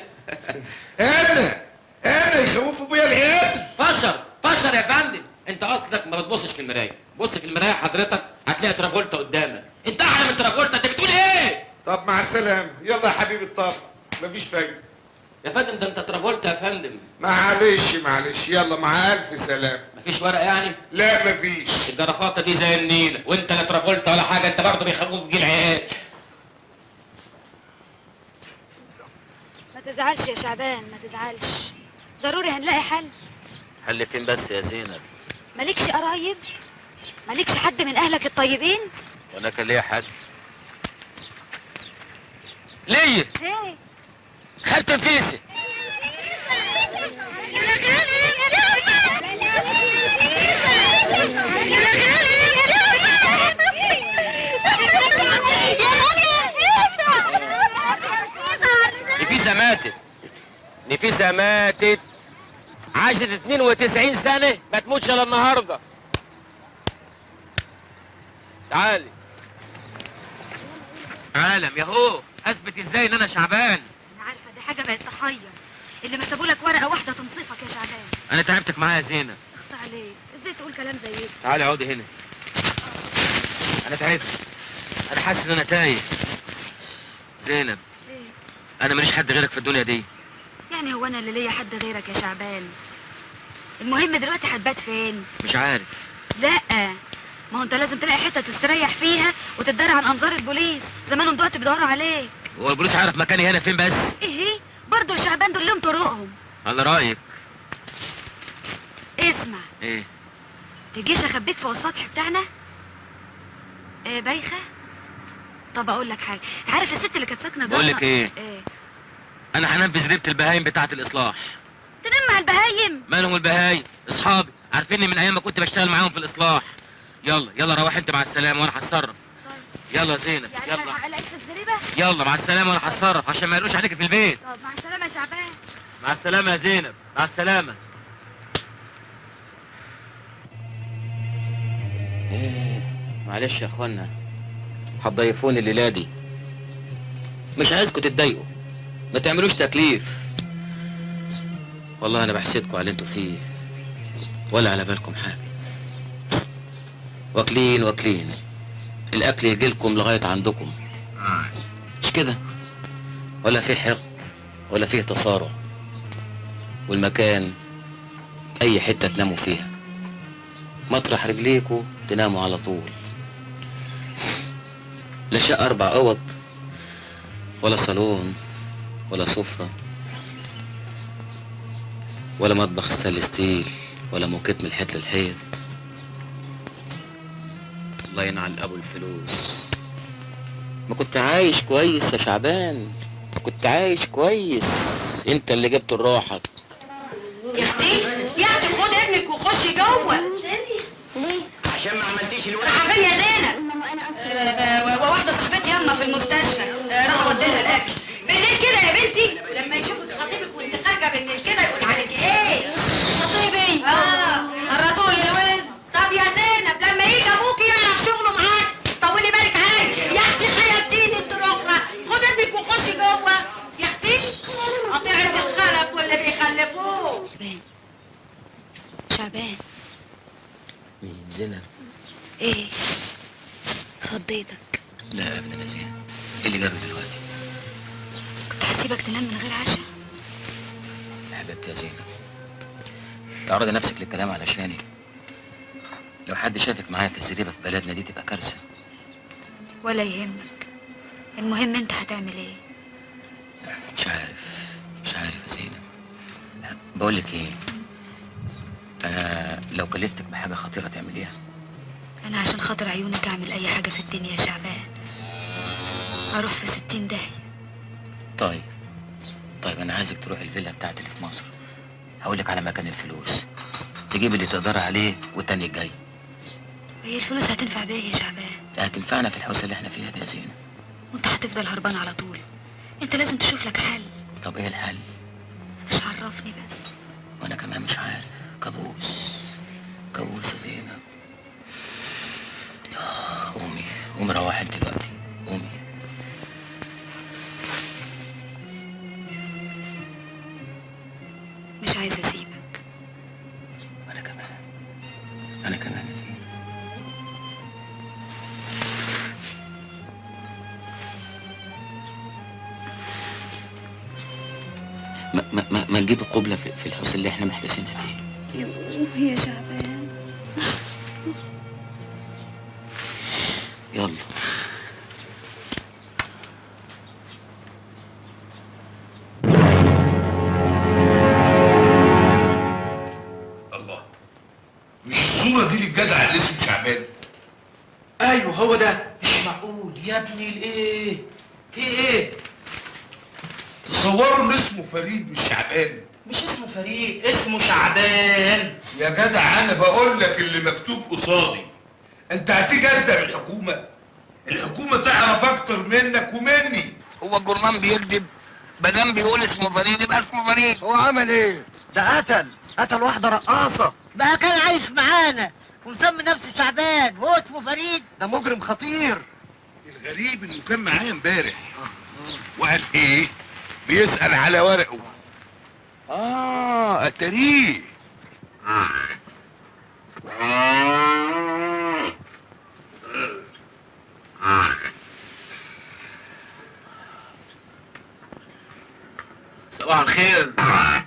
انا يخوفوا بيا العيال. فشر فشر يا فندم، انت اصلك ما بتبصش في المراية، بص في المراية حضرتك هتلاقي ترافولتا قدامك، انت احلى من ترافولتا، انت بتقول ايه؟ طب مع السلامة، يلا يا حبيبي الطار، مفيش فايده. يا فندم ده انت ترافولتا يا فندم. معلش معلش، يلا مع الف سلامه. مفيش ورق يعني؟ لا مفيش. الجرافاته دي زي النيله، وانت لا ترافولتا ولا حاجة، انت برضه بيخوفوك جيل العيال. ما تزعلش يا شعبان ما تزعلش، ضروري هنلاقي حل. حل فين بس يا زينب؟ مالكش قرايب؟ مالكش حد من اهلك الطيبين؟ وانا كان ليا حد؟ ليا؟ ايه؟ خالتي نفيسة. نفيسة ماتت. نفيسة ماتت، عاشت 92 سنة ما تموتش الا النهارده. تعالي عالم يا هو، اثبت ازاي ان انا شعبان؟ انا عارفه دي حاجة بقت تحير، اللي ما سابولك ورقة واحدة تنصفك يا شعبان. انا تعبتك معايا يا زينب. اخص عليك، ازاي تقول كلام زي ده؟ تعالي اقعدي هنا. انا تعبت، انا حاسس ان انا تايه. زينب ايه؟ انا ماليش حد غيرك في الدنيا دي. يعني هو انا اللي ليا حد غيرك يا شعبان؟ المهم دلوقتي هتبات فين؟ مش عارف. لا ما هو انت لازم تلاقي حتة تستريح فيها وتتدارى عن انظار البوليس، زمانهم دلوقتي بيدوروا عليك. هو البوليس عارف مكاني هنا فين بس؟ ايه برضه يا شعبان دول لهم طرقهم. على رايك. اسمع. ايه؟ تجيش اخبيك فوق السطح بتاعنا؟ ايه بايخة؟ طب اقول لك حاجة، عارف الست اللي كانت ساكنة جوه؟ بقول لك ايه؟ ايه؟ انا هنام في زريبه البهايم بتاعه الاصلاح. تنام مع البهايم؟ مالهم البهايم؟ اصحابي، عارفيني من ايام ما كنت بشتغل معاهم في الاصلاح. يلا يلا روح انت مع السلامة وانا هتصرف. طيب. يلا زينب يعني يلا. انا هلاقيك في الزريبه؟ يلا مع السلامة وانا هتصرف عشان ما يقولوش عليك في البيت. طب مع السلامة يا شعبان. مع السلامة يا زينب، مع السلامة. ايه معلش يا اخوانا هتضيفوني الليلة دي. مش عايزكم تتضايقوا، ما تعملوش تكليف. والله انا بحسدكم على اللي انتوا فيه، ولا على بالكم حاجة. واكلين واكلين، الاكل يجيلكم لغاية عندكم، مش كده؟ ولا فيه حقد ولا فيه تصارع، والمكان اي حتة تناموا فيها، مطرح رجليكوا تناموا على طول. لا شقه 4 اوض ولا صالون ولا سفره ولا مطبخ stainless steel ولا موكيت من الحيط للحيط. الله ينعل ابو الفلوس. ما كنت عايش كويس يا شعبان، كنت عايش كويس، انت اللي جبته لروحك. يا اختي يا اختي خد ابنك وخشي جوه. ليه؟ عشان ما عملتيش الواجب. راح فين يا زينب؟ وواحدة صاحبتي ياما في المستشفى، راح اوديلها الاكل. بالليل كده يا بنتي لما يشوفك خطيبك وانت خارجه بالليل كده يقول عليك ايه؟ خطيبي؟ قرطوا لي الوز. طب يا زينب لما يجي ابوكي يعرف شغله معاك طولي بالك عليا يا اختي، خيلتيني انت الاخرى. خد ابنك وخشي جوه يا اختي، قطيعة الخلف واللي بيخلفوه. شعبان شعبان. مين زينب؟ ايه خضيتك؟ لا ابدا يا زينب، ايه اللي جابك دلوقتي؟ كنت هسيبك تنام من غير عشاء؟ يا حبيبتي يا زينب، تعرضي نفسك للكلام علشاني. لو حد شافك معايا في الزريبه في بلدنا دي تبقى كارثة. ولا يهمك، المهم انت هتعمل ايه؟ مش عارف، مش عارف يا زينب. بقول لك ايه، انا لو كلفتك بحاجة خطيرة تعمليها؟ انا عشان خاطر عيونك اعمل اي حاجة في الدنيا يا شعبان، اروح في 60 داهية. طيب طيب، انا عايزك تروح الفيلا بتاعتي اللي في مصر، هقول لك على مكان الفلوس، تجيب اللي تقدر عليه والتاني الجاي. هي الفلوس هتنفع بايه يا شعبان؟ هتنفعنا في الحوسة اللي احنا فيها دي يا زينب. وانت هتفضل هربان على طول، انت لازم تشوف لك حل. طب ايه الحل؟ مش عرفني بس. وانا كمان مش عارف، كابوس كابوس يا زينب. قومي قومي روحي انت دلوقتي، قومي. مش عايزه اسيبك. انا كمان، انا كمان يا زينب. ما ما ما, ما نجيب القبلة في الحوسة اللي احنا محتاسينها دي. يوه يا شعبان. يلا. الله، مش الصورة دي للجدع اللي اسمه شعبان؟ ايوه هو ده. مش معقول يا ابني، الايه؟ في ايه؟ تصوروا ان اسمه فريد مش شعبان. مش اسمه فريد، اسمه شعبان. يا جدع انا بقول لك اللي مكتوب قصادي. انت هتيجي ازاي بالحكومة؟ الحكومة تعرف اكتر منك ومني. هو الجرمان بيكذب؟ مادام بيقول اسمه فريد يبقى اسمه فريد. هو عمل ايه؟ ده قتل واحدة رقاصه. بقى كان عايش معانا ومسمي نفسه شعبان وهو اسمه فريد. ده مجرم خطير. الغريب انه كان معايا امبارح وقال ايه؟ بيسأل على ورقة. اتاريه. صباح الخير. ها؟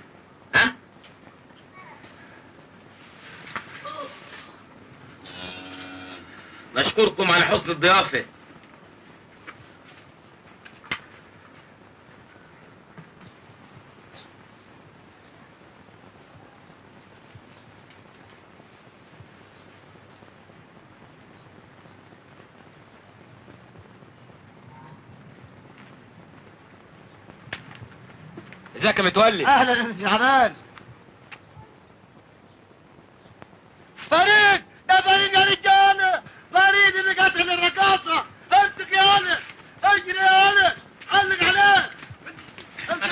نشكركم على حسن الضيافة. ازيك يا متولي؟ اهلا يا شعبان. فريد، ده فريد يا رجاله، فريد اللي قتل الرقاصه. امسك يا ولد، اجري يا ولد، علق عليه. ما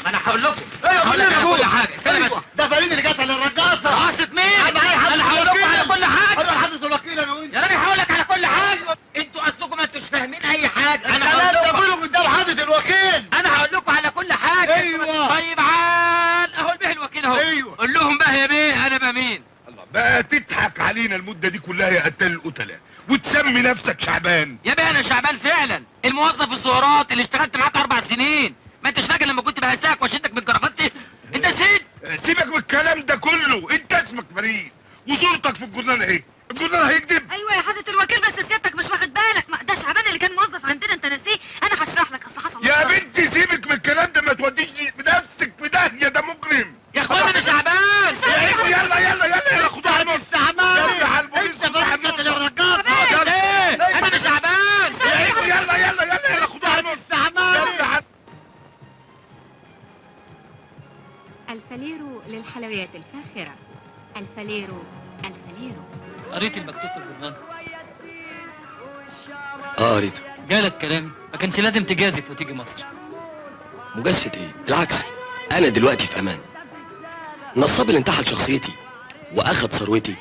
انا هقول لكم. ايوه هقول لك على كل حاجة، استنى بس. ده فريد اللي قتل الرقاصه. رقاصه مين؟ انا هقول لكم على كل حاجة. انا حضرة الوكيل انا وانت. يا راجل هقول لك على كل حاجة، انتوا اصلكم ما انتوش فاهمين اي حاجة. انا هقول لكم قدام حضرة الوكيل. علينا المدة دي كلها يا قتال القتلة وتسمي نفسك شعبان؟ يا بيه انا شعبان فعلا، الموظف الزهورات اللي اشتغلت معاك 4 سنين. ما انتش فاكر لما كنت بهزقك واشدك بالجرافات؟ انت نسيت؟ سيبك من الكلام ده كله، انت اسمك فريد وصورتك في الجورنال اهي، الجورنال هيكذب؟ ايوه يا حضرة الوكيل، بس سيادتك مش واخد بالك، ما ده شعبان اللي كان موظف عندنا، انت ناسيه؟ انا هشرح لك اصل حصل. يا بنتي سيبك من الكلام ده، ما توديش بنفسك في داهية، ده مجرم يا اخوانا. ده شعبان. يلا يلا يلا يلا خدوها على البوليس، يلا على البوليس. انت فريد قتل الرقاصه. ايه؟ انا ده شعبان. يلا يلا يلا يلا خدوها على البوليس. الفاليرو للحلويات الفاخرة، الفاليرو الفاليرو. قريت المكتوب في الجورنال؟ اه قريته. جالك كلامي؟ ما كانش لازم تجازف وتيجي مصر. مجازفة ايه؟ بالعكس، انا دلوقتي في امان. النصاب اللي انتحل شخصيتي واخد ثروتي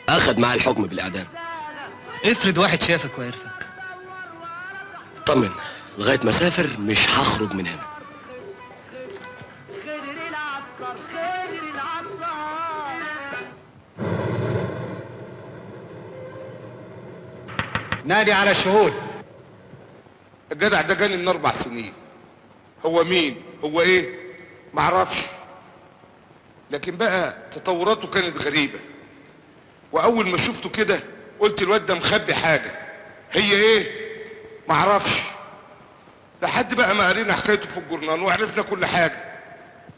اخد معاه الحكم بالاعدام. افرض واحد شافك وعرفك. اطمن، لغاية ما اسافر مش هخرج من هنا. نادي على الشهود. الجدع ده جاني من 4 سنين. هو مين؟ هو ايه؟ معرفش. لكن بقى تطوراته كانت غريبة، وأول ما شفته كده قلت الواد ده مخبي حاجة، هي ايه؟ معرفش. لحد بقى ما قرينا حكايته في الجورنال وعرفنا كل حاجة.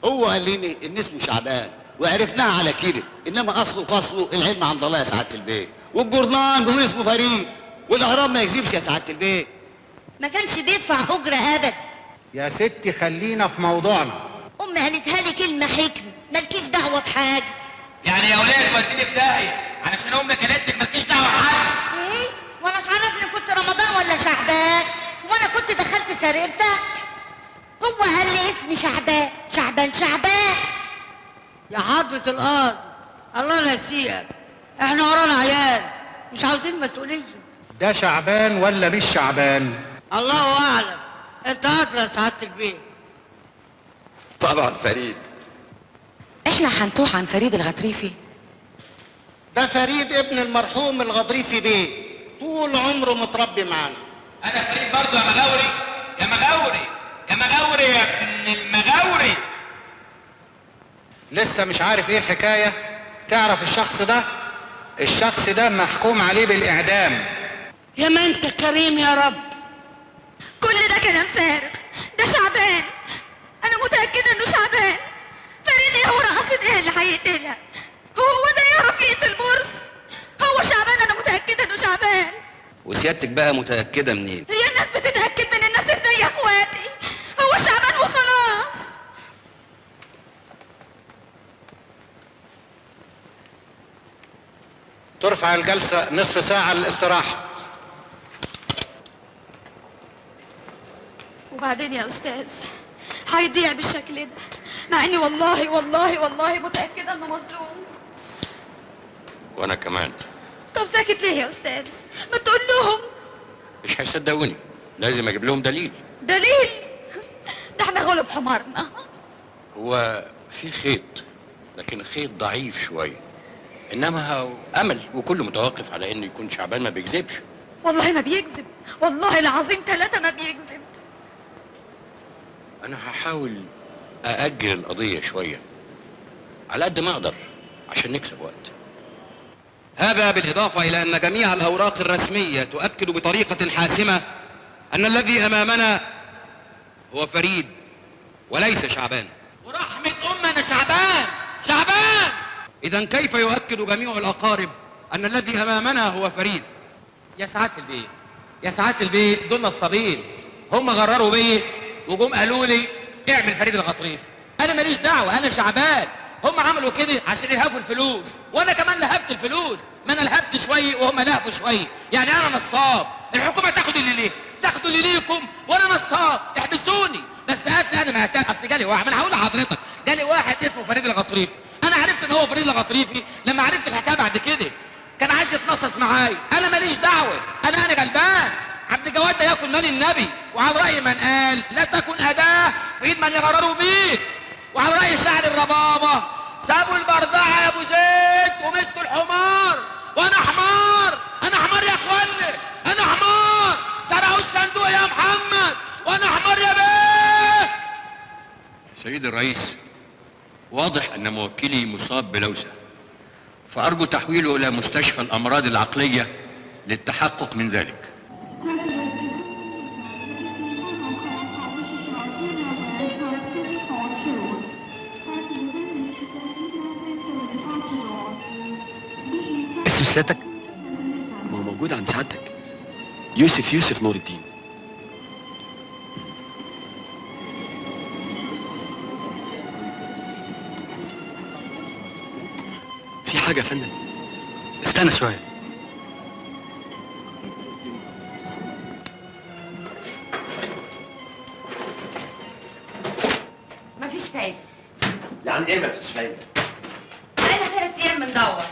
هو قال لي ان اسمه شعبان وعرفناها على كده، انما اصله فصله العلم عند الله يا سعادة البيت، والجورنال بيقول اسمه فريد، والاهرام ما يكذبش يا سعادة البيت. ما كانش بيدفع اجره ابدا. يا ستي خلينا في موضوعنا. امي قالتها لي كلمة حكمه، مالكيش دعوه بحاجة. يعني يا ولاد وديني في داهية علشان امك قالت لك مالكيش دعوه بحاجة؟ ايه؟ وانا مش عارفني كنت رمضان ولا شعبان، وانا كنت دخلت سريرتك. هو قال لي اسمي شعبان شعبان شعبان. يا حضرة القاضي الله نسيئك، احنا ورانا عيال مش عاوزين مسؤولية. ده شعبان ولا مش شعبان؟ الله اعلم، انت ادرى يا سعادة البيت. طبعا فريد. احنا هنتوه عن فريد الغطريفي؟ ده فريد ابن المرحوم الغضريفي بيه، طول عمره متربي معانا. انا فريد برضه يا مغاوري، يا مغاوري، يا مغاوري، يا ابن المغاوري. لسه مش عارف ايه الحكاية؟ تعرف الشخص ده؟ الشخص ده محكوم عليه بالاعدام. يا ما انت كريم يا رب. كل ده كلام فارغ، ده شعبان، انا متأكدة انه شعبان. فريد ايه ورقصة ايه اللي هيقتلها؟ هو ده يعرف يقتل برص؟ هو شعبان، انا متأكدة انه شعبان. وسيادتك بقى متأكدة منين؟ هي الناس بتتأكد من الناس ازاي يا اخواتي؟ هو شعبان وخلاص. ترفع الجلسة نصف ساعة للاستراحة. وبعدين يا أستاذ هيضيع بالشكل ده، مع إني والله والله والله متأكدة إنه مظلوم. وأنا كمان. طب ساكت ليه يا أستاذ؟ ما تقول لهم. مش هيصدقوني، لازم أجيب لهم دليل. دليل؟ ده احنا غلب حمارنا. هو في خيط، لكن خيط ضعيف شوية، إنما هو أمل، وكله متوقف على إنه يكون شعبان ما بيكذبش. والله ما بيكذب، والله العظيم 3 ما بيكذب. أنا هحاول أأجل القضية شوية على قد ما أقدر عشان نكسب وقت. هذا بالإضافة إلى أن جميع الأوراق الرسمية تؤكد بطريقة حاسمة أن الذي أمامنا هو فريد وليس شعبان. ورحمة أمي أنا شعبان شعبان. إذا كيف يؤكد جميع الأقارب أن الذي أمامنا هو فريد؟ يا سعادة البيه، يا سعادة البيه، دول نصابين، هم غرروا بيه وجم قالوا لي اعمل فريد الغطريف. انا ماليش دعوه، انا شعبان. هم عملوا كده عشان يلهفوا الفلوس، وانا كمان لهفت الفلوس، ما انا لهفت شوية وهم لهفوا شوية، يعني انا نصاب. الحكومة تاخد اللي ليه، تاخدوا اللي ليكم، وانا نصاب، احبسوني. بس قالت لي انا ما هتاك، اصل جالي واحد، ما انا هقول لحضرتك، جالي واحد اسمه فريد الغطريفي، انا عرفت ان هو فريد الغطريفي لما عرفت الحكاية بعد كده. كان عايز يتنصص معايا، انا ماليش دعوه، انا غلبان. عبد الجواد ده ياكل مال النبي، وعلى راي من قال لا تكن اداه في ايد من يغرروا بيك، وعلى راي شاعر الربابه سابوا البردعه يا ابو زيد ومسكوا الحمار. وانا حمار، انا حمار يا اخوانا، انا حمار. سرقوا الصندوق يا محمد وانا حمار يا بيه. سيد الرئيس، واضح ان موكلي مصاب بلوزة، فارجو تحويله الى مستشفى الامراض العقلية للتحقق من ذلك. اسم سيادتك؟ ما هو موجود عند سعادتك، يوسف يوسف نور الدين. في حاجة يا فندم؟ استنى شوية. مفيش فايدة. يعني ايه مفيش فايدة؟ بقالنا 3 أيام بندور.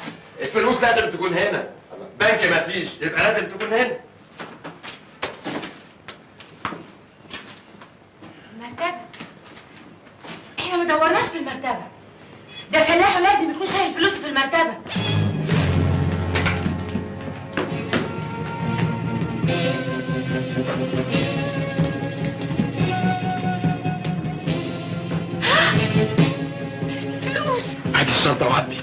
الفلوس لازم تكون هنا، بنك مفيش يبقى لازم تكون هنا. مرتبة؟ احنا ما دورناش في المرتبة. ده فلاح ولازم يكون شايل فلوس في المرتبة. فلوس. هاتي الشنطة وعبي.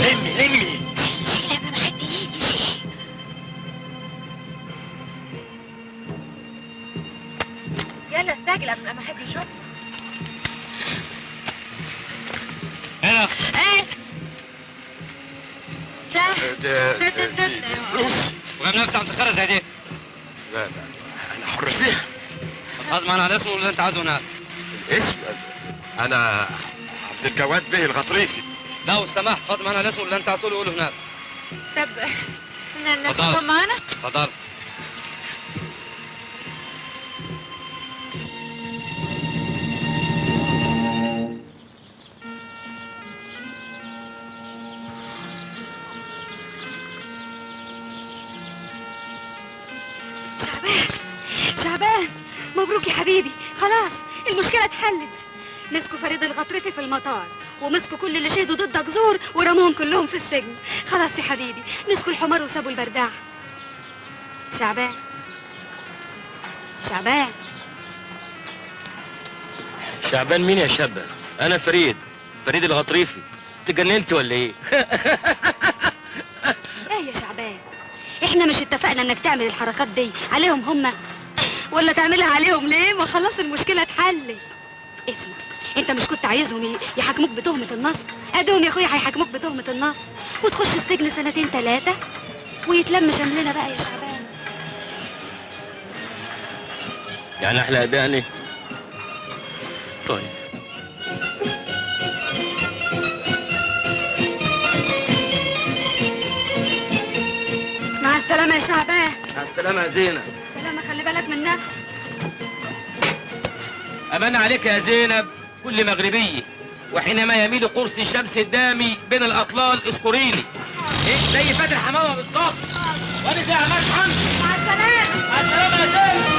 لمي لمي. شيل قبل ما حد يجي، شيل. يلا استعجل قبل ما حد يشوفنا. هنا. ايه ده؟ ده فلوس. وجاب نفسي عم تخرج زي دي. لا لا انا حر فيها. هتقعد معانا على اسمه ولا انت عايزه هناك؟ الاسم؟ انا عبد الجواد بيه الغطريفي. لو سمحت اتفضل معانا على اسمه ولا انت عايز تقوله قوله هناك. طب ناخدهم معانا؟ اتفضل. شعبان شعبان، مبروك يا حبيبي، خلاص المشكلة اتحلت. مسكوا فريد الغطرفي في المطار، ومسكوا كل اللي شهدوا ضدك زور ورموهم كلهم في السجن. خلاص يا حبيبي، مسكوا الحمار وسابوا البرداع. شعبان شعبان. شعبان مين يا شابة؟ أنا فريد، فريد الغطريفي. تجننت ولا إيه؟ إيه يا شعبان؟ إحنا مش اتفقنا إنك تعمل الحركات دي عليهم هما؟ ولا تعملها عليهم ليه؟ ما خلاص المشكلة اتحلت. اسمع، انت مش كنت عايزهم يحاكموك بتهمة النصب؟ اديهم يا اخويا هيحاكموك بتهمة النصب وتخش السجن 2 3 ويتلم شملنا بقى يا شعبان. يعني احلى اداني؟ طيب مع السلامة يا شعبان. مع السلامة يا زينب. سلامة، خلي بالك من نفسك. أمان عليك يا زينب كل مغربية، وحينما يميل قرص الشمس الدامي بين الأطلال اذكريني. إيه زي فاتن حمامة بالظبط، وأنا زي عماد حمدي. مع السلامة. مع السلامة يا زينب.